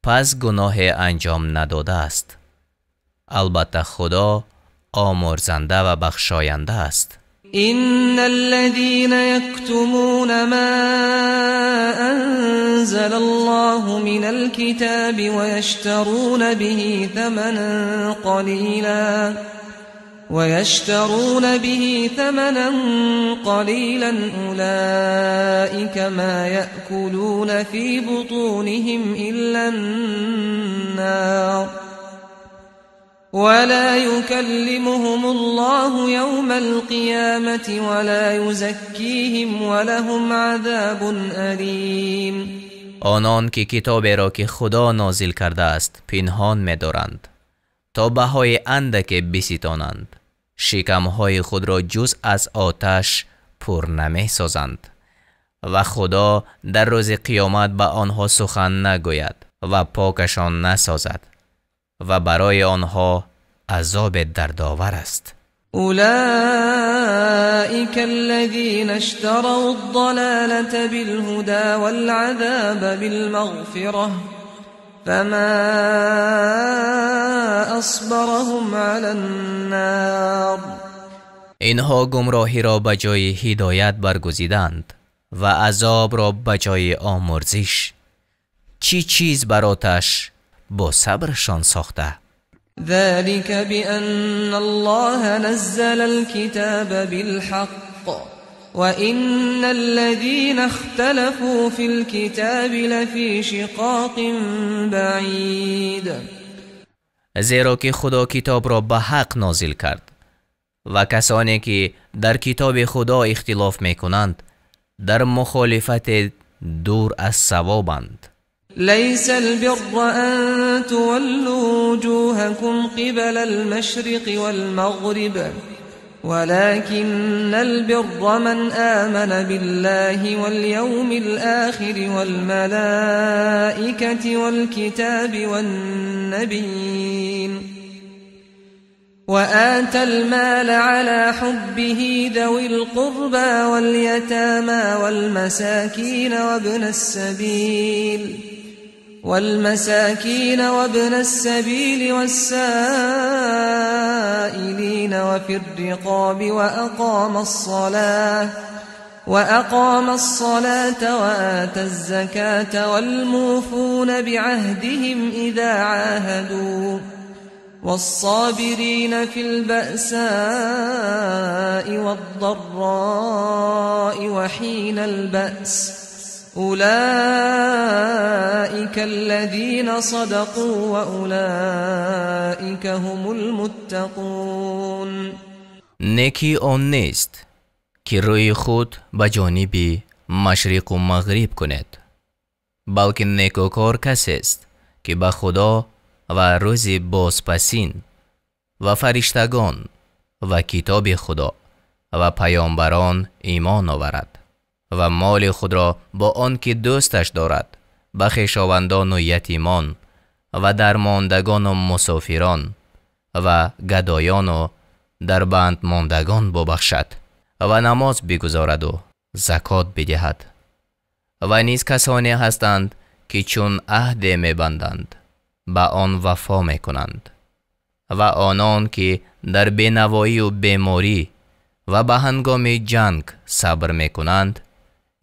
пас гуноҳе анҷом надодааст. Албатта Худо омурзанда ва бахшоянда аст.
إن الذين يكتمون ما أنزل الله من الكتاب ويشترون به ثمنا قليلا أولئك ما يأكلون في بطونهم إلا النار ولا يكلمهم الله يوم القيامة ولا يزكيهم ولهم عذاب أليم.
Онон ки китоберо ки Худо нозил кардааст пинҳон медоранд то баҳои андаке биситонанд, шикамҳои худро ҷуз аз оташ пур намесозанд ва Худо дар рӯзи қиёмат ба онҳо сухан нагӯяд ва покашон насозад ва барои онҳо азоби дардовар аст.
أولئك الذين اشتروا الضلالة بالهدى والعذاب بالمغفرة فما أصبرهم على النار.
Инҳо гумроҳиро ба ҷои ҳидоят баргузиданд ва азобро ба ҷои омурзиш. Чӣ чиз бар оташ бо сабршон сохта?
ذلك بأن الله نزل الكتاب بالحق وإن الذين اختلفوا في الكتاب لفي شقاق بعيد.
Зеро ки Худо китобро ба ҳақ нозил кард ва касоне ки дар китоби Худо ихтилоф мекунанд дар мухолифати дур аз савобанд.
ليس البر أن تولوا وجوهكم قبل المشرق والمغرب ولكن البر من آمن بالله واليوم الآخر والملائكة والكتاب والنبيين وآتى المال على حبه ذوي القربى واليتامى والمساكين وابن السبيل والسائلين وفي الرقاب وأقام الصلاة وآتى الزكاة والموفون بعهدهم إذا عاهدوا والصابرين في البأساء والضراء وحين البأس أولئك الذين صدقوا وأولئك هم المتقون.
Некӣ он нест ки рӯи худ ба ҷониби машриқу мағриб кунед, балки некӯкор касест ки ба Худо ва рӯзи бозпасин ва фариштагон ва китоби Худо ва паёмбарон имон оварад ва моли худро бо он ки дӯсташ дорад ба хешовандону ятимон ва дармондагону мусофирон ва гадоёну дарбандмондагон бубахшад ва намоз бигузораду закот бидиҳад. Ва низ касоне ҳастанд ки чун аҳде мебанданд ба он вафо мекунанд ва онон ки дар бенавоию беморӣ ва ба ҳангоми ҷанг сабр мекунанд,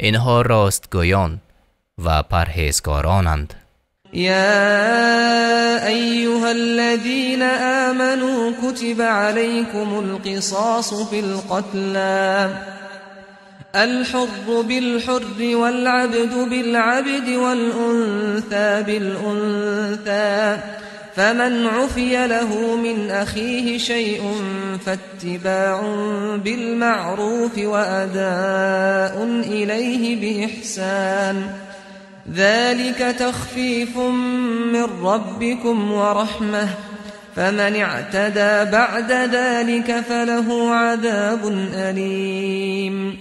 инҳо ростгӯён ва парҳезгоронанд.
يا أيها الذين آمنوا كتب عليكم القصاص في القتلى الحر بالحر والعبد بالعبد والأنثى بالأنثى فمن عفي له من أخيه شيء فاتباع بالمعروف وأداء إليه بإحسان ذلك تخفيف من ربكم ورحمة فمن اعتدى بعد ذلك فله عذاب أليم.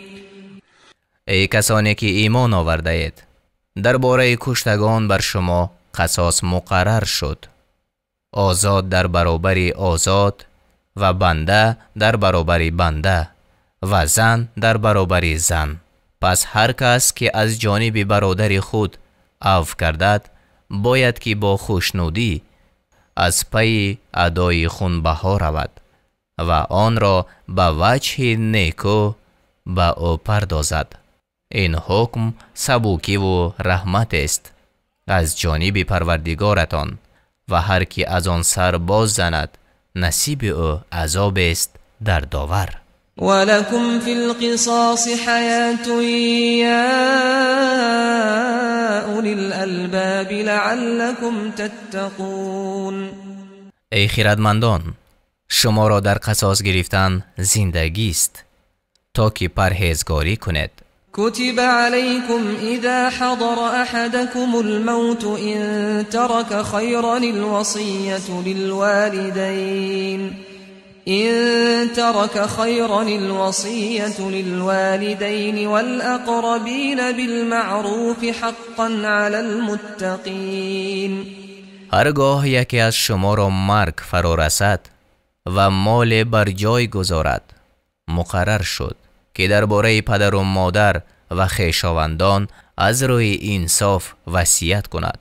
Эй касоне ки имон овардаед, дар бораи куштагон бар шумо қасос муқаррар шуд. Озод дар баробари озод ва банда дар баробари банда ва зан дар баробари зан. Пас ҳар кас ки аз ҷониби бародари худ афв кардад, бояд ки бо хушнудӣ аз пайи адои хунбаҳо равад ва онро ба ваҷҳи неку ба ӯ пардозад. Ин ҳукм сабукиву раҳматест аз ҷониби Парвардигоратон ва ҳар ки аз он сар боз занад, насиби ӯ азобест дардовар.
ولكم في القصاص حياة يا أولي الألباب لعلكم تتقون.
Эй хирадмандон, шуморо дар қасос гирифтан зиндагист, то ки парҳезгорӣ кунед.
كتب عليكم إذا حضر أحدكم الموت إن ترك خيرا الوصية للوالدين إن ترك خيرا الوصية للوالدين والأقربين بالمعروف حقا على المتقين.
ҳаргоҳ яке аз шуморо марг фаро расад ва моле бар ҷой гузорад, муқаррар шуд ки дар бораи падару модар ва хешовандон аз рӯи инсоф васият кунад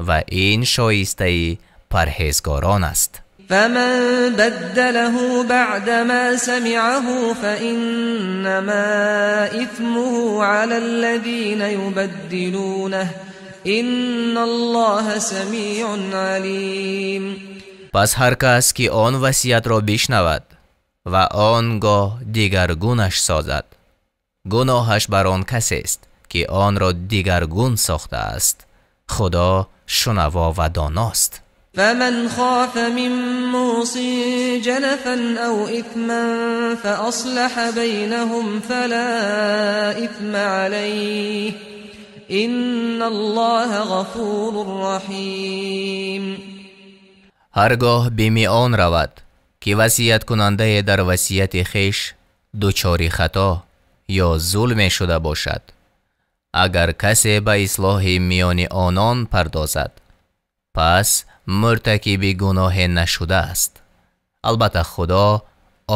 ва ин шоистаи парҳезгорон аст.
فمن بدله بعدما سمعه فإنما إثمه على الذين يبدلونه إن الله سميع عليم.
Пас ҳар кас ки он васиятро бишнавад ва он гоҳ дигаргунаш созад, гуноҳаш бар он касест ки онро дигаргун сохтааст. Худо шунаво ва доност.
فمن خاف من موص جنفا أو إثما فأصلح بينهم فلا إثم عليه إن الله غفور رحيم.
ҳаргоҳ бими он равад ки васияткунандае дар васияти хеш дучори хато ё зулме шуда бошад, агар касе ба ислоҳи миёни онон пардозад, пас муртакиби гуноҳе нашудааст. Албатта Худо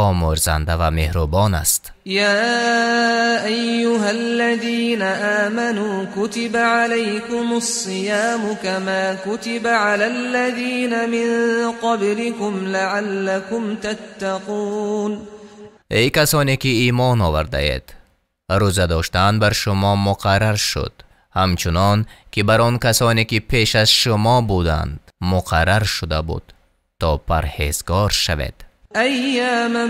омӯрзанда ва меҳрубон аст.
يا أيها الذين آمنوا كتب عليكم الصيام كما كتب على الذين من قبلكم لعلكم تتقون.
Эй касоне ки имон овардаед, рӯза доштан бар шумо муқаррар шуд, ҳамчунон ки бар он касоне ки пеш аз шумо буданд муқаррар шуда буд, то парҳезгор шавед.
أياما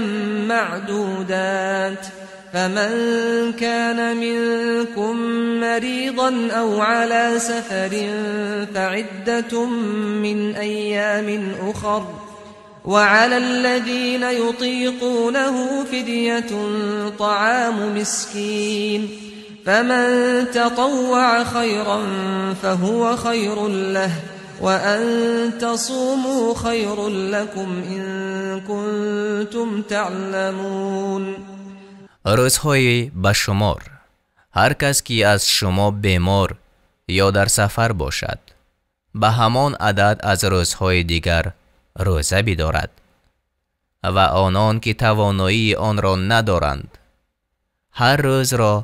معدودات فمن كان منكم مريضا أو على سفر فعدة من أيام أخر وعلى الذين يطيقونه فدية طعام مسكين فمن تطوع خيرا فهو خير له وأن تصوموا خير لكم إن كنتم تعلمون.
Рӯзҳои ба шумор ҳар кас ки аз шумо бемор ё дар сафар бошад, ба ҳамон адад аз рӯзҳои дигар рӯза бидорад ва онон ки тавоноии онро надоранд, ҳар рӯзро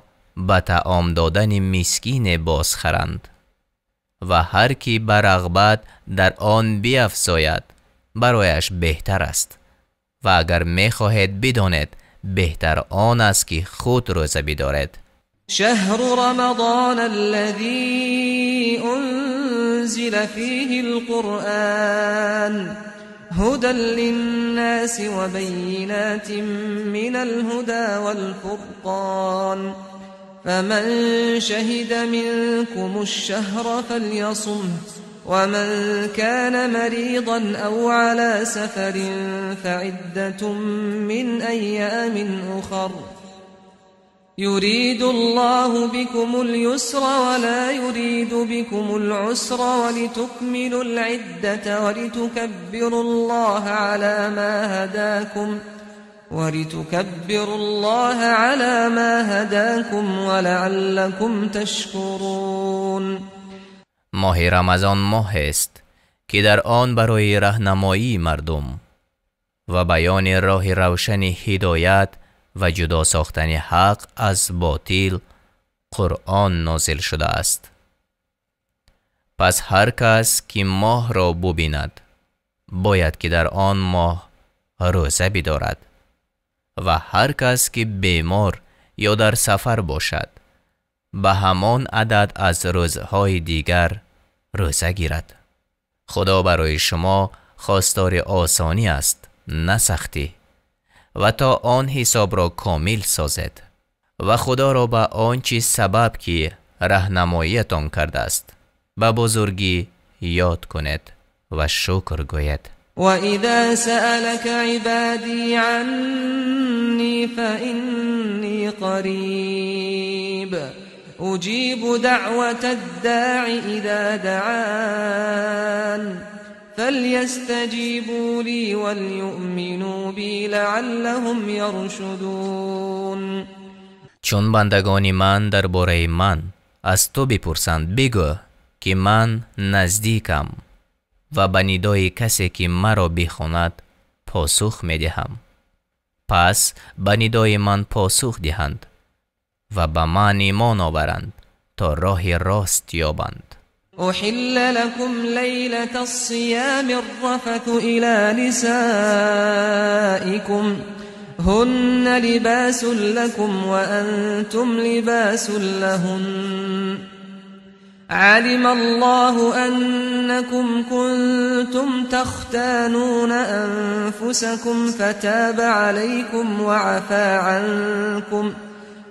ба таом додани мискине бозхаранд ва ҳар ки ба рағбат дар он биафзояд, барояш беҳтар аст. Ва агар мехоҳед бидонед, беҳтар он аст ки худ рӯза бидоред.
شهر رمضان الذي أنزل فيه القرآن هدى للناس وبينات من الهدى والفرقان فمن شهد منكم الشهر فليصمه ومن كان مريضا أو على سفر فعدة من أيام أخر. يريد الله بكم اليسر ولا يريد بكم العسر ولتكملوا العدة ولتكبروا الله على ما هداكم ولتكبروا الله على ما هداكم ولعلكم تشكرون.
ماه رمضان ماه است که در آن برای راهنمایی مردم و بیان راه روشن هدایت و جدا ساختن حق از باطل قرآن نازل شده است. پس هر کس که ماه را ببیند باید که در آن ماه روزه بدارد و هر کس که بیمار یا در سفر باشد به همان عدد از روزهای دیگر روزه گیرد. خدا برای شما خواستار آسانی است، نه سختی، و تا آن حساب را کامل سازد و خدا را به آن چیز سبب که راهنماییتان کرده است به بزرگی یاد کنید و شکر گوید.
و اذا سألك عبادی عنی فإنی قریب اجیب دعوة الداع اذا دعان فليستجيبوا لي وليؤمنوا بي لعلهم يرشدون.
چون بندگان من درباره من از تو بپرسند بگو که من نزدیکم و به ندای کسی که مرا بخواند پاسخ میدهم. پس به ندای من پاسخ دهند و به من ایمان آورند تا راه راست یابند.
أحل لكم ليلة الصيام الرفث إلى نسائكم هن لباس لكم وأنتم لباس لهن علم الله أنكم كنتم تختانون أنفسكم فتاب عليكم وعفى عنكم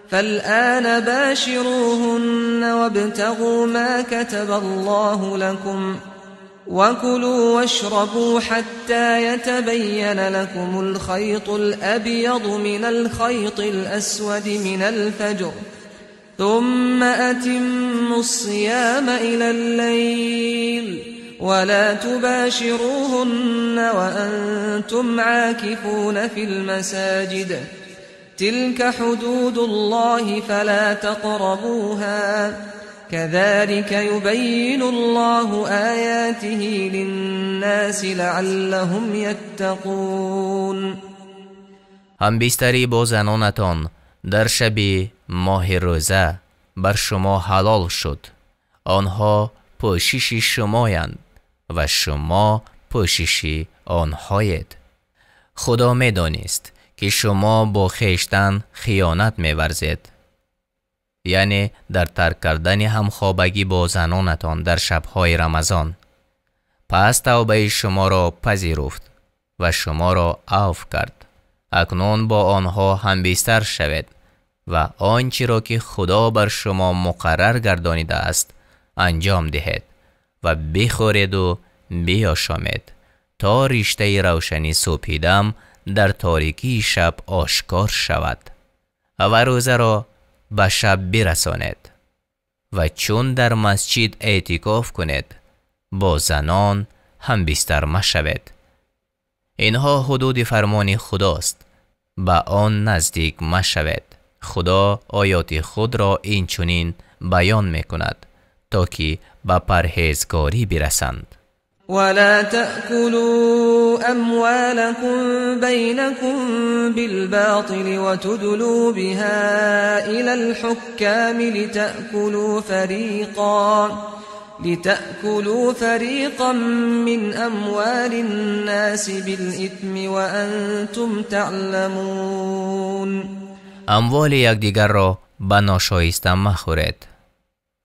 فالآن باشروهن وابتغوا ما كتب الله لكم وكلوا واشربوا حتى يتبين لكم الخيط الأبيض من الخيط الأسود من الفجر ثم أتموا الصيام إلى الليل ولا تباشروهن وأنتم عاكفون في المساجد تلك حدود الله فلا تقربوها كذلك يبين الله آياته للناس لعلهم يتقون.
همبستری با زنانتان در شب ماه روزه بر شما حلال شد. آنها پوشش شمایند و شما پوشش آنهایید. خدا میدانست که شما با خویشتن خیانت می‌ورزید، یعنی در ترک کردن همخوابگی با زنانتان در شب‌های رمضان. پس توبه شما را پذیرفت و شما را عفو کرد. اکنون با آنها همبستر شوید و آنچه را که خدا بر شما مقرر گردانیده است انجام دهید و بخورید و بیاشامید تا رشته روشنی سپیدم در تاریکی شب آشکار شود و روزه را به شب برسانید و چون در مسجد اعتکاف کنید با زنان هم بستر مشوید. اینها حدود فرمان خداست، به آن نزدیک مشوید. خدا آیات خود را این چنین بیان میکند تا که به پرهیزگاری برسند.
ولا تأكلوا أموالكم بينكم بالباطل وتدلوا بها إلى الحكام لتأكلوا فريقا من أموال الناس بالإثم وأنتم تعلمون.
اموال یکدیگر را به ناشایسته مخورید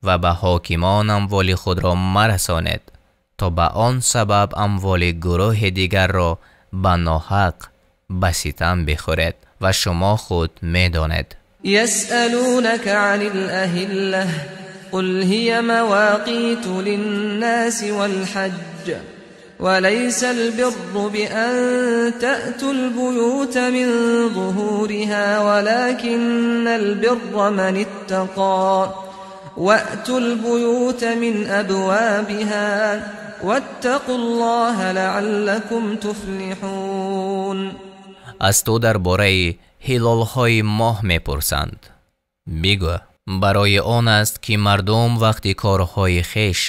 و به حاکمان اموال خود را مرسانید تا به آن سبب اموال گروه دیگر را به ناحق به ستم بخورید و شما خود میدانید.
یسألونک عن الأهلة قل هي مواقیت للناس والحج وليس البر بأن تأتوا البيوت من ظهورها ولكن البر من اتقى وأتوا البيوت من أبوابها واتقوا الله لعلكم تفلحون.
Аз ту дар бораи ҳилолҳои моҳ мепурсанд. Бигӯ, барои он аст ки мардум вақти корҳои хеш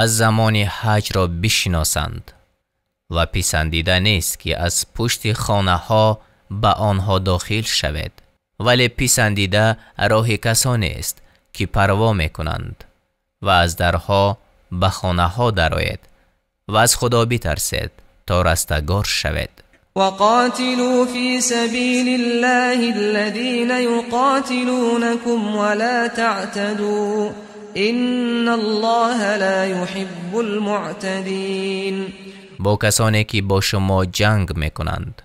аз замони ҳаҷро бишиносанд ва писандида нест ки аз пушти хонаҳо ба онҳо дохил шавед, вале писандида роҳи касонест ки парво мекунанд ва аз дарҳо ба хонаҳо дароед ва аз Худо битарсед то растагор шавед.
وقاتلوا في سبيل الله الذين يقاتلونكم ولا تعتدوا إن الله لا يحب المعتدين.
Бо касоне ки бо шумо ҷанг мекунанд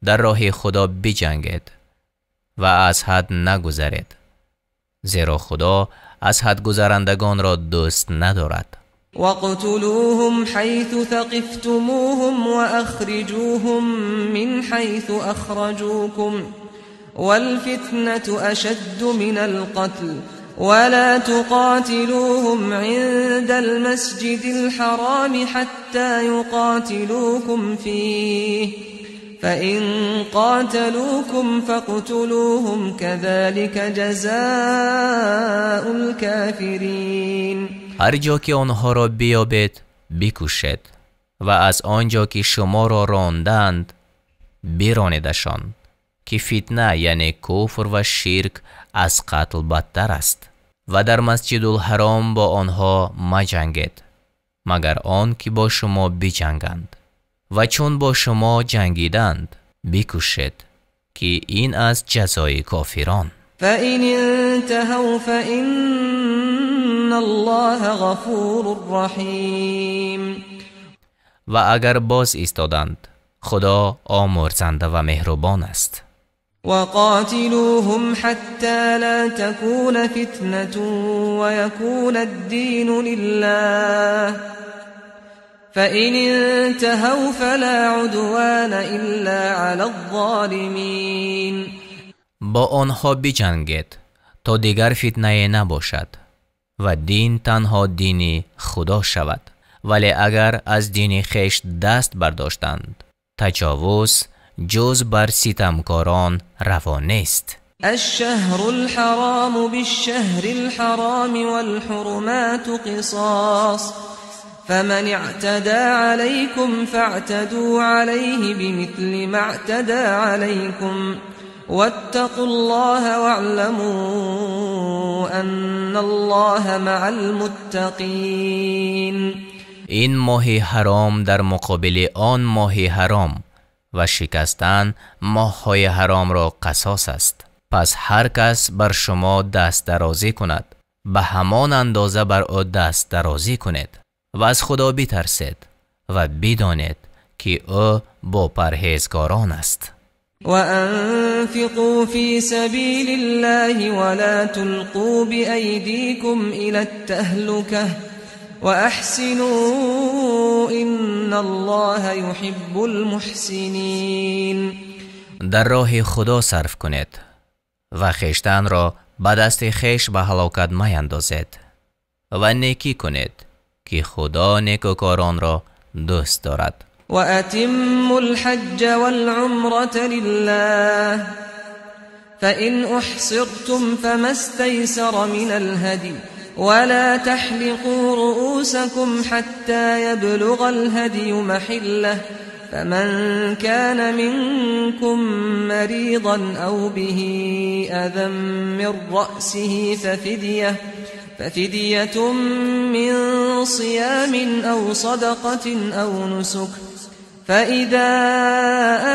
дар роҳи Худо биҷангед ва аз ҳад нагузаред, зеро Худо аз ҳад гузарандагонро дӯст надорад.
واقتلوهم حيث ثقفتموهم وأخرجوهم من حيث أخرجوكم والفتنة أشد من القتل ولا تقاتلوهم عند المسجد الحرام حتى يقاتلوكم فيه فإن قاتلوكم فاقتلوهم كذلك جزاء الكافرين.
Ҳар ҷо ки онҳоро биёбед бикушед ва аз он ҷо ки шуморо рондаанд биронедашон, ки фитна яъне куфр ва ширк аз қатл бадтар аст. Ва дар Масҷидулҳаром бо онҳо маҷангед, магар он ки бо шумо биҷанганд, ва чун бо шумо ҷангиданд бикушед, ки ин аз ҷазои кофирон.
فإن انتهوا فإن الله غفور رحيم.
Ва агар боз истоданд, Худо омурзанда ва меҳрубон аст.
وقاتلوهم حتى لا تكون فتنة ويكون الدين لله فإن انتهوا فلا عدوان إلا على الظالمين.
Бо онҳо биҷангед то дигар фитнае набошад ва дин танҳо дини Худо шавад. Вале агар аз дини хеш даст бардоштанд, таҷовуз ҷуз бар ситамкорон раво нест.
الشهر الحرام بالشهر الحرام والحرمات قصاص فمن اعتدى عليكم فاعتدوا عليه بمثل ما اعتدى عليكم واتقوا الله واعلموا أن الله مع المتقين.
Ин моҳи ҳаром дар муқобили он моҳи ҳаром ва шикастан моҳҳои ҳаромро қасос аст. Пас ҳар кас бар шумо даст дарозӣ кунад, ба ҳамон андоза бар ӯ даст дарозӣ кунед ва аз Худо битарсед ва бидонед ки ӯ бо парҳезгорон аст.
وأنفقوا في سبيل الله ولا تلقوا بأيديكم إلى التهلكة وأحسنوا إن الله يحب المحسنين.
Дар роҳи Худо сарф кунед ва хештанро ба дасти хеш ба ҳалокат маяндозед ва некӣ кунед, ки Худо некӯкоронро дӯст дорад.
وأتموا الحج والعمرة لله فإن أحصرتم فما استيسر من الهدي ولا تحلقوا رؤوسكم حتى يبلغ الهدي محله فمن كان منكم مريضا أو به أذى من رأسه ففدية من صيام أو صدقة أو نسك فإذا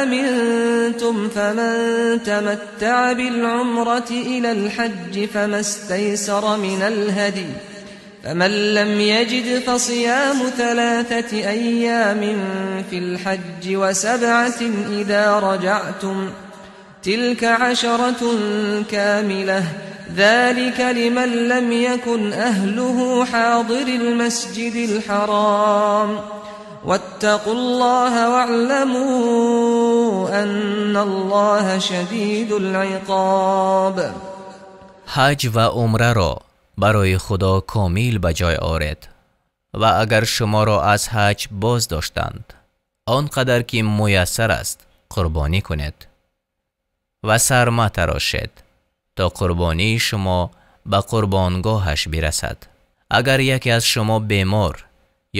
أمنتم فمن تمتع بالعمرة إلى الحج فما استيسر من الهدي فمن لم يجد فصيام 3 أيام في الحج و7 إذا رجعتم تلك 10 كاملة ذلك لمن لم يكن أهله حاضر المسجد الحرام واتقوا الله واعلموا أن الله شديد العقاب.
ҳаҷ ва умраро барои Худо комил ба ҷой оред ва агар шуморо аз ҳаҷ боз доштанд, он қадар ки муяссар аст қурбонӣ кунед ва сар матарошед то қурбонии шумо ба қурбонгоҳаш бирасад. Агар яке аз шумо бемор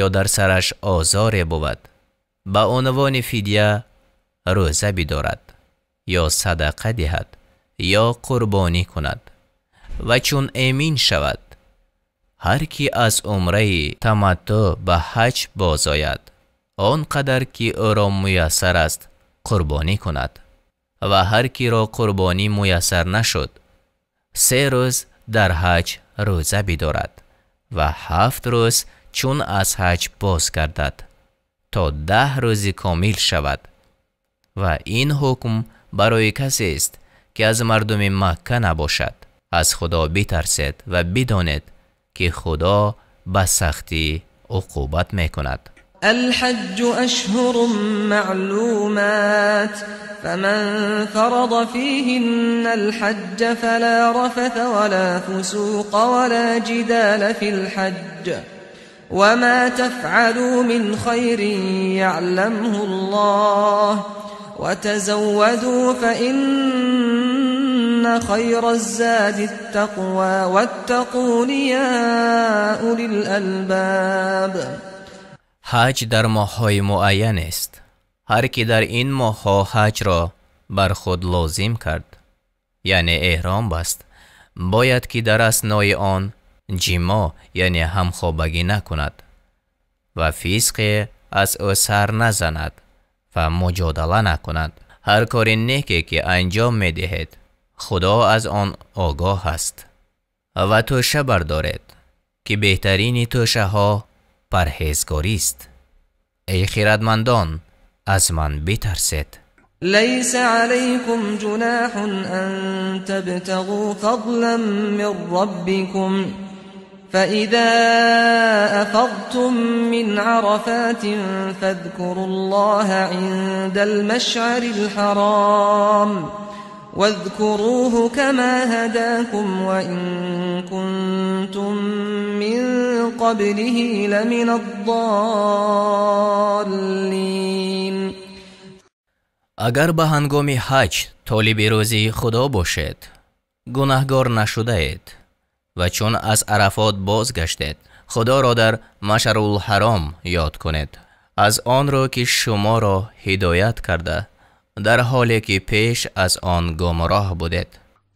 ё дар сараш озоре бувад, ба унвони фидя рӯза бидорад ё садақа диҳад ё қурбонӣ кунад ва чун эмин шавад, ҳар ки аз умраи таматтӯъ ба ҳаҷ бозояд, он қадар ки ӯро муяссар аст қурбонӣ кунад ва ҳар киро қурбонӣ муяссар нашуд, 3 рӯз дар ҳаҷ рӯза бидорад ва 7 рӯз чун аз ҳаҷ боз гардад то 10 рӯзи комил шавад. Ва ин ҳукм барои касест ки аз мардуми Макка набошад. Аз Худо битарсед ва бидонед ки Худо ба сахтӣ уқубат мекунад.
الحج أشهر معلومات فمن فرض فيهن الحج فلا رفث ولا فسوق ولا جدال في الحج وما تفعلوا من خير يعلمه الله وتزودوا فإن خير الزاد التقوى واتقون يا أولي الألباب.
ҳаҷ дар моҳҳои муайян аст. Ҳар ки дар ин моҳҳо ҳаҷро бар худ лозим кард, яъне эҳром баст, бояд ки дар аснои он ҷимо, яъне ҳамхобагӣ накунад ва фисқе аз ӯ сар назанад ва муҷодала накунад. Ҳар кори неке ки анҷом медиҳед, Худо аз он огоҳ аст. Ва тӯша бардоред, ки беҳтарини тӯшаҳо парҳезгорист. Эй хирадмандон, аз ман битарсед.
ليس عليكم جناح أن تبتغوا فضلا من ربكم فإذا أفضتم من عرفات فاذكروا الله عند المشعر الحرام واذكروه كما هداكم وإن كنتم من قبله لمن الضالين.
Агар ба ҳангоми ҳаҷ толиби рӯзии Худо бошед, гунаҳгор нашудаед ва чун аз Арафот бозгаштед, Худоро дар Машарулҳаром ёд кунед, аз он рӯ ки шуморо ҳидоят карда, дар ҳоле ки пеш аз он гумроҳ будед.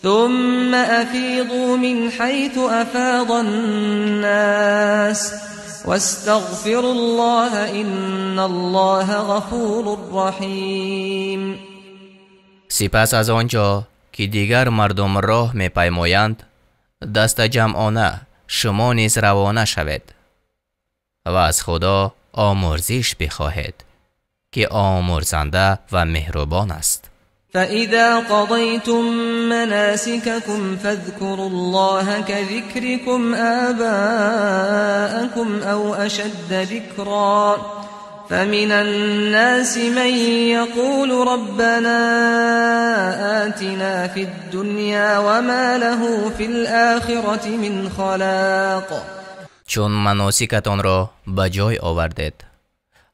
ثم أفيضوا من حيث أفاض الناس واستغفروا الله إن الله غفور رحيم.
Сипас аз он ҷо ки дигар мардум роҳ мепаймоянд, дастаҷамъона шумо низ равона шавед ва аз Худо омӯрзиш бихоҳед, ки омӯрзанда ва меҳрубон аст.
فإذا قضيتم مناسككم فاذكروا الله كذكركم آباءكم أو أشد ذكرا فمن الناس من يقول ربنا آتنا في الدنيا وما له في الآخرة من خلاق.
Чун маносикатонро ба ҷой овардед,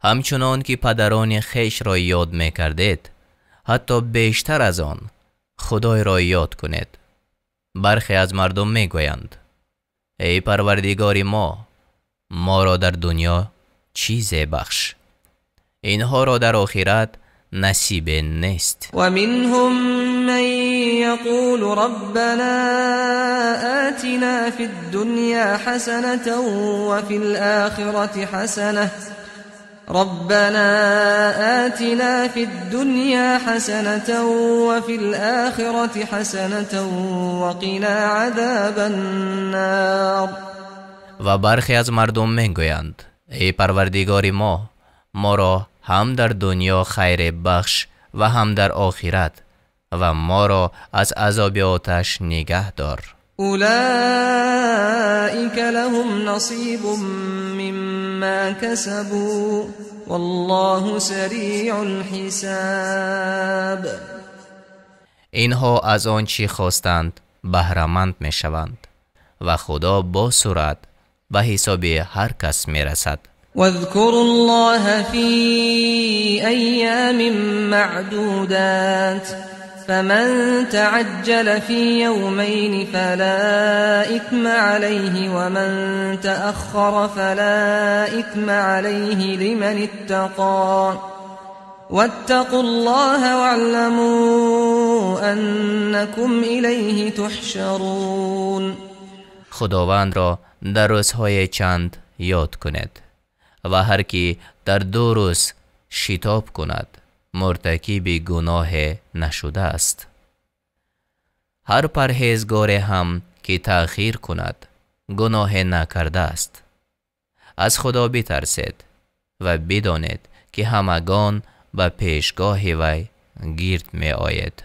ҳамчунон ки падарони хешро ёд мекардед, ҳатто бештар аз он Худойро ёд кунед. Бархе аз мардум мегӯянд: эй Парвардигори мо, моро дар дунё чизе бахш, инҳоро дар охират насибе нест.
ومنهم من يقول ربنا آتنا في الدنيا حسنة وفي الآخرة حسنة ربنا آتنا في الدنيا حسنة وفي الآخرة حسنة وقنا عذاب النار.
Ва бархе аз мардум мегӯянд: эй Парвардигори мо, моро ҳам дар дунё хайре бахш ва ҳам дар охират, ва моро аз азоби оташ нигаҳ дор.
أولئك لهم نصيب مما ما كسبوا والله سريع الحساب.
Инҳо аз он чӣ хостанд баҳраманд мешаванд ва Худо бо суръат ба ҳисоби ҳар кас мерасад.
واذكروا الله في أيام معدودات فمن تعجل في يومين فلا إثم عليه ومن تأخر فلا إثم عليه لمن اتقى واتقوا الله واعلموا أنكم إليه تحشرون.
Худовандро дар рӯзҳои чанд ёд кунед ва ҳар ки дар ду рӯз шитоб кунад муртакиби гуноҳе нашудааст. Ҳар парҳезгоре ҳам ки таъхир кунад гуноҳе накардааст. Аз Худо битарсед ва бидонед ки ҳамагон ба пешгоҳи вай гирд меоед.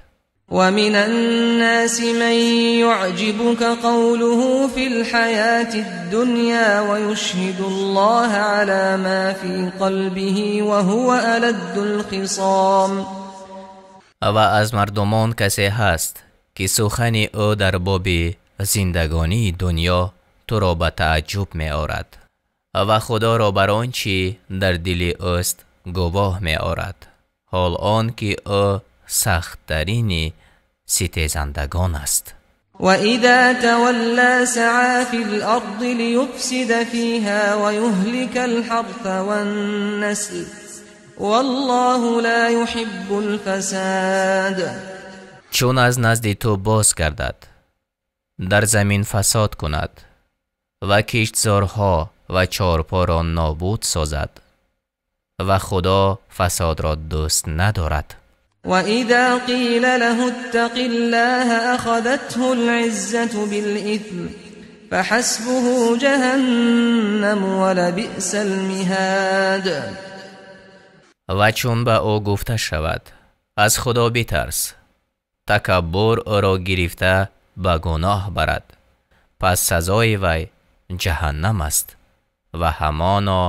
ومن الناس من يعجبك قوله في الحياة الدنيا ويشهد الله على ما في قلبه وهو ألد الخصام.
Ва аз мардумон касе ҳаст ки сухани ӯ дар боби зиндагонии дунё туро ба тааҷҷуб меорад ва Худоро бар он чӣ дар дили ӯст гувоҳ меорад, ҳол он ки ӯ сахттарини ситезандагон аст.
وإذا تولى سعى في الأرض ليفسد فيها ويهلك الحرث والنسل والله لا يحب الفساد.
Чун аз назди ту боз гардад, дар замин фасод кунад ва киштзорҳо ва чорпоро нобуд созад ва Худо фасодро дӯст надорад.
وإذا قيل له اتق الله أخذته العزة بالإثم فحسبه جهنم ولبئس المهاد.
Ва чун ба ӯ гуфта шавад аз Худо битарс, такаббур ӯро гирифта ба гуноҳ барад, пас сазои вай ҷаҳаннам аст ва ҳамоно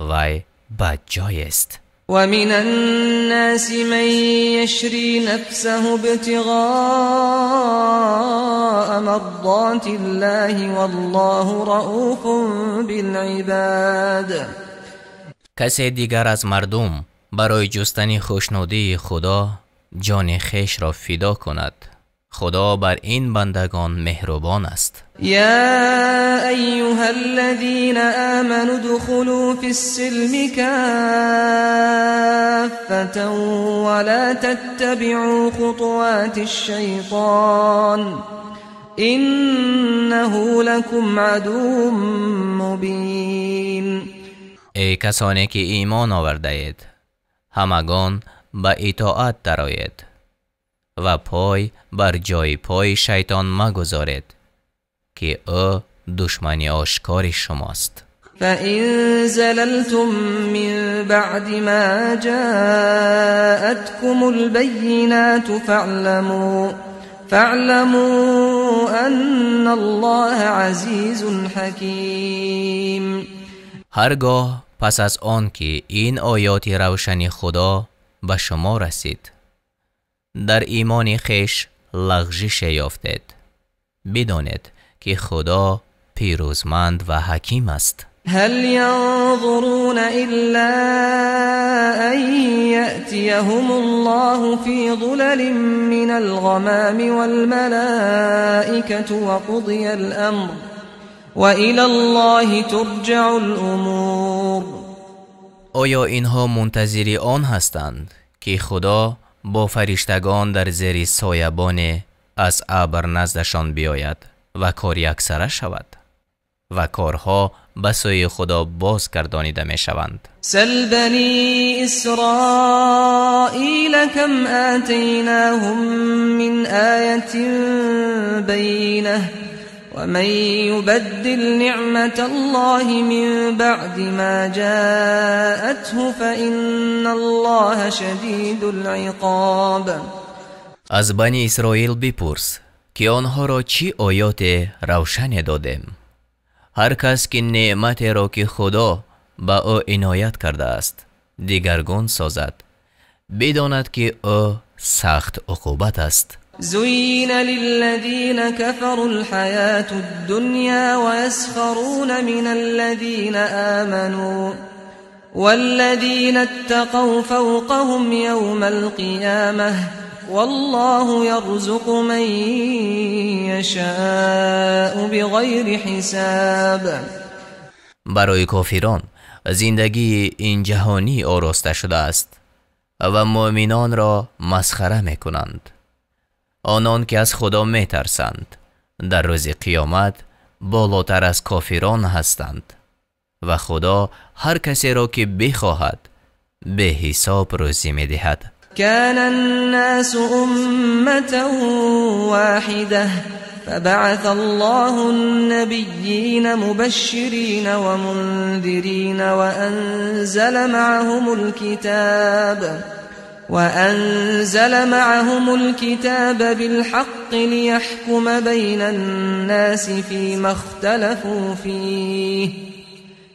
вай бадҷоест.
ومن الناس من يشري نفسه ابتغاء مرضات الله والله رؤوف بالعباد.
Касе дигар аз мардум барои ҷустани хушнудии Худо ҷони хешро фидо кунад. Худо бар ин бандагон меҳрубон аст.
يا أيها الذين آمنوا ادخلوا في السلم كافة ولا تتبعوا خطوات الشيطان إنه لكم عدو مبين.
Эй касоне ки имон овардаед, ҳамагон ба итоат дароед ва пой бар ҷои пои шайтон магузоред, ки ӯ душмани ошкори шумост.
فإن زللتم من بعد ما جاءتكم البينات فاعلموا أن الله عزيز حكيم.
Ҳаргоҳ пас аз он ки ин оёти равшани Худо ба шумо расид, дар имони хеш лағжише ёфтед, бидонед ки Худо пирӯзманд ва ҳаким аст.
هل ينظرون إلا أن يأتيهم الله في ظلل من الغمام والملائكة وقضي الأمر وإلى الله ترجع الأمور.
Оё инҳо мунтазири он ҳастанд ки Худо бо фариштагон дар зери соябоне аз абр наздашон биёяд ва кор яксара шавад ва корҳо ба сӯи Худо боз гардонида мешаванд.
سل بني إسرائيل كم آتيناهم من آية بينة ومن يبدل نعمة الله من بعد ما جاءته فإن الله شديد العقاب.
Аз Бани Исроил бипурс ки онҳоро чӣ оёте равшане додем. Ҳар кас ки неъматеро ки Худо ба ӯ иноят кардааст дигаргун созад, бидонад ки ӯ сахт уқубат аст.
زين للذين كفروا الحياة الدنيا ويسخرون من الذين آمنوا والذين اتقوا فوقهم يوم القيامة والله يرزق من يشاء بغير حساب.
Барои кофирон зиндагии ин ҷаҳонӣ ороста шудааст ва муъминонро масхара мекунанд. Онон ки аз Худо метарсанд дар рӯзи қиёмат болотар аз кофирон ҳастанд ва Худо ҳар касеро ки бихоҳад беҳисоб рӯзӣ медиҳад.
كان الناس أمة واحدة فبعث الله النبيين مبشرين ومنذرين وأنزل معهم الكتاب بالحق ليحكم بين الناس فيما اختلفوا فيه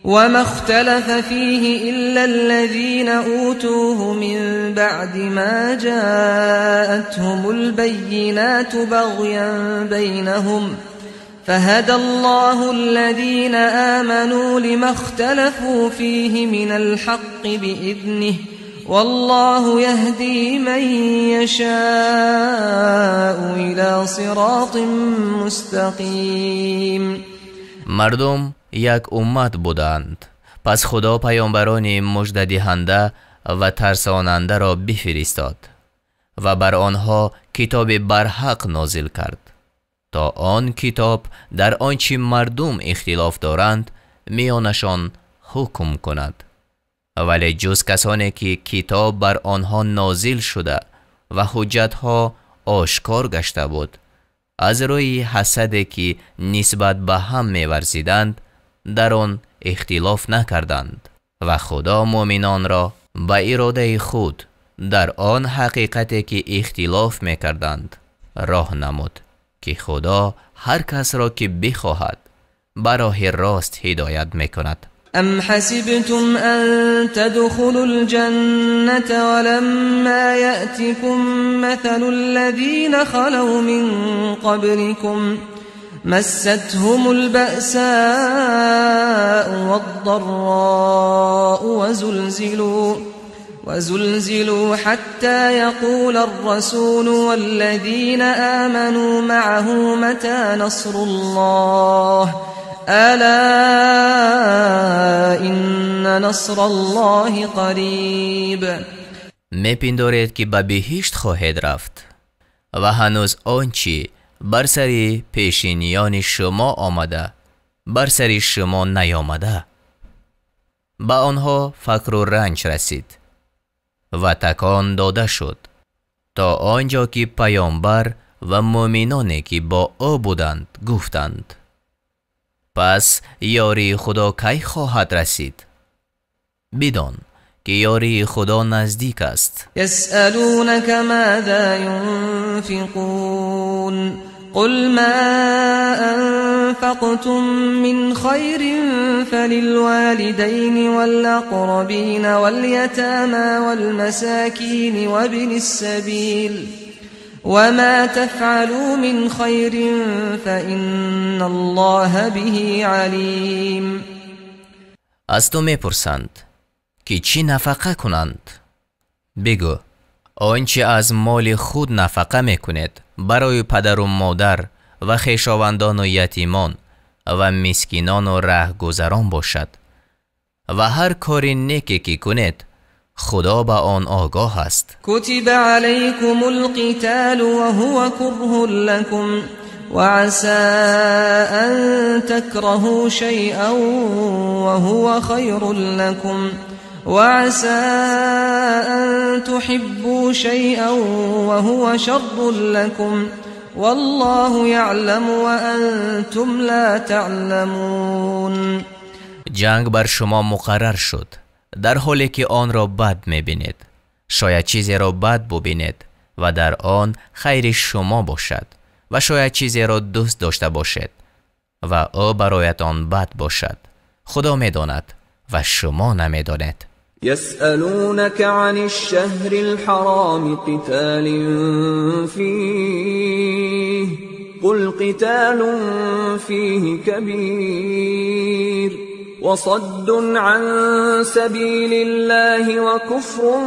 وما اختلف فيه إلا الذين أوتوه من بعد ما جاءتهم البينات بغيا بينهم فهدى الله الذين آمنوا لما اختلفوا فيه من الحق بإذنه والله يهدي من يشاء إلى صراط مستقيم.
Мардум як уммат буданд, пас Худо паёмбарони муждадиҳанда ва тарсонандаро бифиристод ва бар онҳо китоби барҳақ нозил кард, то он китоб дар он чи мардум ихтилоф доранд миёнашон ҳукм кунад. Вале ҷуз касоне ки китоб бар онҳо нозил шуда ва ҳуҷҷатҳо ошкор гашта буд, аз рӯи ҳасаде ки нисбат ба ҳам меварзиданд дар он ихтилоф накарданд ва Худо муъминонро ба иродаи худ дар он ҳақиқате ки ихтилоф мекарданд роҳ намуд, ки Худо ҳар касро ки бихоҳад ба роҳи рост ҳидоят мекунад.
أم حسبتم أن تدخلوا الجنة ولما يأتكم مثل الذين خلوا من قبلكم مستهم البأساء والضراء وزلزلوا حتى يقول الرسول والذين آمنوا معه متى نصر الله ألا إن نصر الله قريب.
Мепиндоред ки ба биҳишт хоҳед рафт ва ҳанӯз он чӣ бар сари пешиниёни шумо омада бар сари шумо наёмада. Ба онҳо фақру ранҷ расид ва такон дода шуд то он ҷо ки паёмбар ва муъминоне ки бо ӯ буданд гуфтанд: пас ёрии Худо кай хоҳад расид? Бидон ки ёрии Худо наздик аст.
يسألونك ماذا ينفقون قل ما أنفقتم من خير فللوالدين والأقربين واليتامى والمساكين وابن السبيل وما تفعلوا من خير فإن الله به عليم.
Аз ту мепурсанд ки чӣ нафақа кунанд? Бигӯ: он чӣ аз моли худ нафақа мекунед барои падару модар ва хешовандону ятимон ва мискинону раҳгузарон бошад ва ҳар кори неке ки кунед Худо ба он огоҳ аст.
كتب عليكم القتال وهو كره لكم وعسى أن تكرهوا شيئا وهو خير لكم وعسى أن تحبوا شيئا وهو شر لكم والله يعلم وأنتم لا تعلمون.
Ҷанг бар шумо муқаррар шуд дар ҳоле ки онро бад мебинед. Шояд чизеро бад бубинед ва дар он хайри шумо бошад ва шояд чизеро дӯст дошта бошед ва ӯ бароятон бад бошад. Худо медонад ва шумо намедонед.
يسألونك عن الشهر الحرام قتال فيه قل قتال فيه كبير وصد عن سبيل الله وكفر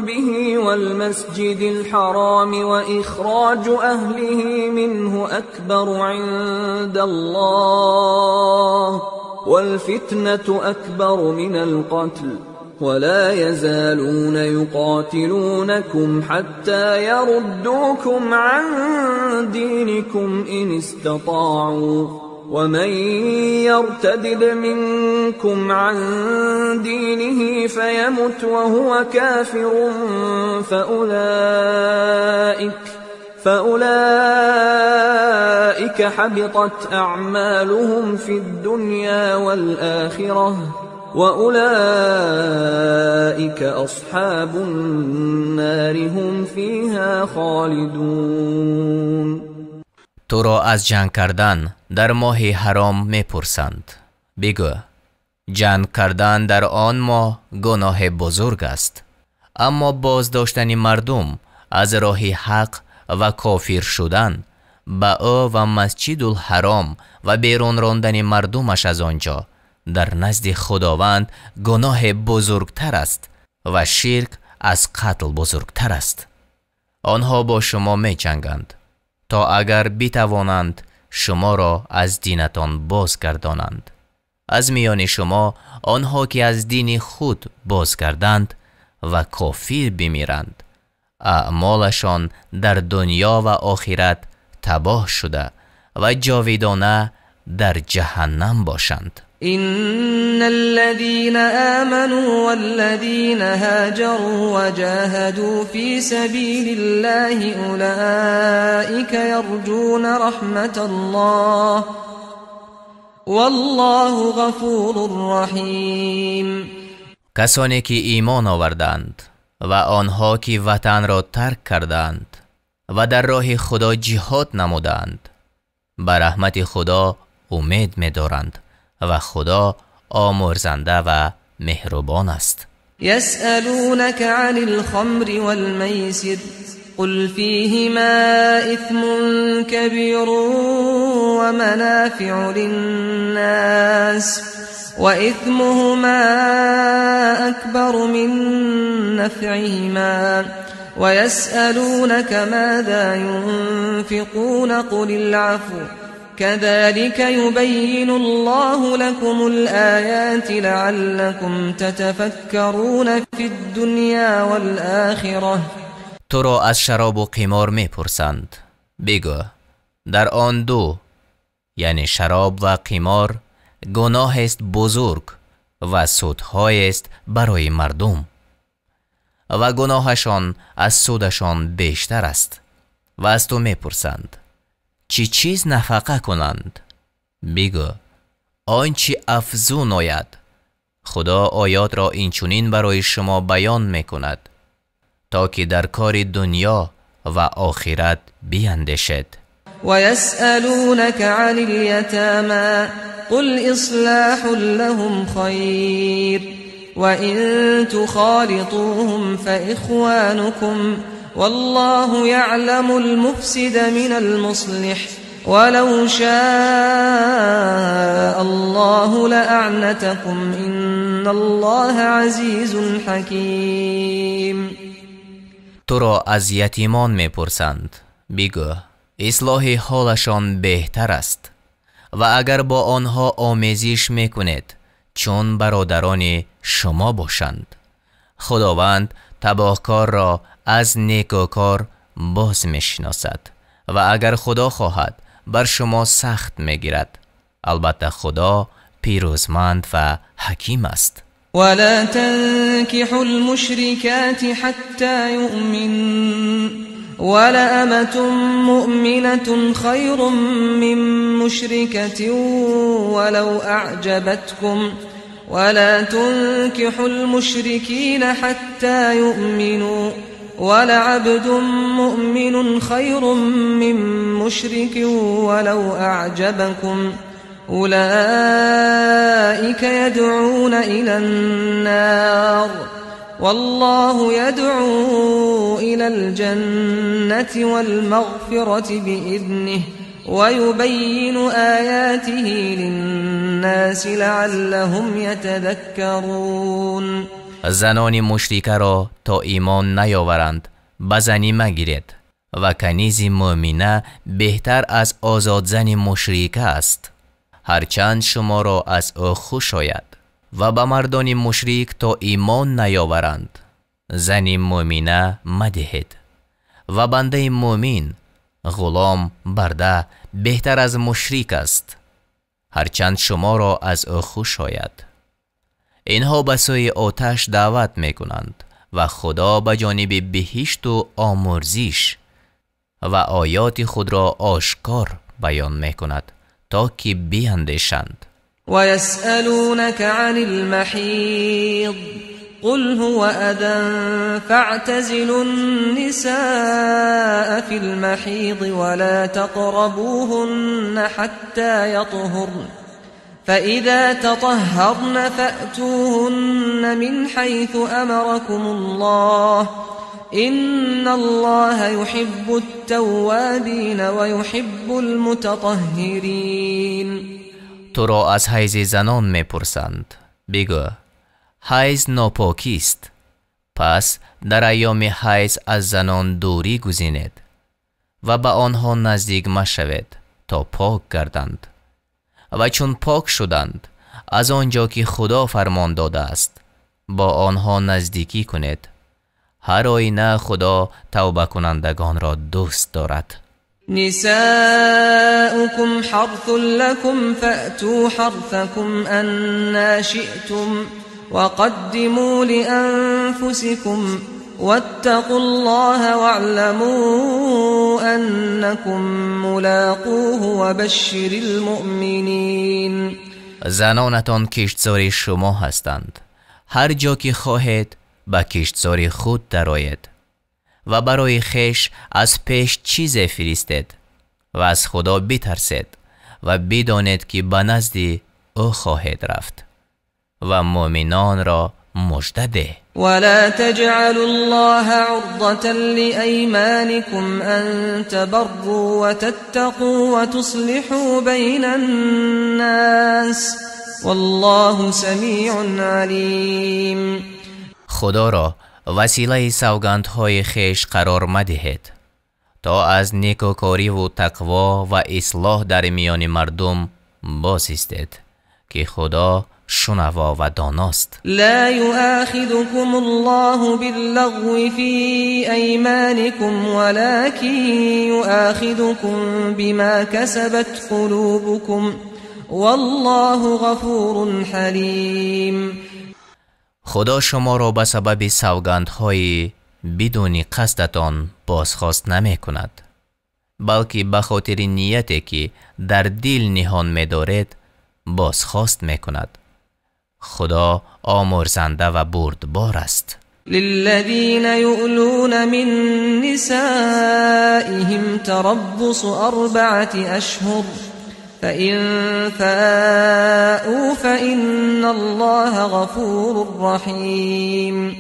به والمسجد الحرام وإخراج أهله منه أكبر عند الله والفتنة أكبر من القتل ولا يزالون يقاتلونكم حتى يردوكم عن دينكم إن استطاعوا ومن يرتدد منكم عن دينه فيمت وهو كافر فأولئك حبطت أعمالهم في الدنيا والآخرة وأولئك أصحاب النار هم فيها خالدون.
туро аз ҷанг кардан дар моҳи ҳаром мепурсанд. Бигӯ: ҷанг кардан дар он моҳ гуноҳи бузург аст, аммо боздоштани мардум аз роҳи ҳақ ва кофир шудан ба ӯ ва масҷидулҳаром ва берун рондани мардумаш аз он ҷо дар назди Худованд гуноҳи бузургтар аст ва ширк аз қатл бузургтар аст. Онҳо бо шумо меҷанганд то агар битавонанд шуморо аз динатон бозгардонанд. Аз миёни шумо онҳо ки аз дини худ бозгарданд ва кофир бимиранд, аъмолашон дар дунё ва охират табоҳ шуда ва ҷовидона дар ҷаҳаннам бошанд.
إن الذين آمنوا والذين هاجروا وجاهدوا في سبيل الله أولئك يرجون رحمة الله والله غفور رحيم.
касоне ки имон оварданд ва онҳо ки ватанро тарк карданд ва дар роҳи Худо ҷиҳод намуданд, ба раҳмати Худо умед медоранд ва Худо омӯрзанда ва меҳрубон аст.
يسألونك عن الخمر والميسر قل فيهما إثم كبير ومنافع للناس وإثمهما أكبر من نفعهما ويسألونك ماذا ينفقون قل العفو كذلك يبين الله لكم الآيات لعلكم تتفكرون في الدنيا والآخرة.
туро аз шаробу қимор мепурсанд. Бигӯ: дар он ду, яъне шароб ва қимор, гуноҳест бузург ва судҳоест барои мардум ва гуноҳашон аз судашон бештар аст. Ва аз ту мепурсанд чӣ чиз нафақа кунанд? Бигӯ: он чӣ афзун ояд. Худо оётро инчунин барои шумо баён мекунад, то ки дар кори дунё ва охират биандешед.
ويسألونك عن اليتامى قل إصلاح لهم خير وإن تخالطوهم فإخوانكم والله يعلم المفسد من المصلح ولو شاء الله لأعنتكم إن الله عزيز حكيم.
туро аз ятимон мепурсанд. Бигӯ: ислоҳи ҳолашон беҳтар аст ва агар бо онҳо омезиш мекунед, чун бародарони шумо бошанд. Худованд табоҳкорро аз некӯкор боз мешиносад ва агар Худо хоҳад бар шумо сахт мегирад. Албатта Худо пирӯзманд ва ҳаким аст.
ولا تنكحوا المشركات حتى يؤمن ولأمة مؤمنة خير من مشركة ولو أعجبتكم ولا تنكحوا المشركين حتى يؤمنوا ولعبد مؤمن خير من مشرك ولو أعجبكم أولئك يدعون إلى النار والله يدعو إلى الجنة والمغفرة بإذنه ويبين آياته للناس لعلهم يتذكرون.
занони мушрикаро то имон наёваранд ба занӣ магиред ва канизи мӯмина беҳтар аз озодзани мушрика аст, ҳарчанд шуморо аз ӯ хуш ояд. Ва ба мардони мушрик то имон наёваранд зани мӯмина мадиҳед ва бандаи мӯмин ғулом барда беҳтар аз мушрик аст, ҳарчанд шуморо аз ӯ хуш ояд. Инҳо ба сӯи оташ даъват мекунанд ва Худо ба ҷониби биҳишту омурзиш ва оёти худро ошкор баён мекунад то ки биандешанд.
ويسألونك عن المحيض قل هو أذى فاعتزلوا النساء في المحيض ولا تقربوهن حتى يطهرن فإذا تطهرن فأتوهن من حيث أمركم الله إن الله يحب التوابين ويحب المتطهرين.
туро аз ҳайзи занон мепурсанд. Бигӯ: ҳайз нопокист, пас дар айёми ҳайз аз занон дурӣ гузинед ва ба онҳо наздик машавед то пок гарданд. Ва чун пок шуданд, аз он ҷо ки Худо фармон додааст, бо онҳо наздикӣ кунед. Ҳар оина Худо тавбакунандагонро дӯст дорад.
نساؤكم حرث لكم فأتوا حرثكم أنا شئتم وقدموا لأنفسكم واتقوا الله واعلموا أنكم ملاقوه وبشر المؤمنين.
занонатон киштзори шумо ҳастанд. ҳар ҷо ки хоҳед ба киштзори худ дароед ва барои хеш аз пеш чизе фиристед ва аз Худо битарсед ва бидонед ки ба назди ӯ хоҳед рафт ва мӯминонро мужда деҳ.
ولا تجعلوا الله عرضة لأيمانكم أن تبروا وتتقوا وتصلحوا بين الناس والله سميع عليم.
Худоро василаи савгандҳои хеш қарор мадиҳед то аз некӯкориву тақво ва ислоҳ дар миёни мардум бозистед, ки Худо шунаво ва доност.
لا يؤاخذكم الله باللغو في أيمانكم ولكن يؤاخذكم بما كسبت قلوبكم والله غفور حليم.
Худо шуморо ба сабаби савгандҳои бидуни қасдатон бозхост намекунад, балки ба хотири нияте ки дар дил ниҳон медоред бозхост мекунад. Худо омурзанда ва бурдбор аст.
للذين يؤلون من نسائهم تربص 4 أشهر فإن فاءوا فإن الله غفور رحيم.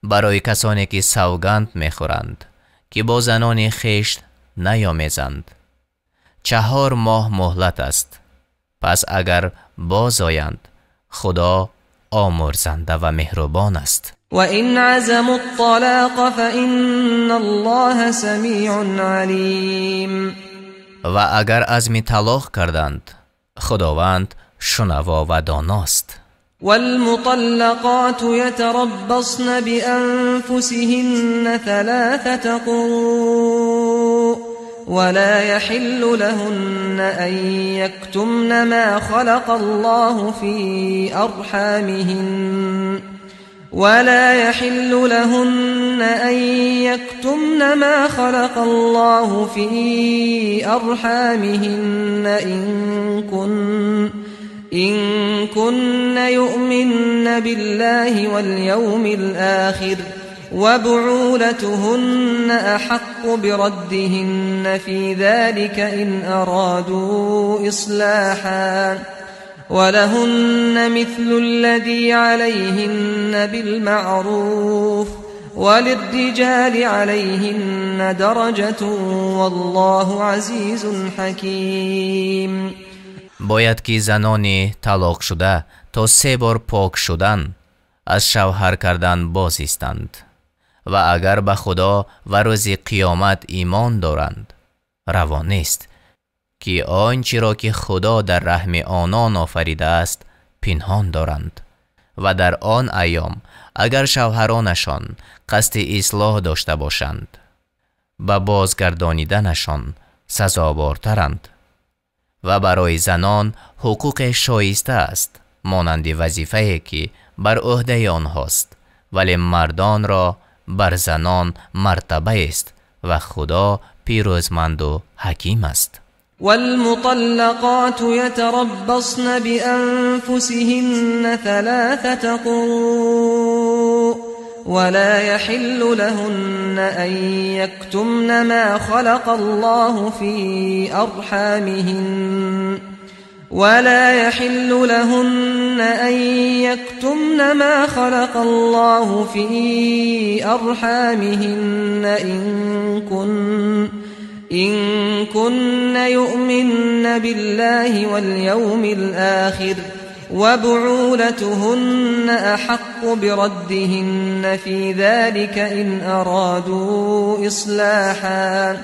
барои касоне ки савганд мехӯранд ки бо занони хеш наёмезанд, 4 моҳ муҳлат аст. Пас агар бозоянд, Худо омурзанда ва меҳрубон аст.
وإن عزموا الطلاق فإن الله سميع عليم.
ва агар азми талоқ карданд, Худованд шунаво ва доност.
والمطلقات يتربصن بأنفسهن 3 قروء ولا يحل لهن أن يكتمن ما خلق الله في أرحامهن ولا يحل لهن أن يكتمن ما خلق الله في أرحامهن إن كن يؤمن بالله واليوم الآخر وبعولتهن أحق بردهن في ذلك إن أرادوا إصلاحا ولهن مثل الذي عليهن بالمعروف وللرجال عليهن درجة والله عزيز حكيم.
Бояд ки занони талоқ шуда то 3 бор пок шудан аз шавҳар кардан боз истанд ва агар ба Худо ва рӯзи қиёмат имон доранд, раво нест ки он чиро ки Худо дар раҳми онон офаридааст пинҳон доранд ва дар он айём агар шавҳаронашон қасди ислоҳ дошта бошанд, ба бозгардониданашон сазовортаранд ва барои занон ҳуқуқе шоиста аст монанди вазифае ки бар ӯҳдаи онҳост, вале мардонро бар занон мартабаест ва Худо пирӯзманду ҳаким аст.
والمطلقات يتربصن بأنفسهن 3 قروء ولا يحل لهن أن يكتمن ما خلق الله في أرحامهن ولا يحل لهن أن يكتمن ما خلق الله في أرحامهن إن كن يؤمن بالله واليوم الآخر وبعولتهن أحق بردهن في ذلك إن أرادوا إصلاحا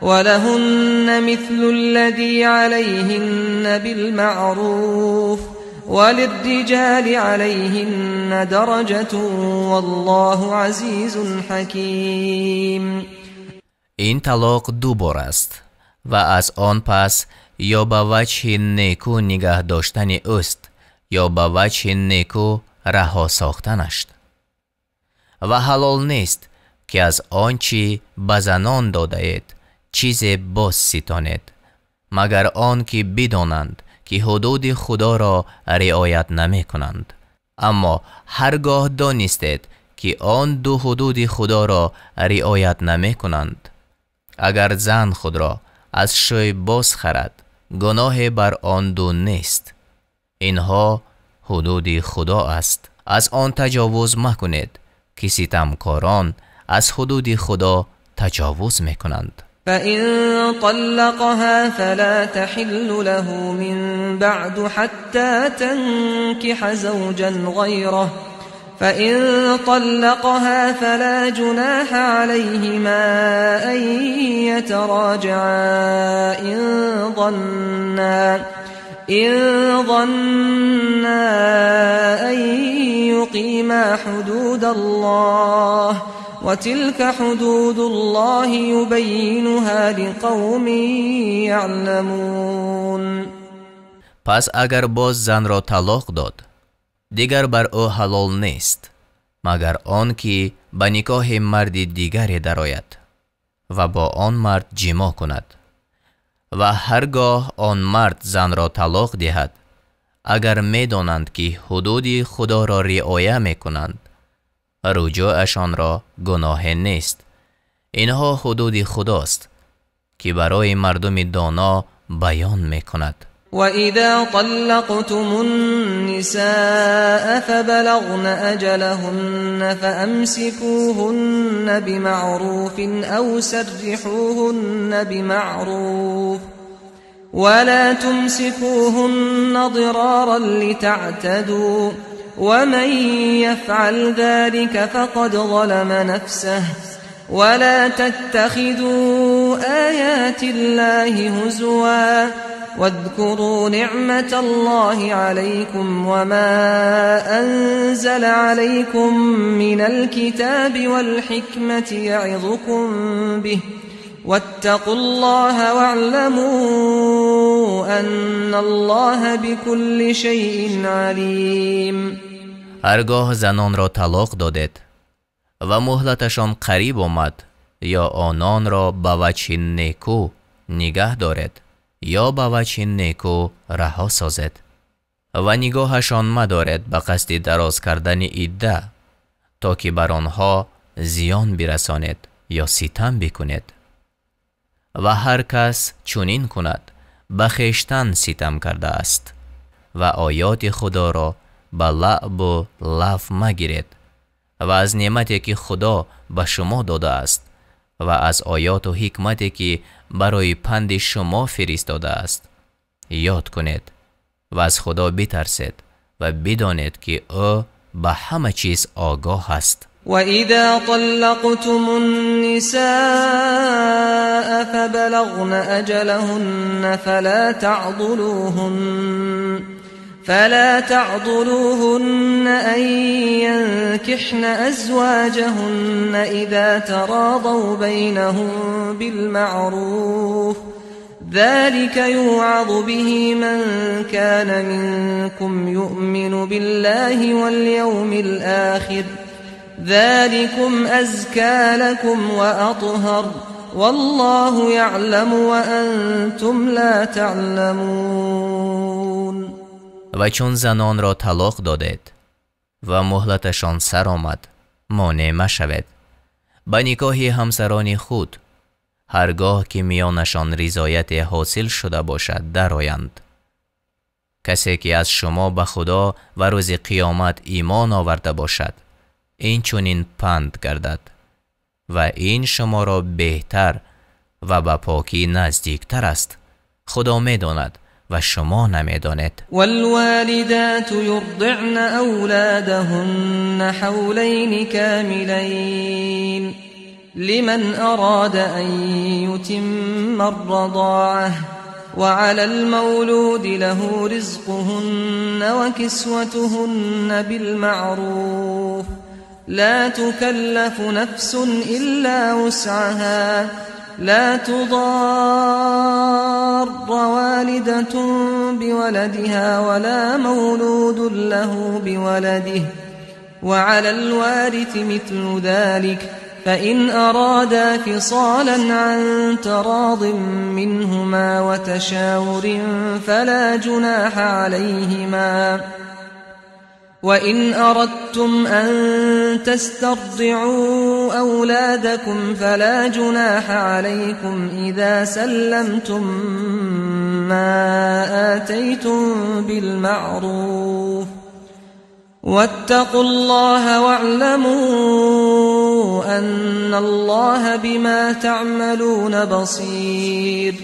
ولهن مثل الذي عليهن بالمعروف وللرجال عليهن درجة والله عزيز حكيم.
Ин талоқ 2 бор аст ва аз он пас ё ба ваҷҳи неку нигаҳ доштани ӯст ё ба ваҷҳи неку раҳо сохтанаш. Ва ҳалол нест ки аз он чӣ ба занон додаед чизе боз ситонед, магар он ки бидонанд ки ҳудуди Худоро риоят намекунанд. Аммо ҳар гоҳ донистед ки он ду ҳудуди Худоро риоят намекунанд, агар зан худро аз шӯй боз харад, гуноҳе бар он ду нест. Инҳо ҳудуди Худо аст. Аз он таҷовуз макунед ки ситамкорон аз ҳудуди Худо таҷовуз мекунанд.
فإن طلقها فلا تحل له من بعد حتى تنكح زوجا غيره فإن طلقها فلا جناح عليهما أن يتراجعا إن ظنا أن يقيما حدود الله وتلك حدود الله يبينها لقوم يعلمون.
Пас агар боз занро талоқ дод, дигар бар ӯ ҳалол нест, магар он ки ба никоҳи марди дигаре дарояд ва бо он мард ҷимоъ кунад. Ва ҳар гоҳ он мард занро талоқ диҳад, агар медонанд ки ҳудуди Худоро риоя мекунанд, руҷӯашонро гуноҳе нест. Инҳо ҳудуди Худост ки барои мардуми доно баён мекунад.
وإذا طلقتم النساء فبلغن أجلهن فأمسكوهن بمعروف أو سرحوهن بمعروف ولا تمسكوهن ضرارا لتعتدوا ومن يفعل ذلك فقد ظلم نفسه ولا تتخذوا آيات الله هزوا واذكروا نعمة الله عليكم وما أنزل عليكم من الكتاب والحكمة يعظكم به واتقوا الله واعلموا أن الله بكل شيء عليم.
ҳаргоҳ занонро талоқ додед ва муҳлаташон қариб омад, ё ононро ба ваҷҳи неку нигаҳ доред ё ба ваҷҳи неку раҳо созед ва нигоҳашон мадоред ба қасди дароз кардани идда, то ки бар онҳо зиён бирасонед ё ситам бикунед. Ва ҳар кас чунин кунад, ба хештан ситам кардааст ва оёти Худоро ба лаъбу лаҳв магиред ва аз неъмате ки Худо ба шумо додааст ва аз оёту ҳикмате ки барои панди шумо фиристодааст ёд кунед ва аз Худо битарсед ва бидонед ки ӯ ба ҳама чиз огоҳ аст.
وإذا طلقتم النساء فبلغن أجلهن فلا تعضلوهن أن ينكحن أزواجهن إذا تراضوا بينهم بالمعروف ذلك يوعظ به من كان منكم يؤمن بالله واليوم الآخر ذلكم أزكى لكم وأطهر والله يعلم وأنتم لا تعلمون.
Ва чун занонро талоқ додед ва муҳлаташон сар омад, монеъ машавед ба никоҳи ҳамсарони худ, ҳаргоҳ ки миёнашон ризояте ҳосил шуда бошад дароянд. Касе ки аз шумо ба Худо ва рӯзи қиёмат имон оварда бошад, ин чунин панд гардад ва ин шуморо беҳтар ва ба покӣ наздиктар аст. Худо медонад ва шумо намедонед.
والوالدات يرضعن أولادهن حولين كاملين لمن أراد أن يتم الرضاعة وعلى المولود له رزقهن وكسوتهن بالمعروف لا تكلف نفس إلا وسعها لا تضار والدة بولدها ولا مولود له بولده وعلى الوارث مثل ذلك فإن أرادا فصالا عن تراض منهما وتشاور فلا جناح عليهما وإن أردتم أن تسترضعوا أولادكم فلا جناح عليكم إذا سلمتم ما آتيتم بالمعروف واتقوا الله واعلموا أن الله بما تعملون بصير.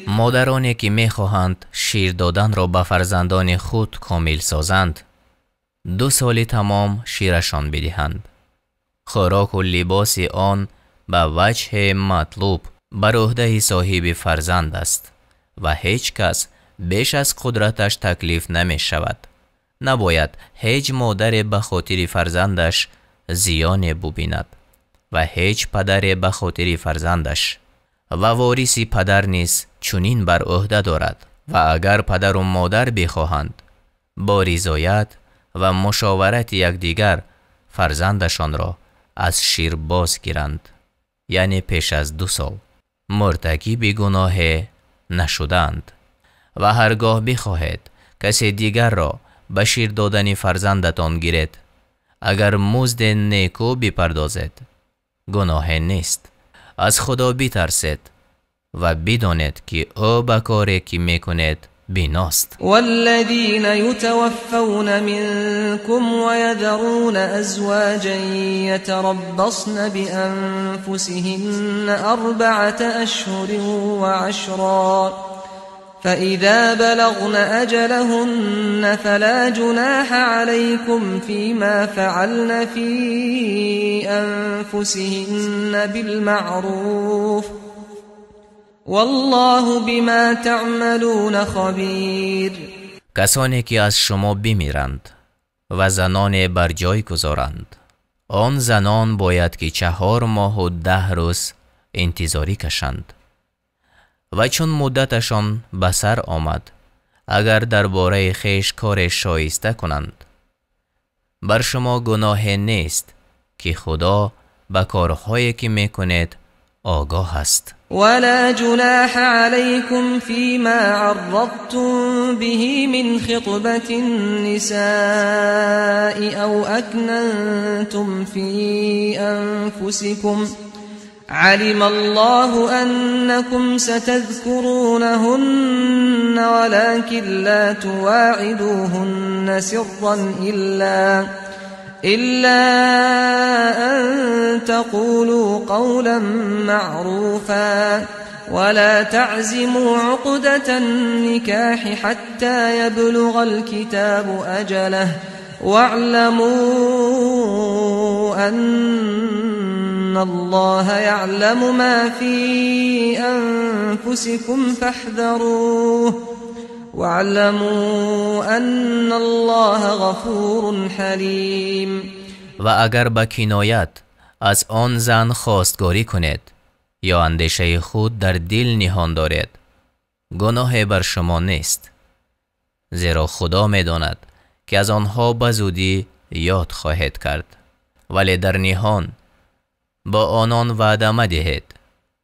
Модароне ки мехоҳанд шир доданро ба фарзандони худ комил созанд, 2 соли тамом ширашон бидиҳанд. Хӯроку либоси он ба ваҷҳи матлуб бар уҳдаи соҳиби фарзанд аст ва ҳеҷ кас беш аз қудраташ таклиф намешавад. Набояд ҳеҷ модаре ба хотири фарзандаш зиёне бубинад ва ҳеҷ падаре ба хотири фарзандаш. Ва вориси падар низ чунин бар уҳда дорад ва агар падару модар бихоҳанд, бо ризоят ва мушоварати якдигар фарзандашонро аз шир боз гиранд, яъне пеш аз 2 сол муртакиби гуноҳе нашудаанд. Ва ҳаргоҳ бихоҳед касе дигарро ба шир додани фарзандатон гиред, агар музди неку бипардозед, гуноҳе нест. Аз Худо битарсед ва бидонед ки ӯ ба коре ки мекунед биност.
والذين يتوفون منكم ويذرون أزواجا يتربصن بأنفسهن 4 أشهر و10 فإذا بلغن أجلهن فلا جناح عليكم فيما فعلن في أنفسهن بالمعروف والله بما تعملون خبير.
Касоне ки аз шумо бимиранд ва заноне бар ҷой гузоранд, он занон бояд ки 4 моҳу 10 рӯз интизорӣ кашанд ва чун муддаташон ба сар омад, агар дар бораи хеш коре шоиста кунанд, бар шумо гуноҳе нест ки Худо ба корҳое ки мекунед огоҳ аст.
ولا جناح عليكم فيما عرضتم به من خطبة النساء أو أكننتم في أنفسكم علم الله أنكم ستذكرونهن ولكن لا تواعدوهن سرا إلا أن تقولوا قولا معروفا ولا تعزموا عقدة النكاح حتى يبلغ الكتاب أجله واعلموا أن الله يعلم ما في أنفسكم فاحذروه واعلموا أن الله غفور حليم.
و اگر با کنایت از آن زن خواستگاری کنید یا اندیشه خود در دل نهان دارید، گناه بر شما نیست، زیرا خدا می‌داند که از آنها به زودی یاد خواهید کرد. ولی در نهان با آنان وعده مدهید،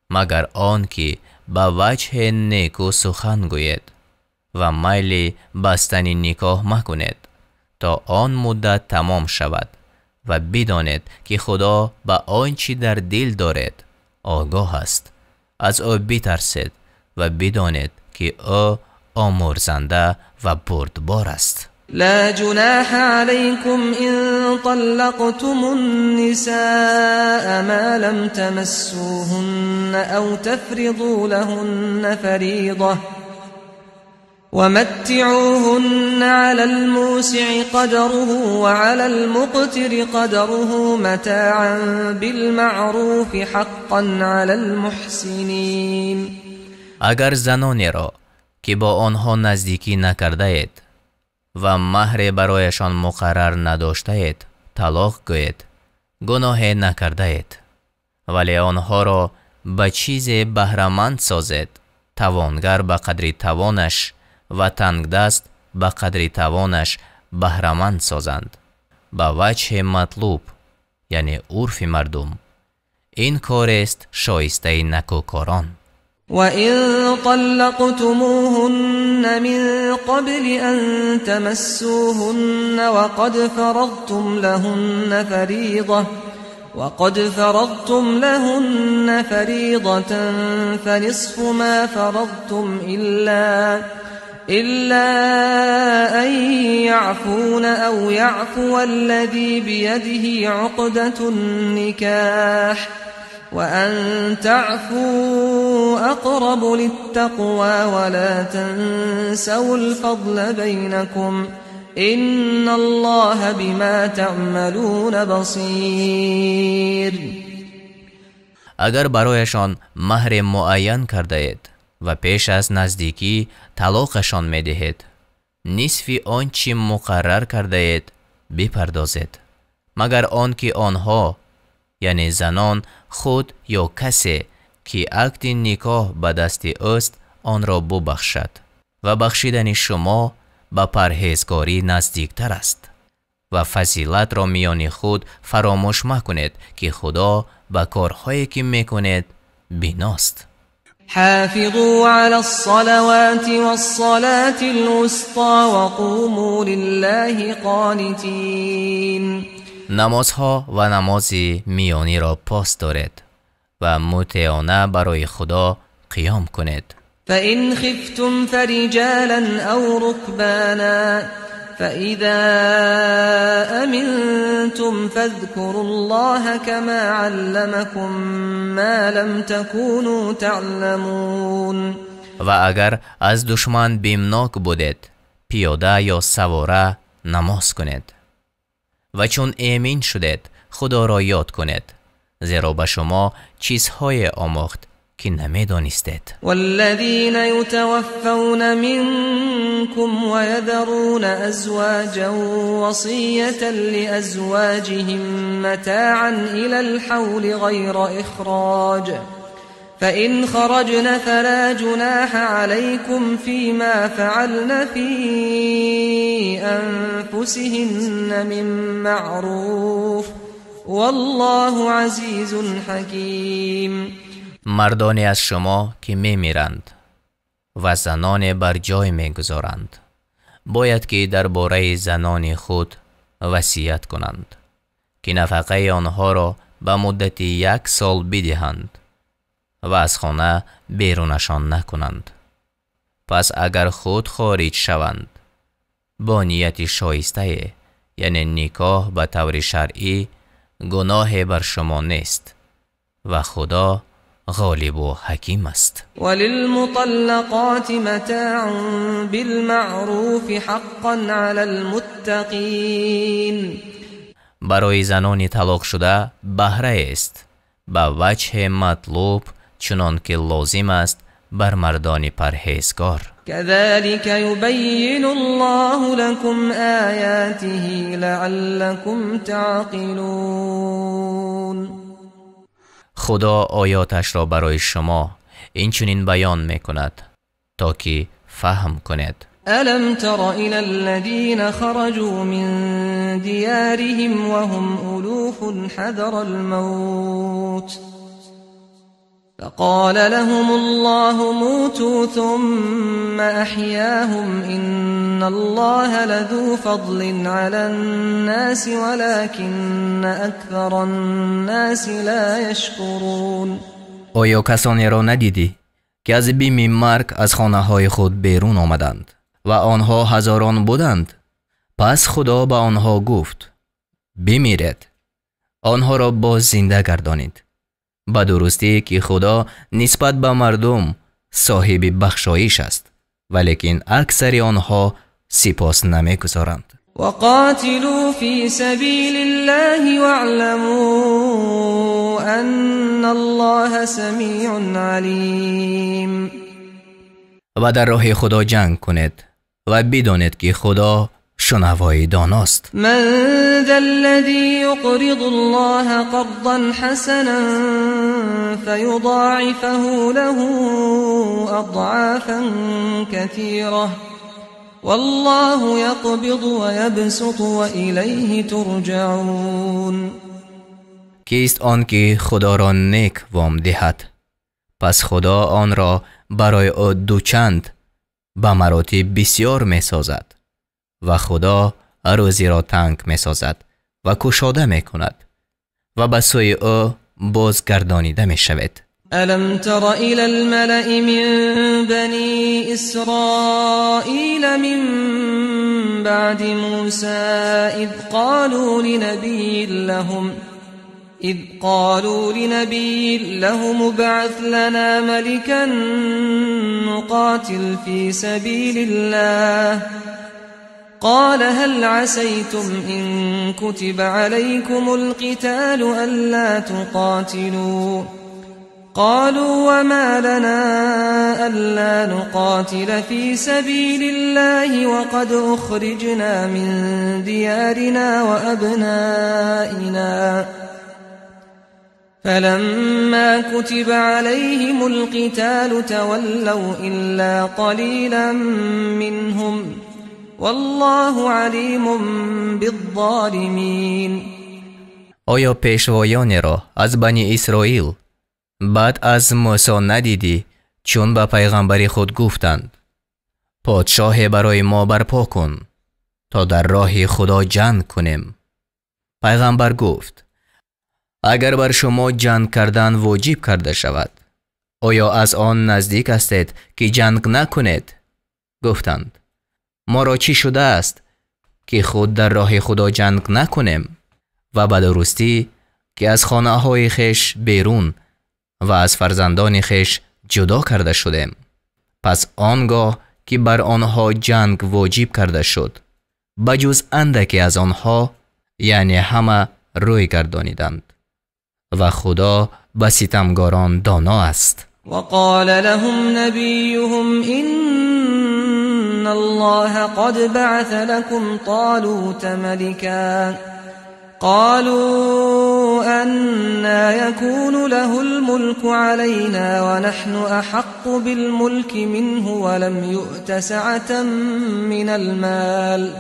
مگر آن که به وجه نیکو سخن گوید و میل بستن نکاح مکنید تا آن مدت تمام شود و بدانید که خدا به آنچه در دل دارید آگاه است. از او بترسید و بدانید که او آمرزنده و بردبار است.
لا جناح عليكم إن طلقتم النساء ما لم تمسوهن أو تفرضوا لهن فريضة ومتعوهن على الموسع قدره وعلى المقتر قدره متاعا بالمعروف حقا على المحسنين.
اگر زنانی را که با آنها نزدیکی نکرده اید و مهر برایشان مقرر نداشته اید طلاق گویید، گناه نکرده اید، ولی آنها را به چیز بهره‌مند سازید، توانگر به قدر توانش و تنگدست به قدر توانش بهره‌مند سازند، به وجه مطلوب، یعنی عرف مردم. این کار است شایسته نکوکاران.
وَإِن طَلَّقْتُمُوهُنَّ مِن قَبْلِ أَن تَمَسُّوهُنَّ وَقَدْ فَرَضْتُمْ لَهُنَّ فَرِيضَةً فَنِصْفُ مَا فَرَضْتُمْ إِلَّا أَن يَعْفُونَ أَوْ يَعْفُوَ الَّذِي بِيَدِهِ عُقْدَةُ النِّكَاحِ وَأَن تَعْفُوا أَقْرَبُ لِلتَّقْوَى وَلَا تَنسَوُا الْفَضْلَ بَيْنَكُمْ إِنَّ اللَّهَ بِمَا تَعْمَلُونَ بَصِيرٌ.
اگر برایشان مهر معین کرده اید و پیش از نزدیکی طلاقشان می‌دهید، نصف آنچه مقرر کرده اید بپردازید، مگر آنکه آنها، یعنی زنان خود یا کسی که عقد نکاح به دست اوست آن را ببخشد، و بخشیدن شما به پرهیزکاری نزدیکتر است. و فضیلت را میان خود فراموش مکنید که خدا به کارهایی که میکنید بیناست.
حافظوا على الصلوات والصلاة الوسطى وقوموا لله قانتين.
نمازها و نماز میانی را پاس دارید و مطیعانه برای خدا قیام کنید.
فإن خفتم فرجالا أو ركبانا فإذا أمنتم فاذكروا الله كما علمكم ما لم تكونوا تعلمون.
و اگر از دشمن بیمناک بودید، پیاده یا سواره نماز کنید. و چون امین شدید خدا را یاد کنید، زیرا به شما چیزهای آموخت که نمیدانستید.
والذین یتوفون منکم ویذرون ازواجا وصیة لازواجهم متاعا الى الحول غیر اخراج فإن خرجن فلا جناح عليكم فيما فعلن في أنفسهن من معروف والله عزيز حكيم.
Мардоне аз шумо ки мемиранд ва заноне бар ҷой мегузоранд, бояд ки дар бораи занони худ васият кунанд, ки нафақаи онҳоро ба муддати як сол бидиҳанд ва аз хона берунашон накунанд. Пас агар худ хориҷ шаванд бо нияти шоистае, яъне никоҳ ба таври шаръӣ, гуноҳе бар шумо нест ва Худо ғолибу ҳаким аст.
وللمطلقات متاع بالمعروف حقا على المتقين.
Барои занони талоқшуда баҳраест ба ваҷҳи матлуб, чунон ки лозим аст бар мардони парҳезгор.
كذلك يبين الله لكم آياته لعلكم تعقلون.
Худо оёташро барои шумо инчунин баён мекунад, то ки фаҳм кунед.
ألم تر إلى الذين خرجوا من ديارهم وهم ألوف حذر الموت فقال لهم الله موتوا ثم أحياهم إن الله لذو فضل على الناس ولكن أكثر الناس لا يشكرون.
Оё касонеро надидӣ, ки аз бими марг аз хонаҳои худ берун омаданд ва онҳо ҳазорон буданд? Пас Худо ба онҳо гуфт: бимиред. Онҳоро боз зинда гардонид. Ба дурустӣ ки Худо нисбат ба мардум соҳиби бахшоиш аст, валекин аксари онҳо сипос намегузоранд.
وقاتلوا في سبيل الله واعلموا أن الله سميع عليم.
Ва дар роҳи Худо ҷанг кунед ва бидонед, ки Худо шунавои доност.
من ذا الذي يقرض الله قرضا حسنا فيضاعفه له أضعافا كثيرة والله يقبض ويبسط وإليه ترجعون.
Кист он ки Худоро нек вом диҳад, пас Худо онро барои ӯ дучанд ба маротиб бисёр месозад, ва Худо рӯзиро танг месозад ва кушода мекунад ва ба сӯи ӯ бозгардонида мешавед.
ألم تر إلى الملأ من بني إسرائيل من بعد موسى إذ قالوا لنبي لهم ابعث لنا ملكا نقاتل في سبيل الله قال هل عسيتم إن كتب عليكم القتال ألا تقاتلوا قالوا وما لنا ألا نقاتل في سبيل الله وقد أخرجنا من ديارنا وأبنائنا فلما كتب عليهم القتال تولوا إلا قليلا منهم والله عليم بالظالمين.
Оё пешвоёнеро аз Бани Исроил баъд аз Мусо надидӣ, чун ба пайғамбари худ гуфтанд: подшоҳе барои мо барпо кун, то дар роҳи Худо ҷанг кунем? Пайғамбар гуфт: агар бар шумо ҷанг кардан воҷиб карда шавад, оё аз он наздик ҳастед, ки ҷанг накунед? Гуфтанд: моро чӣ шудааст, ки худ дар роҳи Худо ҷанг накунем? Ва ба дурустӣ, ки аз хонаҳои хеш берун ва аз фарзандони хеш ҷудо карда шудем. Пас он гоҳ ки бар онҳо ҷанг воҷиб карда шуд, ба ҷуз андаке аз онҳо, яъне ҳама рӯй гардониданд. Ва Худо ба ситамгорон доно аст.
وقال لهم نبيهم إن الله قد بعث لكم طالوت ملكا قالوا أنا يكون له الملك علينا ونحن أحق بالملك منه ولم يؤت سعة من المال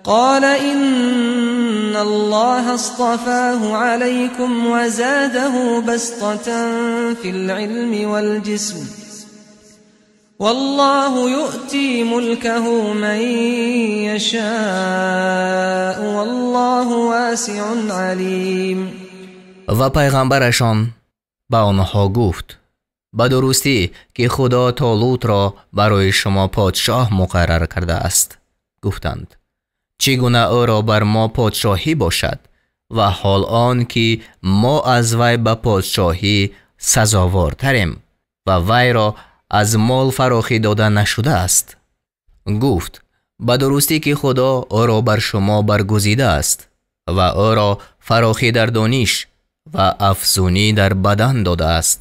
قال إن الله اصطفاه عليكم وزاده بسطة في العلم والجسم والله يؤتي ملكه من يشاء والله واسع عليم.
Ва пайғамбарашон ба онҳо гуфт: ба дурустӣ ки Худо Толутро барои шумо подшоҳ муқаррар кардааст. Гуфтанд: чӣ гуна ӯро бар мо подшоҳӣ бошад ва ҳол он ки мо аз вай ба подшоҳӣ сазовортарем ва вайро аз мол фарохӣ дода нашудааст? Гуфт: ба дурустӣ ки Худо ӯро бар шумо баргузидааст ва ӯро фарохӣ дар дониш ва афзунӣ дар бадан додааст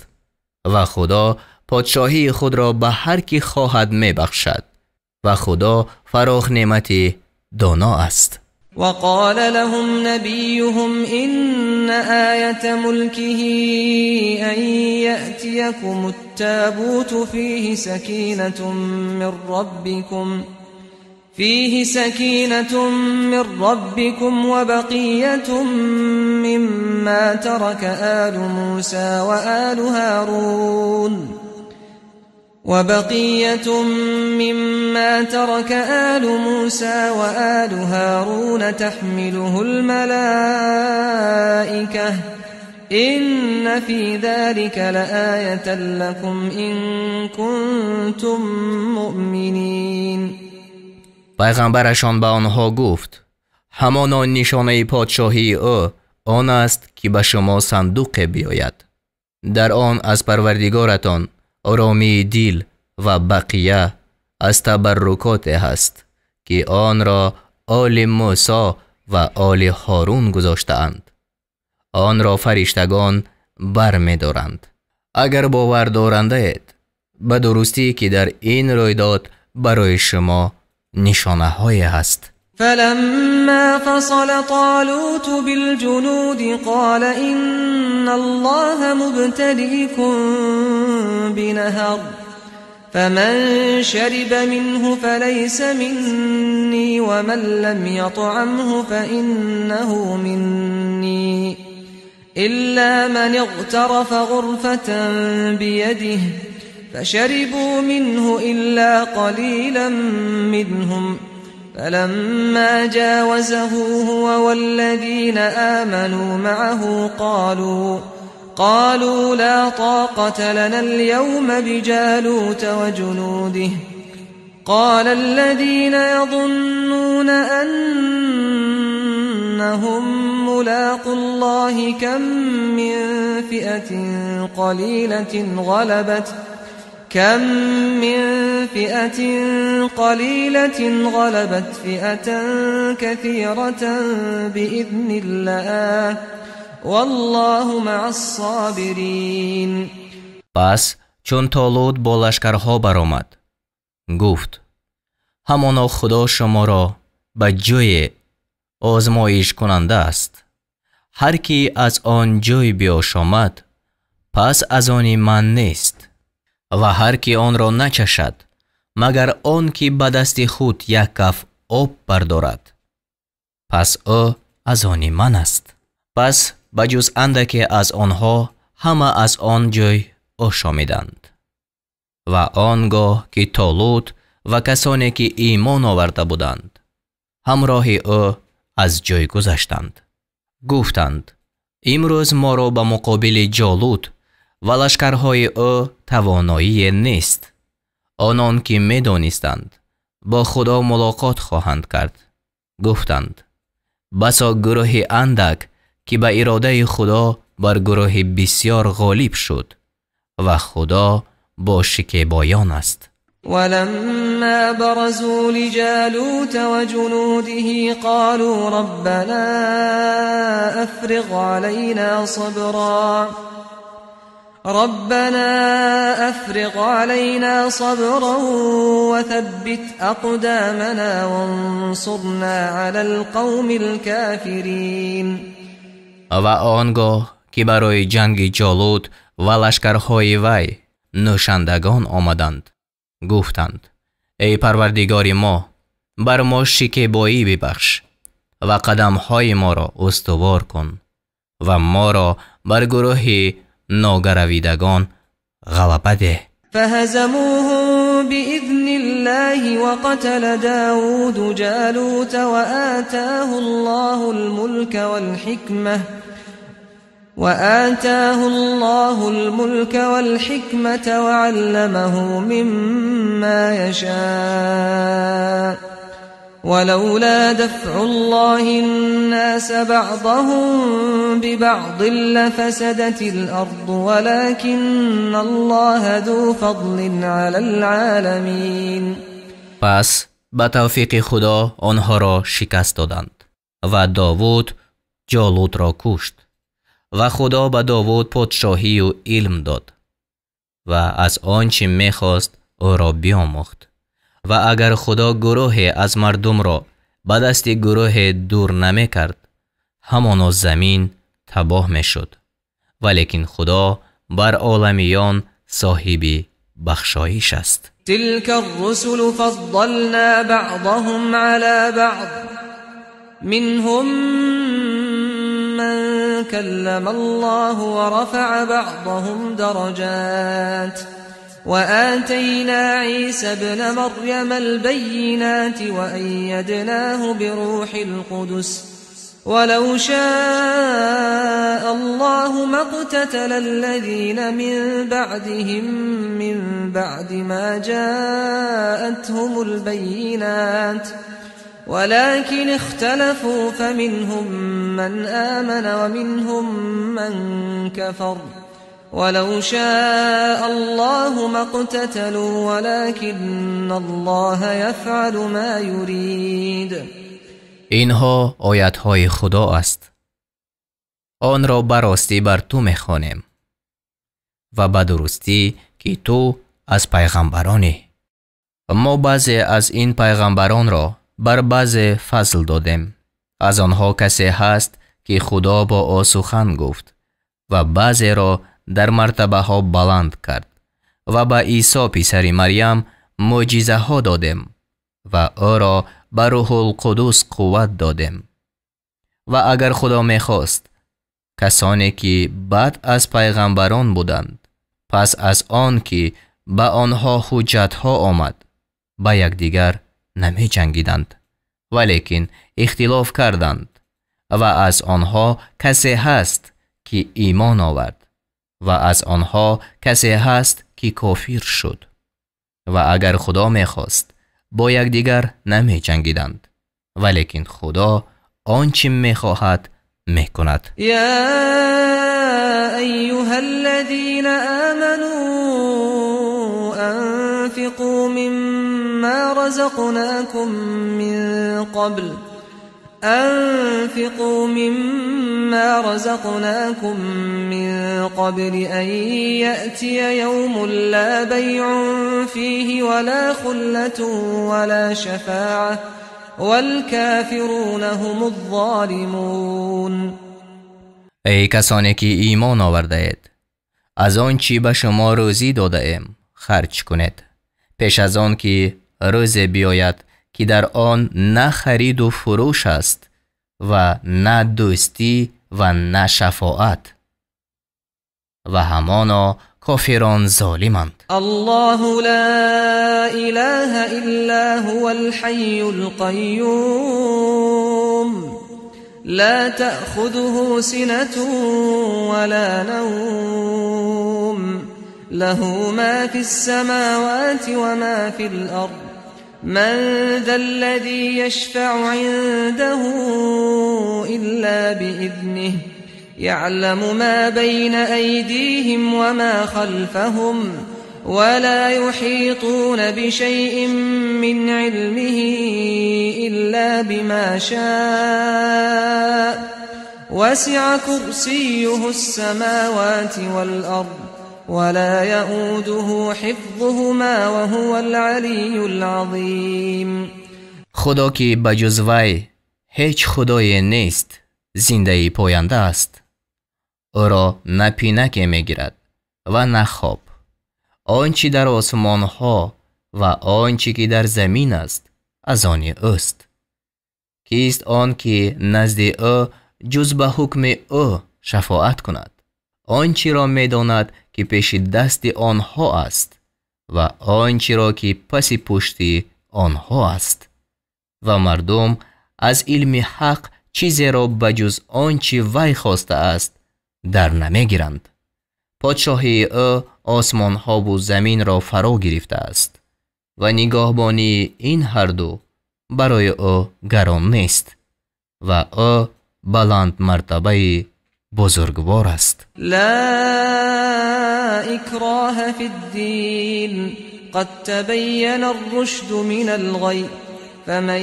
ва Худо подшоҳии худро ба ҳар ки хоҳад мебахшад ва Худо фарох неъмати доно аст.
وقال لهم نبيهم إن آية ملكه أن يأتيكم التابوت فيه سكينة من ربكم وبقية مما ترك آل موسى وآل هارون وبقية مما ترك آل موسى وآل هارون تحمله الملائكة إن في ذلك لآية لكم إن كنتم مؤمنين.
Пайғамбарашон ба онҳо гуфт: ҳамоно нишонаи подшоҳии ӯ он аст ки ба шумо сандуқе биёяд, дар он аз Парвардигоратон оромии дил ва бақия аз табаррукоте ҳаст ки онро оли Мусо ва оли Ҳорун гузоштаанд. Онро фариштагон бармедоранд. Агар бовар дорандаед, ба дурустӣ ки дар ин рӯйдод барои шумо нишонаҳое ҳаст.
فلما فصل طالوت بالجنود قال إن الله مبتليكم بنهر فمن شرب منه فليس مني ومن لم يطعمه فإنه مني إلا من اغترف غرفة بيده فشربوا منه إلا قليلا منهم فلما جاوزه هو والذين آمنوا معه قالوا لا طاقة لنا اليوم بجالوت وجنوده قال الذين يظنون أنهم ملاقو الله كم من فئة قليلة غلبت فئة كثيرة بإذن الله والله مع الصابرين.
Пас чун Толут бо лашкарҳо баромад, гуфт: ҳамоно Худо шуморо ба ҷое озмоишкунанда аст. Ҳар ки аз он ҷой биошомад, пас аз они ман нест, ва ҳар ки онро начашад, магар он ки ба дасти худ як каф об бардорад, пас ӯ аз они ман аст. Пас ба ҷуз андаке аз онҳо ҳама аз он ҷой ошомиданд. Ва он гоҳ ки Толут ва касоне ки имон оварда буданд ҳамроҳи ӯ аз ҷой гузаштанд, гуфтанд: имрӯз моро ба муқобили Ҷолут ва лашкарҳои ӯ тавоноие нест. Онон ки медонистанд бо Худо мулоқот хоҳанд кард, гуфтанд: басо гурӯҳи андак ки ба иродаи Худо бар гурӯҳи бисёр ғолиб шуд ва Худо бо шикебоён аст.
ولما برزوا لجالوت وجنوده قالوا ربنا أفرغ علينا صبرا وثبت أقدامنا وانصرنا على القوم الكافرين.
Ва он гоҳ ки барои ҷанги Ҷолут ва лашкарҳои вай нӯшандагон омаданд, гуфтанд: эй Парвардигори мо, бар мо шикебоӣ бибахш ва қадамҳои моро устувор кун ва моро бар гурӯҳи ногаравидагон ғалаба деҳ.
فهزموهم بإذن الله وقتل داود جالوت وآتاه الله الملك والحكمة وعلمه مما يشاء ولولا دفع الله الناس بعضهم ببعض لفسدت الأرض ولكن الله ذو فضل على العالمين.
پس ба тавфиқи Худо онҳоро шикаст доданд ва Довуд Ҷолутро кушт ва Худо ба Довуд подшоҳию илм дод ва аз он чӣ мехост ӯро биомӯхт. Ва агар Худо гурӯҳе аз мардумро ба дасти гурӯҳе дур намекард, ҳамоно замин табоҳ мешуд. Валекин Худо бар оламиён соҳиби бахшоиш аст.
تلك الرسل فضلنا بعضهم على بعض منهم من كلم الله ورفع بعضهم درجات وآتينا عيسى ابن مريم البينات وأيدناه بروح القدس ولو شاء الله ما اقتتل الذين من بعدهم من بعد ما جاءتهم البينات ولكن اختلفوا فمنهم من آمن ومنهم من كفر ولو شاء الله ما اقتتلوا ولكن الله يفعل ما يريد.
Инҳо оятҳои Худо аст. Онро ба ростӣ бар ту мехонем ва ба дурустӣ ки ту аз пайғамбаронӣ. Мо баъзе аз ин пайғамбаронро бар баъзе фазл додем. Аз онҳо касе ҳаст ки Худо бо ӯ сухан гуфт ва баъзеро дар мартабаҳо баланд кард ва ба Исо писари Марьям мӯъҷизаҳо додем ва ӯро ба Рӯҳулқудус қувват додем. Ва агар Худо мехост, касоне ки баъд аз пайғамбарон буданд, пас аз он ки ба онҳо ҳуҷҷатҳо омад, ба якдигар намеҷангиданд, валекин ихтилоф карданд ва аз онҳо касе ҳаст ки имон овард ва аз онҳо касе ҳаст ки кофир шуд. Ва агар Худо мехост, бо якдигар намеҷангиданд, валекин Худо он чӣ мехоҳад мекунад.
يا أيها الذين آمنوا أنفقوا مما رزقناكم من قبل أنفقوا مما رزقناكم من قبل أن يأتي يوم لا بيع فيه ولا خلة ولا شفاعة والكافرون هم الظالمون.
Эй касоне ки имон овардаед, аз он чӣ ба шумо рӯзӣ додаем харҷ кунед, пеш аз он ки рӯзе биёяд ки дар он на хариду фурӯш аст ва на дӯстӣ ва на шафоат. Ва ҳамоно кофирон золиманд.
الله لا إله إلا هو الحي القيوم لا تأخذه سنة ولا نوم له ما في السماوات وما في الأرض من ذا الذي يشفع عنده إلا بإذنه يعلم ما بين أيديهم وما خلفهم ولا يحيطون بشيء من علمه إلا بما شاء وسع كرسيه السماوات والأرض ولا يؤوده حفظهما وهو العلي العظيم.
Худо ки ба ҷуз вай ҳеҷ худое нест, зиндаи поянда аст. Ӯро на пинаке мегирад ва на хоб. Он чӣ дар осмонҳо ва он чӣ ки дар замин аст, аз они ӯст. Кист он ки назди ӯ ҷуз ба ҳукми ӯ шафоат кунад? Он чиро медонад ки пеши дасти онҳо аст ва он чиро ки паси пушти онҳо аст. Ва мардум аз илми ҳақ чизеро ба ҷуз он чи вай хостааст дар намегиранд. Подшоҳии ӯ осмонҳову заминро фаро гирифтааст ва нигоҳбонии ин ҳарду барои ӯ гарон нест ва ӯ баландмартабаи бузургвор аст.
لا إكراه في الدين قد تبين الرشد من الغي فمن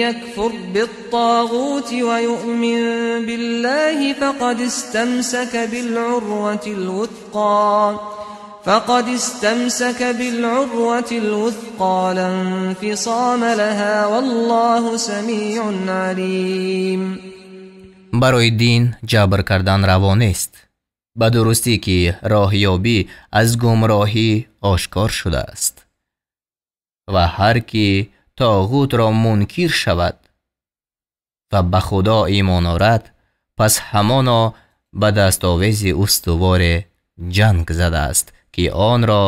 يكفر بالطاغوت ويؤمن بالله فقد استمسك بالعروة الوثقى لا انفصام لها والله سميع عليم.
Барои дин ҷабр кардан раво нест. Ба дурустӣ ки роҳёбӣ аз гумроҳӣ ошкор шудааст. Ва ҳар ки тоғутро мункир шавад ва ба Худо имон орад, пас ҳамоно ба дастовези устуворе ҷанг задааст, ки онро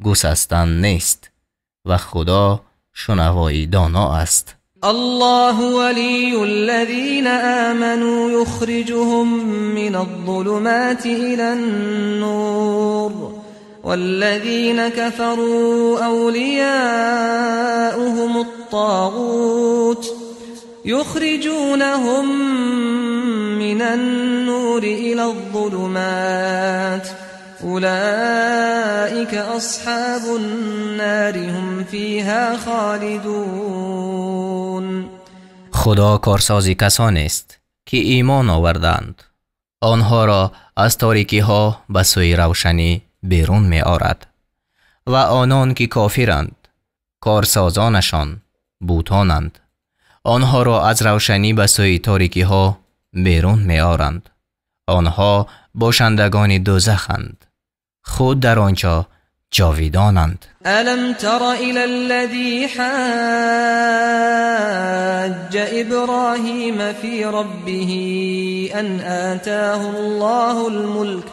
гусастан нест ва Худо шунавои доно аст.
الله ولي الذين آمنوا يخرجهم من الظلمات إلى النور والذين كفروا أولياؤهم الطاغوت يخرجونهم من النور إلى الظلمات أولئك أصحاب النار هم فيها خالدون.
Худо корсози касонест ки имон оварданд, онҳоро аз торикиҳо ба сӯи равшанӣ берун меорад ва онон ки кофиранд, корсозонашон бутонанд, онҳоро аз равшанӣ ба сӯи торикиҳо берун меоранд. Онҳо бошандагони дӯзаханд, худ дар он ҷо ҷовидонанд.
ألم تر إلى الذي حاج إبراهيم في ربه أن آتاه الله الملك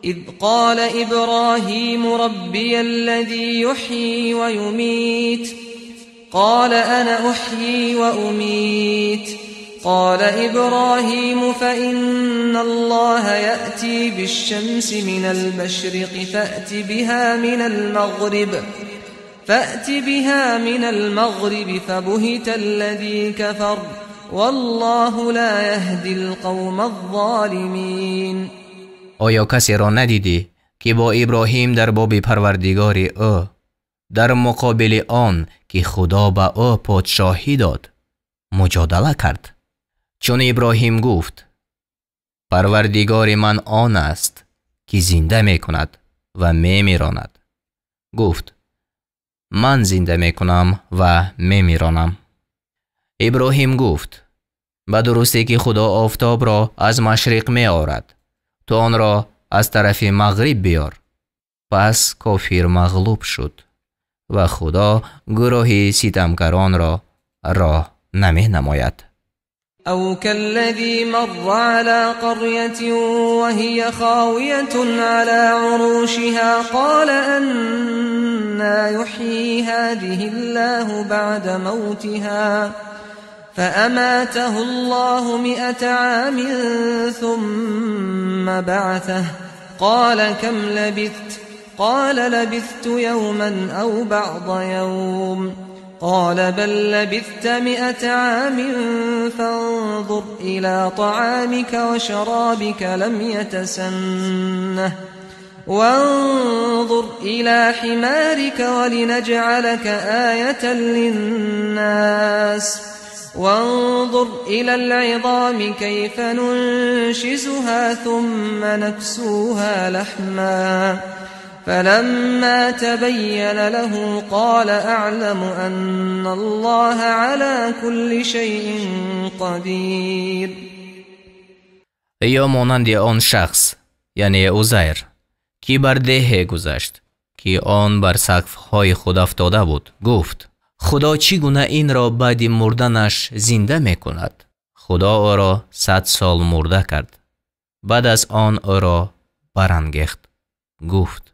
إذ قال إبراهيم ربي الذي يحيي ويميت قال أنا أحيي وأميت قال إبراهيم فإن الله يأتي بالشمس من المشرق فأت بها من المغرب فبهت الذي كفر والله لا يهدي القوم الظالمين.
Оё касеро надидӣ, ки бо Иброҳим дар боби Парвардигори ӯ дар муқобили он ки Худо ба ӯ подшоҳӣ дод муҷодала кард? Чун Иброҳим гуфт: «Парвардигори ман он аст, ки зинда мекунад ва мемиронад», гуфт: «Ман зинда мекунам ва мемиронам». Иброҳим гуфт: «Ба дурустӣ ки Худо офтобро аз машриқ меорад, ту онро аз тарафи мағриб биёр». Пас кофир мағлуб шуд ва Худо гурӯҳи ситамкаронро роҳ наменамояд.
أو كالذي مر على قرية وهي خاوية على عروشها قال أنى يحيي هذه الله بعد موتها فأماته الله 100 عام ثم بعثه قال كم لبثت؟ قال لبثت يوما أو بعض يوم قال بل لبثت 100 عام فانظر إلى طعامك وشرابك لم يتسنه وانظر إلى حمارك ولنجعلك آية للناس وانظر إلى العظام كيف ننشزها ثم نكسوها لحما فلما تبين له قال أعلم أن الله على كل شيء قدير.
Ё монанди он шахс, яъне Узайр, ки бар деҳе гузашт, ки он бар сақфҳои худ афтода буд, гуфт: Худо чӣ гуна инро баъди мурданаш зинда мекунад? Худо ӯро 100 сол мурда кард. Баъд аз он ӯро барангехт. Гуфт: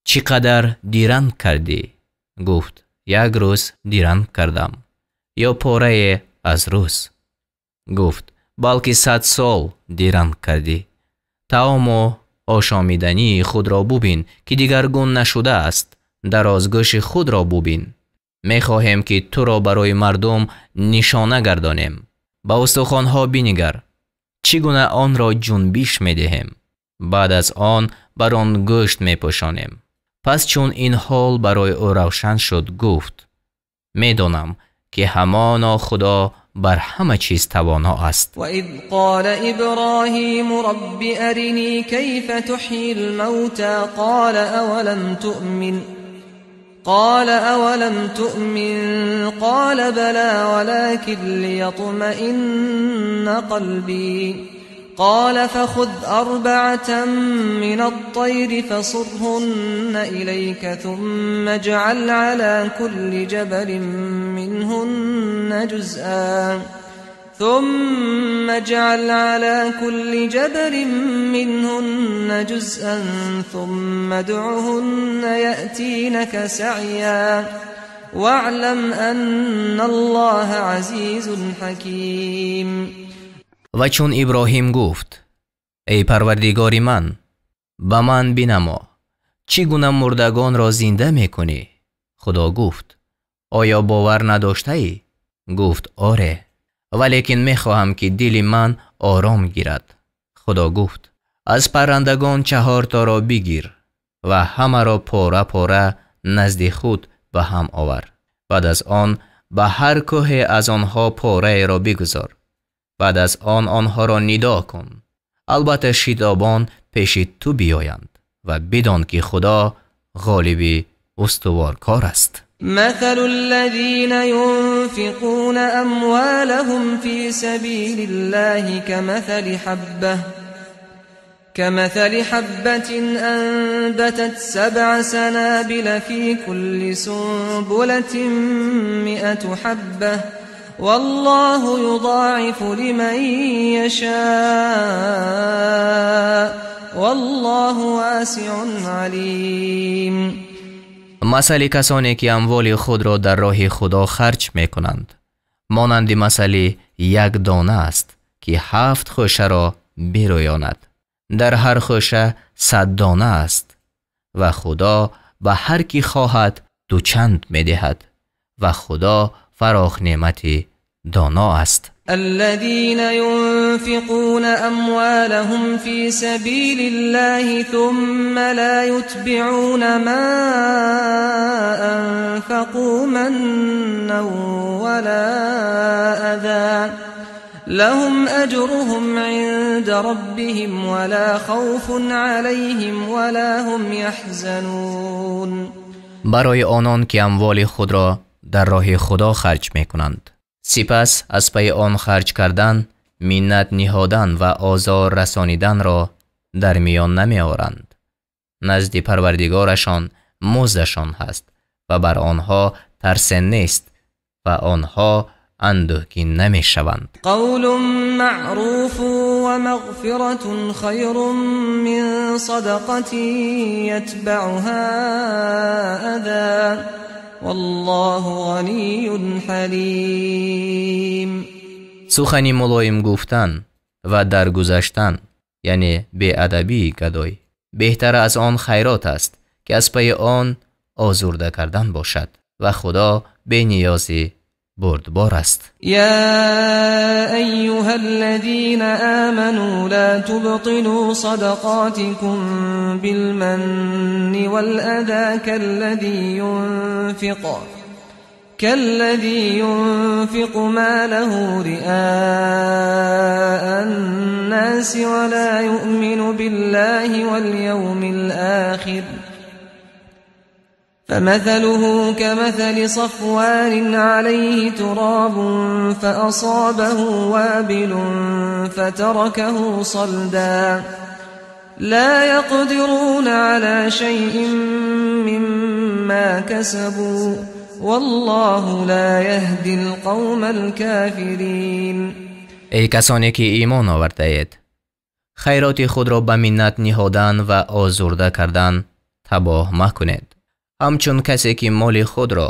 чӣ қадар диранг кардӣ? Гуфт: як рӯз диранг кардам ё порае аз рӯз. Гуфт: балки 100 сол диранг кардӣ. Таому ошомидании худро бубин, ки дигаргун нашудааст. Дарозгӯши худро бубин. Мехоҳем, ки туро барои мардум нишона гардонем. Ба устухонҳо бинигар, чӣ гуна онро ҷунбиш медиҳем. Баъд аз он бар он гӯшт мепӯшонем. Пас чун ин ҳол барои ӯ равшан шуд, гуфт: медонам, ки ҳамоно Худо бар ҳама чиз тавоно аст.
وإذ قال إبراهيم رب أرني كيف تحيي الموتى قال أولم تؤمن قال أولم تؤمن قال بلى ولكن ليطمئن قلبي قال فخذ 4 من الطير فصرهن إليك ثم اجعل على كل جبل منهن جزءا ثم اجعل على كل جبل منهن جزءا ثم ادعهن يأتينك سعيا واعلم أن الله عزيز حكيم.
Ва чун Иброҳим гуфт: эй Парвардигори ман, ба ман бинамо, чӣ гуна мурдагонро зинда мекунӣ? Худо гуфт: оё бовар надоштаӣ? Гуфт: оре, валекин мехоҳам, ки дили ман ором гирад. Худо гуфт: аз паррандагон 4 торо бигир ва ҳамаро пора пора назди худ ба ҳам овар. Баъд аз он ба ҳар кӯҳе аз онҳо пораеро бигузор. Баъд аз он онҳоро нидо кун. Албатта шитобон пеши ту биёянд ва бидон, ки Худо ғолиби устуворкор аст.
مثل الذين ينفقون أموالهم في سبيل الله كمثل حبة أنبتت 7 سنابل في كل سنبلة 100 حبة والله يضاعف لمن يشاء والله واسع عليم.
Масали касоне, ки амволи худро дар роҳи Худо харҷ мекунанд, монанди масали як дона аст, ки 7 хӯшаро бирӯёнад. Дар ҳар хӯша 100 дона аст ва Худо ба ҳар ки хоҳад дучанд медиҳад ва Худо фароғ неъмати доно аст.
الذين ينفقون أموالهم في سبيل الله ثم لا يتبعون ما أنفقوا منا ولا أذى لهم أجرهم عند ربهم ولا خوف عليهم ولا هم يحزنون.
برای آنان که اموال خود را در راه خدا خرج میکنند، سپس از پی آن خرج کردن، منت نهادن و آزار رسانیدن را در میان نمیآورند. نزد پروردگارشان مزدشان هست و بر آنها ترس نیست و آنها اندوهگین نمیشوند.
قول معروف و مغفرة خیر من صدقة یتبعها اذی والله غنی حلیم.
سخنی ملایم گفتن و درگذشتن، یعنی بی‌ادبی گدای، بهتر از آن خیرات است که از پی آن آزرده کردن باشد و خدا به نیازی بردبار است.
یا ایها الذین آمنوا لا تبطلوا صدقاتكم بالمن والأذى كالذي ينفق ماله رئاء الناس ولا يؤمن بالله واليوم الآخر فمثله كمثل صفوان عليه تراب فأصابه وابل فتركه صلدا لا يقدرون على شيء مما كسبوا والله لا يهدي القوم الكافرين.
Эй касоне ки имон овардаед, хайроти худро ба миннат ниҳодан ва озурда кардан табоҳ макунед, ҳамчун касе ки моли худро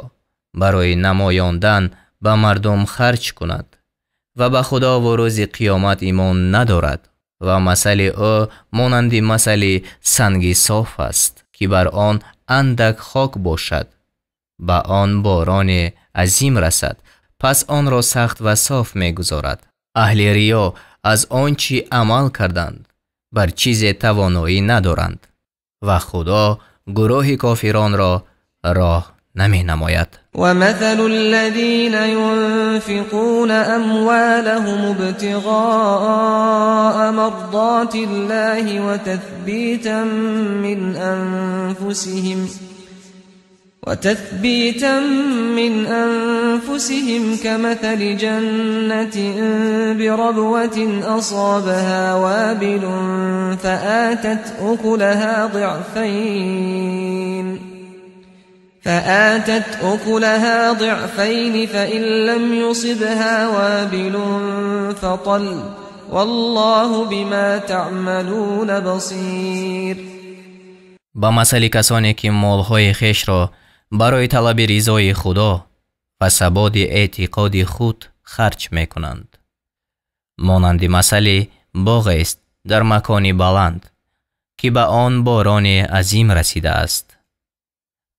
барои намоёндан ба мардум харҷ кунад ва ба Худо ва рӯзи қиёмат имон надорад, ва масали ӯ монанди масали санги соф аст, ки бар он андак хок бошад, ба он борони азим расад, пас онро сахт ва соф мегузорад. Аҳли риё аз он чӣ амал карданд бар чизе тавоноӣ надоранд ва Худо гурӯҳи кофиронро роҳ наменамояд.
ومثل الذين ينفقون أموالهم ابتغاء مرضات الله وتثبيتا من أنفسهم كمثل جنة بربوة أصابها وابل فآتت أكلها ضعفين فإن لم يصبها وابل فطل والله بما تعملون بصير.
Ба масали касоне ки молҳои хешро барои талаби ризои Худо ва сабоди эътиқоди худ харҷ мекунанд, монанди масали боғест дар макони баланд, ки ба он борони азим расидааст,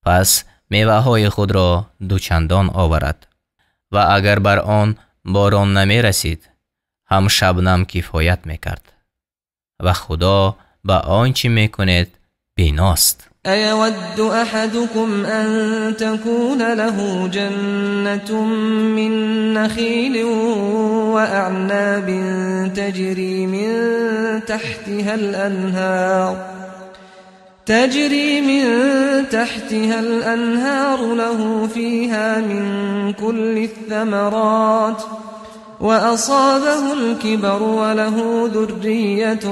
пас меваҳои худро дучандон оварад, ва агар бар он борон намерасид, ҳам шабнам кифоят мекард, ва Худо ба он чӣ мекунед биност.
أيود أحدكم أن تكون له جنة من نخيل وأعناب تجري من تحتها الأنهار له فيها من كل الثمرات وأصابه الكبر وله ذرية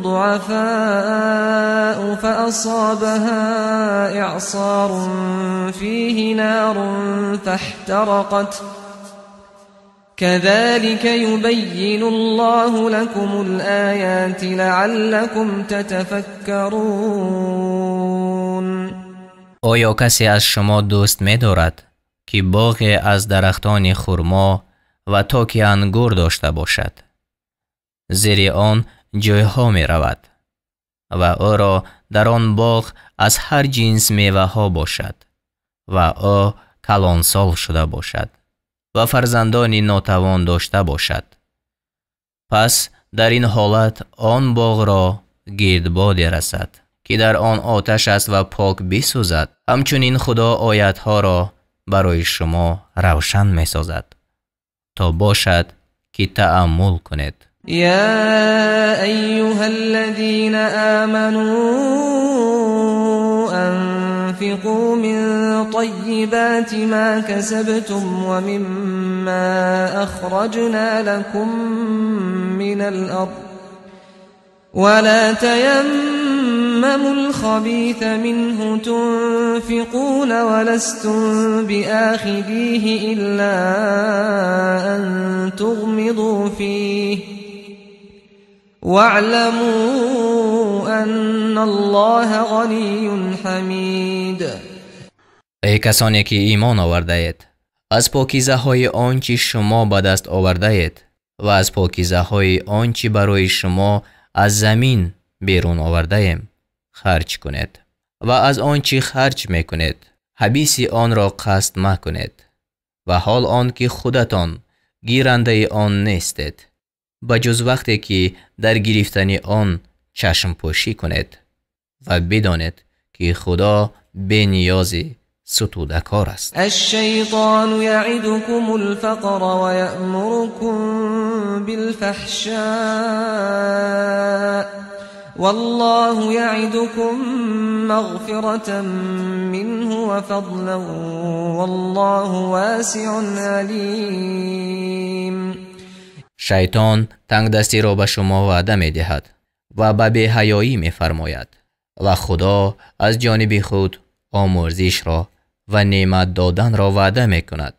ضعفاء فأصابها إعصار فيه نار فاحترقت كذلك يبين الله لكم الآيات لعلكم تتفكرون.
Оё касе аз шумо дӯст медорад, ки боғе аз дарахтони хурмо ва токи ангур дошта бошад? Зери он ҷойҳо меравад ва ӯро дар он боғ аз ҳар ҷинс меваҳо бошад ва ӯ калонсол шуда бошад ва фарзандони нотавон дошта бошад. Пас дар ин ҳолат он боғро гирдбоде расад, ки дар он оташ аст ва пок бисӯзад. Ҳамчунин Худо оятҳоро барои шумо равшан месозад, то бошад ки тааммул кунед.
يا أيها الذين آمنوا أنفقوا من طيبات ما كسبتم ومما أخرجنا لكم من الأرض ولا تيمموا الخبيث منه تنفقون ولستم بآخذيه إلا أن تغمضوا فيه واعلموا أن الله غني حميد.
Эй касоне ки имон овардаед, аз покизаҳои он чӣ шумо ба даст овардаед ва аз покизаҳои он чӣ барои шумо аз замин берун овардаем харҷ кунед, ва аз он чӣ харҷ мекунед ҳабиси онро қасд макунед, ва ҳол он ки худатон гирандаи он нестед, ба ҷуз вақте ки дар гирифтани он чашмпӯшӣ кунед, ва бидонед ки Худо бениёзи ستودکار است.
الشیطان یعدکم الفقر ویأمرکم بالفحشاء والله یعدکم مغفرة منه وفضلا والله واسع علیم.
شیطان تنگ دستی را به شما وعده می دهد ва ба беҳаёӣ мефармояд ва Худо аз ҷониби худ омӯрзишро ва неъмат доданро ваъда мекунад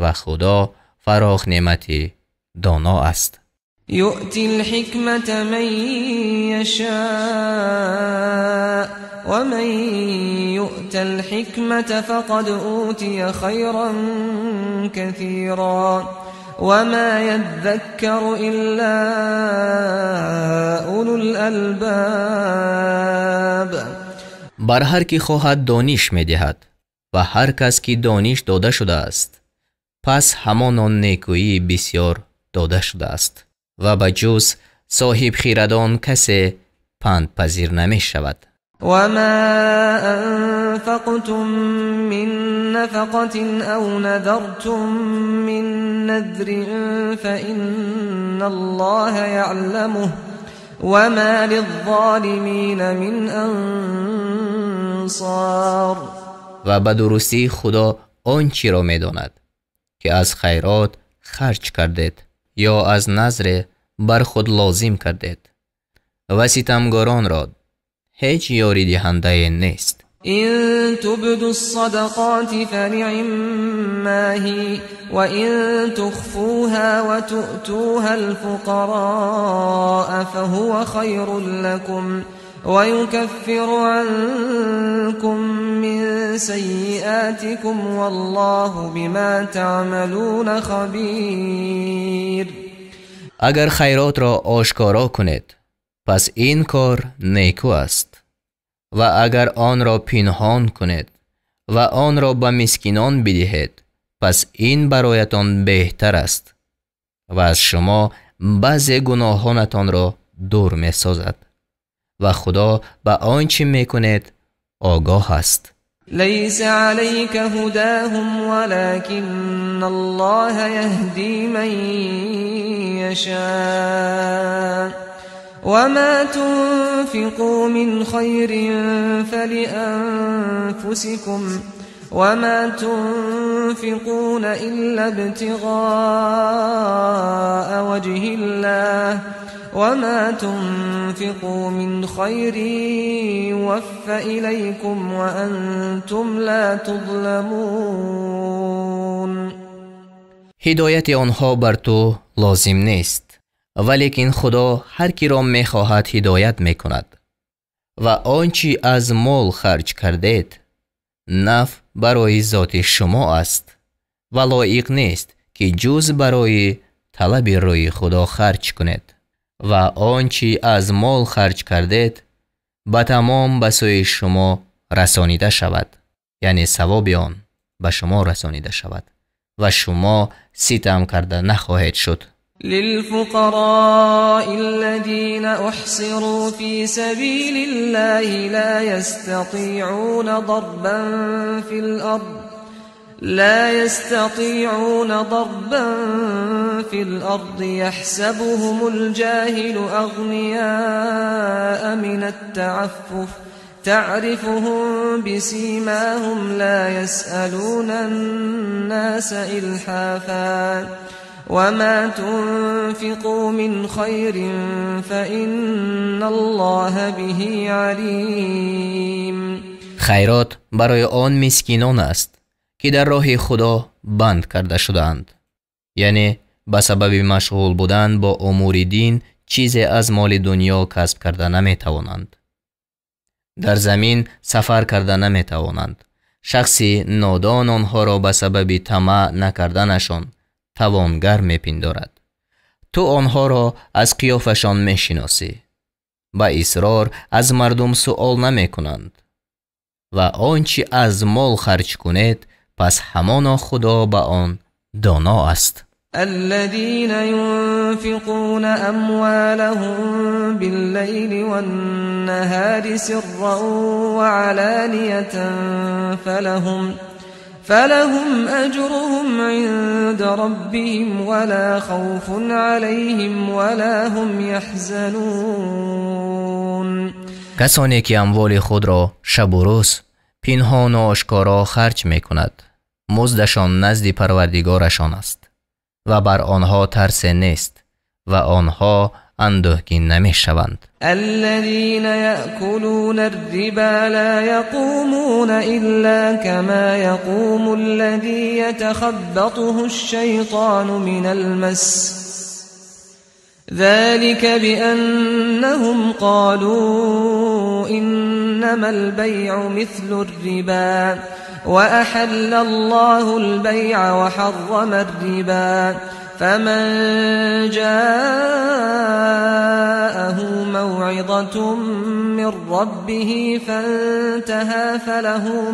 ва Худо фароғ неъмати доно аст.
يؤتي الحكمة من يشاء ومن يؤت الحكمة فقد أوتي خيرا كثيرا وما يذكر إلا أولو الألباب.
бар ҳар ки хоҳад дониш медиҳад ва ҳар кас ки дониш дода шудааст пас ҳамон он некӯӣ бисёр дода шудааст ва ба ҷуз соҳибхирадон касе пандпазир намешавад.
وما أنفقتم من نفقة أو نذرتم من نذر فإن الله يعلمه وما للظالمين من أنصار.
ва ба дурустӣ Худо он чиро медонад ки аз хайрот харҷ кардед ё аз назре бар худ лозим кардед ва ситамгоронро ҳеҷ ёридиҳандае нест.
إن تبدوا الصدقات فنعما هي وإن تخفوها وتؤتوها الفقراء فهو خير لكم ويكفر عنكم من سيئاتكم والله بما تعملون خبير.
агар хайротро ошкоро кунед пас ин кор неку аст ва агар онро пинҳон кунед ва онро ба мискинон бидиҳед пас ин бароятон беҳтар аст ва аз шумо баъзе гуноҳонатонро дур месозад ва Худо ба он чӣ мекунед огоҳ аст.
ليس عليك هداهم ولكن الله يهدي من يشاء وما تنفقوا من خير فلأنفسكم وما تنفقون إلا ابتغاء وجه الله وما تنفقوا من خير يوف إليكم وأنتم لا تظلمون.
ҳидояти онҳо бар ту лозим нест, валекин Худо ҳар киро мехоҳад ҳидоят мекунад ва он чӣ аз мол харҷ кардед наф барои зоти шумо аст ва лоиқ нест ки ҷуз барои талаби рӯи Худо харҷ кунед ва он чӣ аз мол харҷ кардед ба тамом ба сӯи шумо расонида шавад, яъне савоби он ба шумо расонида шавад ва шумо ситам карда нахоҳед шуд.
للفقراء الذين أحصروا في سبيل الله لا يستطيعون ضربا في الأرض يحسبهم الجاهل أغنياء من التعفف تعرفهم بسيماهم لا يسألون الناس إلحافا وما تنفقوا من خير فإن الله به عليم.
хайрот барои он мискинон аст ки дар роҳи Худо банд карда шудаанд, яъне ба сабаби машғул будан бо умури дин чизе аз моли дунё касб карда наметавонанд, дар замин сафар карда наметавонанд. шахси нодон онҳоро ба сабаби тамаъ накарданашон тавонгар мепиндорад. ту онҳоро аз қиёфашон мешиносӣ, ба исрор аз мардум суол намекунанд ва он чӣ аз мол харҷ кунед пас ҳамоно Худо ба он доно аст.
الذين ينفقون أموالهم بالليل والنهار سرا وعلانية فلهم أجرهم عند ربهم ولا خوف عليهم ولا هم يحزنون.
касоне ки амволи худро шабу рӯз пинҳону ошкоро харҷ мекунад муздашон назди Парвардигорашон аст ва бар онҳо тарсе нест ва онҳо андӯҳгин намешаванд.
الذين يأكلون الربا لا يقومون إلا كما يقوم الذي يتخبطه الشيطان من المس ذلك بأنهم قالوا إنما البيع مثل الربا وأحل الله البيع وحرم الربا فمن جاءه موعظة من ربه فانتهى فله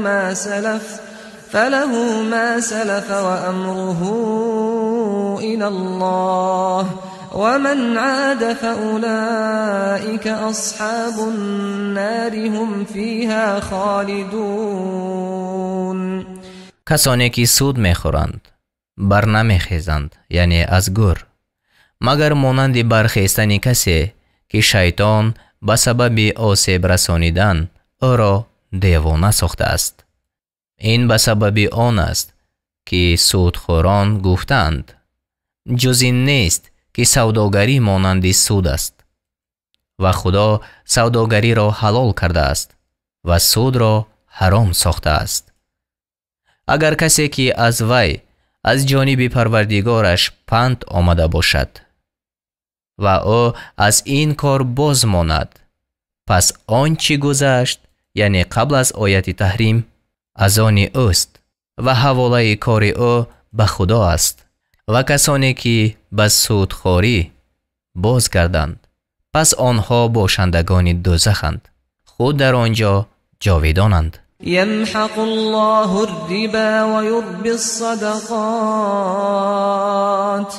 ما سلف وأمره إلى الله ومن عاد فأولئك أصحاب النار هم فيها خالدون.
Касоне ки суд мехӯранд бар намехезанд, яъне аз гӯр, магар монанди бархестани касе ки шайтон ба сабаби осеб расонидан ӯро девона сохтааст. Ин ба сабаби он аст ки судхӯрон гуфтаанд: ҷуз ин нест ки савдогарӣ монанди суд аст ва Худо савдогариро ҳалол кардааст ва судро ҳаром сохтааст. Агар касе ки аз вай аз ҷониби Парвардигораш панд омада бошад ва ӯ аз ин кор боз монад, пас он чӣ гузашт, яъне қабл аз ояти таҳрим, аз они ӯст ва ҳаволаи кори ӯ ба Худо аст. Ва касоне ки ба судхорӣ бозгарданд, пас онҳо бошандагони дӯзаханд, худ дар он ҷо ҷовидонанд.
يمحق الله الربا ويربي الصدقات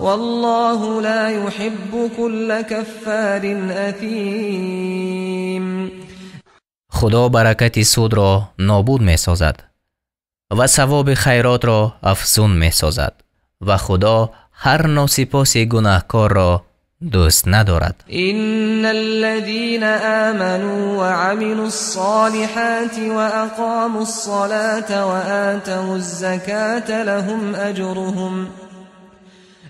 والله لا يحب كل كفار أثيم.
Худо баракати судро нобуд месозад ва савоби хайротро афзун месозад ва Худо ҳар носипоси гунаҳкорро дӯст надорад.
إن الذين آمنوا وعملوا الصالحات وأقاموا الصلاة وآتوا الزكاة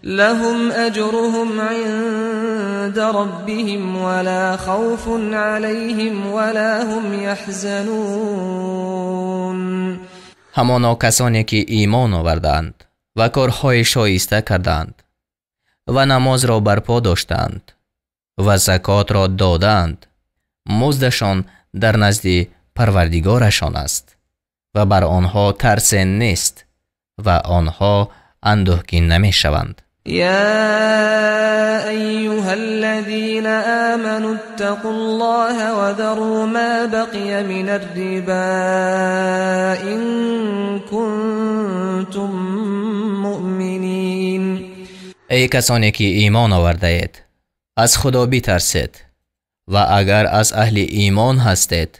لهم أجرهم عند ربهم ولا خوف عليهم ولا هم يحزنون.
Ҳамоно касоне ки имон овардаанд ва корҳои шоиста кардаанд ва намозро барпо доштаанд ва закотро додаанд, муздашон дар назди Парвардигорашон аст ва бар онҳо тарсе нест ва онҳо андӯҳгин намешаванд.
يا أيها الذين آمنوا اتقوا الله وذروا ما بقي من الربا إن كنتم مؤمنين.
Эй касоне ки имон овардаед, аз Худо битарсед ва агар аз аҳли имон ҳастед,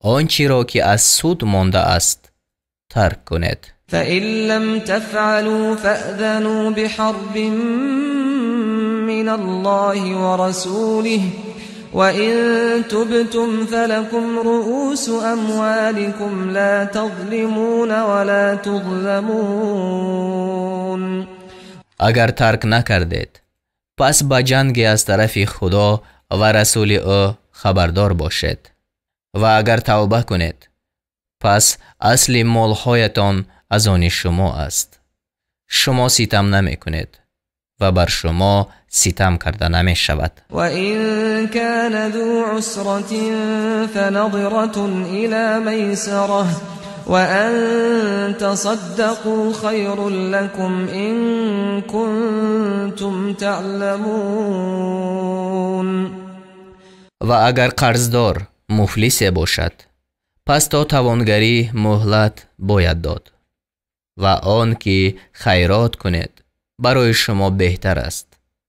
он чиро ки аз суд мондааст тарк кунед.
فإن لم تفعلوا فأذنوا بحرب من الله ورسوله وإن تبتم فلكم رؤوس أموالكم لا تظلمون ولا تظلمون.
Агар тарк накардед, пас ба ҷанге аз тарафи Худо ва расули ӯ хабардор бошед ва агар тавба кунед, пас асли молҳоятон аз они шумо аст. Шумо ситам намекунед ва бар шумо ситам карда намешавад.
وإن كان ذو عسرة فنظرة إلى ميسرة وأن تصدقوا خير لكم إن كنتم تعلمون.
Ва агар қарздор муфлисе бошад, пас то тавонгарӣ муҳлат бояд дод ва он ки хайрот кунед барои шумо беҳтар аст,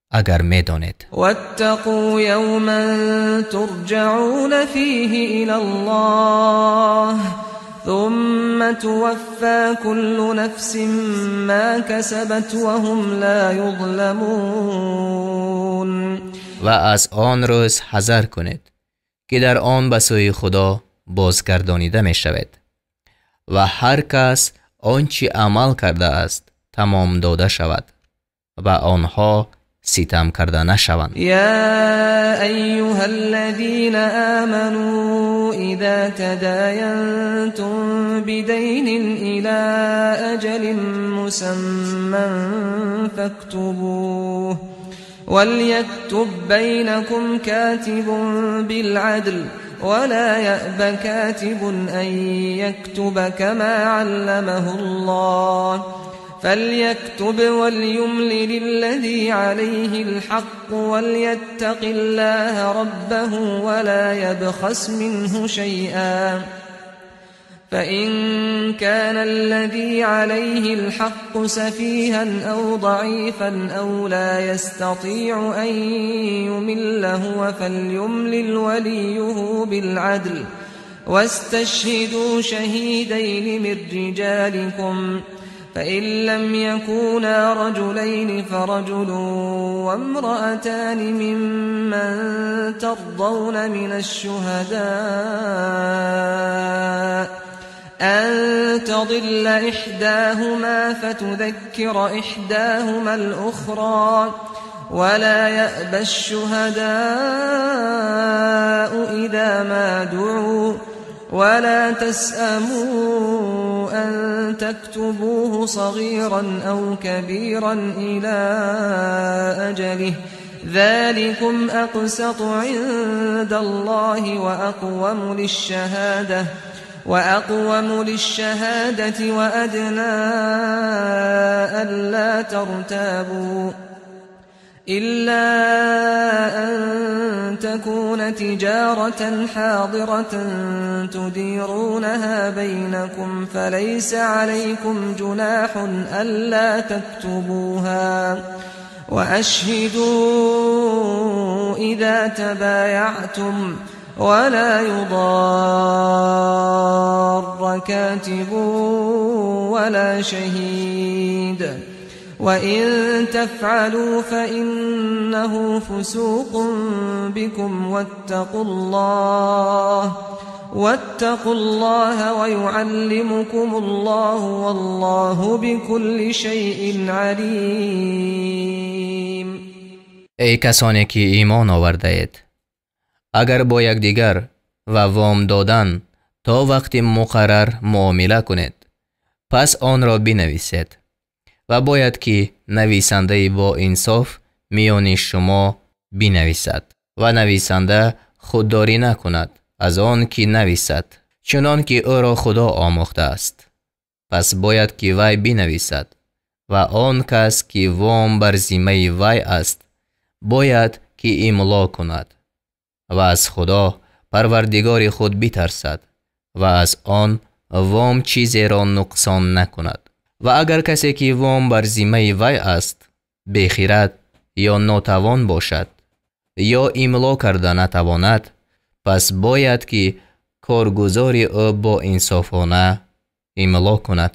агар медонед.
واتقوا يوما ترجعون فيه إلى الله ثم توفى كل نفس ما كسبت وهم لا يظلمون.
Ва аз он рӯз ҳазар кунед ки дар он ба сӯи Худо бозгардонида мешавед ва ҳар кас он чӣ амал кардааст тамом дода шавад ва онҳо ситам карда нашаванд.
Я айюҳаллазина аману иза тадаянтум бидайнин ила аҷалин мусамман фактубуҳ валйактуб байнакум катибун билъадл ولا يأب كاتب أن يكتب كما علمه الله فليكتب وليملل الذي عليه الحق وليتق الله ربه ولا يبخس منه شيئا فإن كان الذي عليه الحق سفيها أو ضعيفا أو لا يستطيع أن يمل هو فليملل وليه بالعدل واستشهدوا شهيدين من رجالكم فإن لم يكونا رجلين فرجل وامرأتان ممن ترضون من الشهداء أن تضل إحداهما فتذكر إحداهما الأخرى ولا يأبى الشهداء إذا ما دعوا ولا تسأموا أن تكتبوه صغيرا أو كبيرا إلى أجله ذلكم أقسط عند الله وأقوم للشهادة وأدنى ألا ترتابوا إلا أن تكون تجارة حاضرة تديرونها بينكم فليس عليكم جناح ألا تكتبوها وأشهدوا إذا تبايعتم ولا يضار كاتب ولا شهيد وإن تفعلوا فإنه فسوق بكم واتقوا الله ويعلمكم الله والله بكل شيء عليم.
Эй касоне ки имон овардаед, агар бо якдигар ва вом додан то вақти муқаррар муомила кунед, пас онро бинависед ва бояд ки нависандаи бо инсоф миёни шумо бинависад ва нависанда худдорӣ накунад аз он ки нависад, чунон ки ӯро Худо омӯхтааст. Пас бояд ки вай бинависад ва он кас ки вом бар зиммаи вай аст бояд ки имло кунад ва аз Худо парвардигори худ битарсад ва аз он вом чизеро нуқсон накунад. Ва агар касе ки вом бар зиммаи вай аст бехирад ё нотавон бошад ё имло карда натавонад, пас бояд ки коргузори ӯ бо инсофона имло кунад.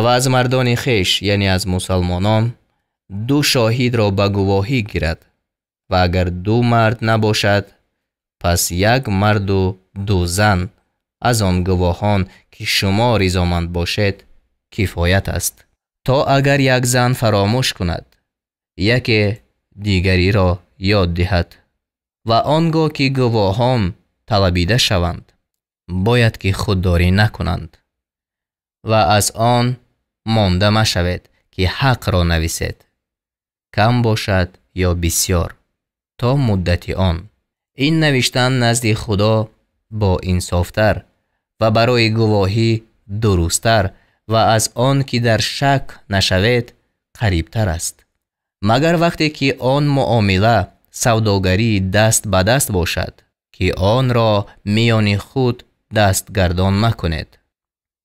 Ва аз мардони хеш, яъне аз мусалмонон, ду шоҳидро ба гувоҳӣ гирад ва агар ду мард набошад, пас як марду ду зан аз он гувоҳон ки шумо ризоманд бошед кифоят аст, то агар як зан фаромӯш кунад, яке дигариро ёд диҳад. Ва он гоҳ ки гувоҳон талабида шаванд, бояд ки худдорӣ накунанд ва аз он монда машавед ки ҳақро нависед, кам бошад ё бисёр, то муддати он. Ин навиштан назди Худо бо инсофтар ва барои гувоҳӣ дурусттар ва аз он ки дар шак нашавед қарибтар аст. Магар вақте ки он муомила савдогарии даст ба даст бошад, ки онро миёни худ дастгардон макунед.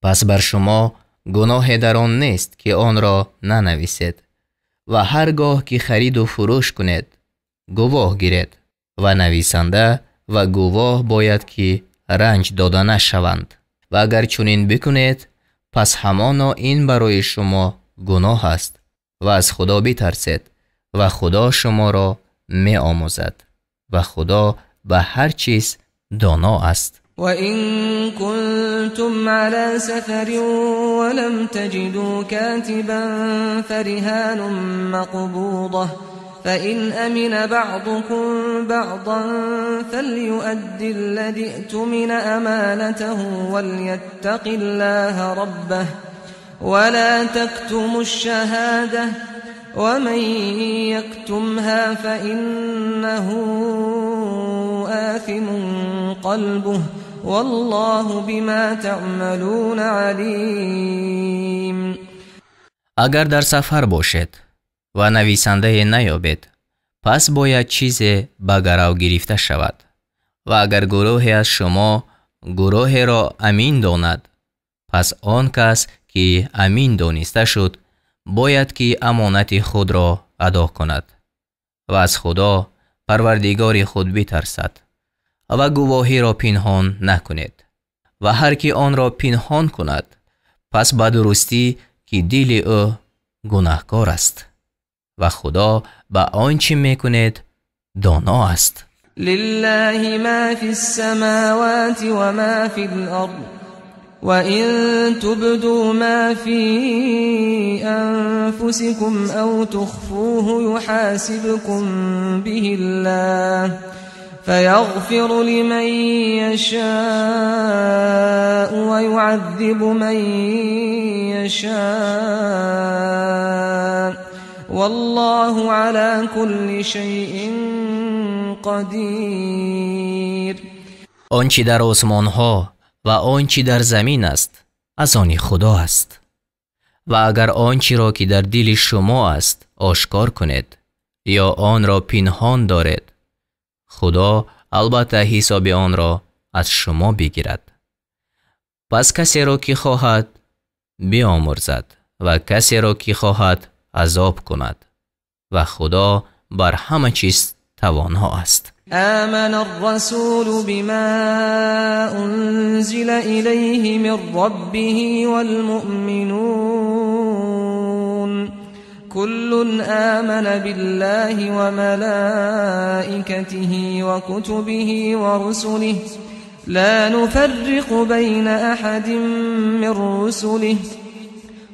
Пас бар шумо гуноҳе дар он нест ки онро нанависед ва ҳар гоҳ ки хариду фурӯш кунед гувоҳ гиред ва нависанда ва гувоҳ бояд ки ранҷ дода нашаванд. Ва агар чунин бикунед, пас ҳамоно ин барои шумо гуноҳ аст ва аз Худо битарсед ва Худо шуморо меомӯзад ва Худо ба ҳар чиз доно аст.
وإن كنتم على سفر ولم تجدوا كاتبا فرهان مقبوضة فإن أمن بعضكم بعضا فليؤد الذي ائتمن أمانته وليتق الله ربه ولا تكتموا الشهادة ومن يكتمها فإنه آثم قلبه والله بما تعملون عليم.
Агар дар сафар бошед ва нависандае наёбед, пас бояд чизе ба гарав гирифта шавад. Ва агар гурӯҳе аз шумо гурӯҳеро амин донад, пас он кас ки амин дониста шуд, бояд ки амонати худро адо кунад ва аз Худо Парвардигори худ битарсад ва гувоҳиро пинҳон накунед. Ва ҳар ки онро пинҳон кунад, пас ба дурустӣ ки дили ӯ гунаҳкор аст ва Худо ба он чӣ мекунед доно аст.
لله ما في السماوات وما في الأرض وإن تبدوا ما في أنفسكم أو تخفوه يحاسبكم به الله فيغفر لمن يشاء ويعذب من يشاء والله على كل شيء قدير.
Он чи дар осмонҳо ва он чи дар замин аст, аз они Худо аст. Ва агар он чиро ки дар дили шумо аст ошкор кунед ё онро пинҳон доред, Худо албатта ҳисоби онро аз шумо бигирад. Пас касеро ки хоҳад биомӯрзад ва касеро ки хоҳад азоб кунад ва Худо бар ҳама чиз тавоно аст.
آمن الرسول بما أنزل إليه من ربه والمؤمنون كل آمن بالله وملائكته وكتبه ورسله لا نفرق بين أحد من رسله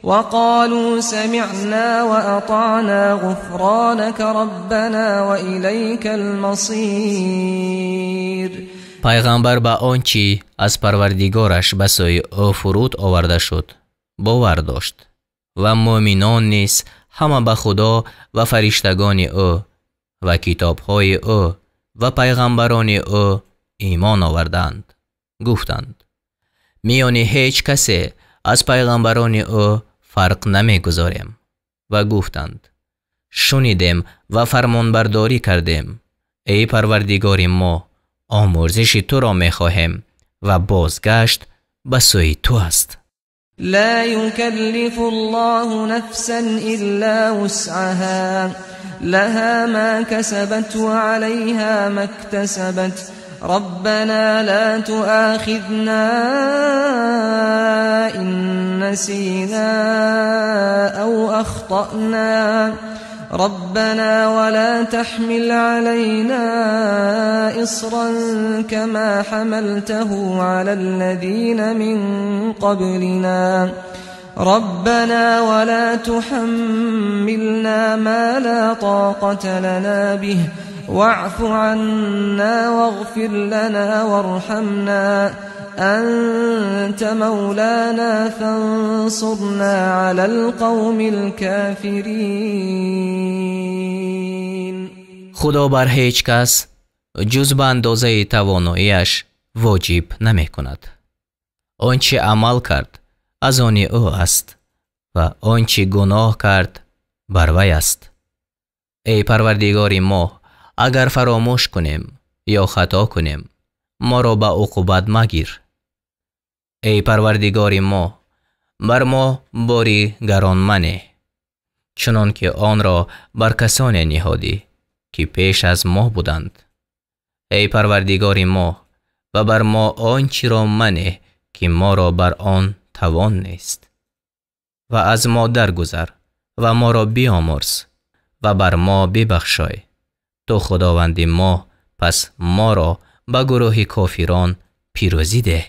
وقالوا سمعنا وأطعنا غفرانك ربنا وإليك المصير.
Пайғамбар ба он чӣ аз Парвардигораш ба сӯи ӯ фуруд оварда шуд бовар дошт ва мӯъминон низ ҳама ба Худо ва фариштагони ӯ ва китобҳои ӯ ва пайғамбарони ӯ имон оварданд. Гуфтанд: миёни ҳеҷ касе аз пайғамбарони ӯ фарқ намегузорем. Ва гуфтанд: шунидем ва фармонбардорӣ кардем. Эй Парвардигори мо, омӯрзиши туро мехоҳем ва бозгашт ба сӯи ту аст.
لا يكلف الله نفسا إلا وسعها لها ما كسبت وعليها ما اكتسبت ربنا لا تؤاخذنا إن نسينا أو أخطأنا ربنا ولا تحمل علينا إصرا كما حملته على الذين من قبلنا ربنا ولا تحملنا ما لا طاقة لنا به واعف عنا واغفر لنا وارحمنا أنت مولانا فانصرنا على القوم الكافرين.
Худо бар ҳеҷ кас ҷуз ба андозаи тавоноияш воҷиб намекунад. Он чи амал кард аз они ӯ аст ва он чи гуноҳ кард бар вай аст. Эй Парвардигори мо, агар фаромӯш кунем ё хато кунем, моро ба уқубат магир. Эй Парвардигори мо, бар мо бори гарон манеҳ, чунон ки онро бар касоне ниҳодӣ ки пеш аз мо буданд. Эй Парвардигори мо, ва бар мо он чиро манеҳ ки моро бар он тавон нест. Ва аз мо даргузар ва моро биомӯрз ва бар мо бибахшой. Ту Худованди мо, пас моро ба гурӯҳи кофирон пирӯзӣ деҳ.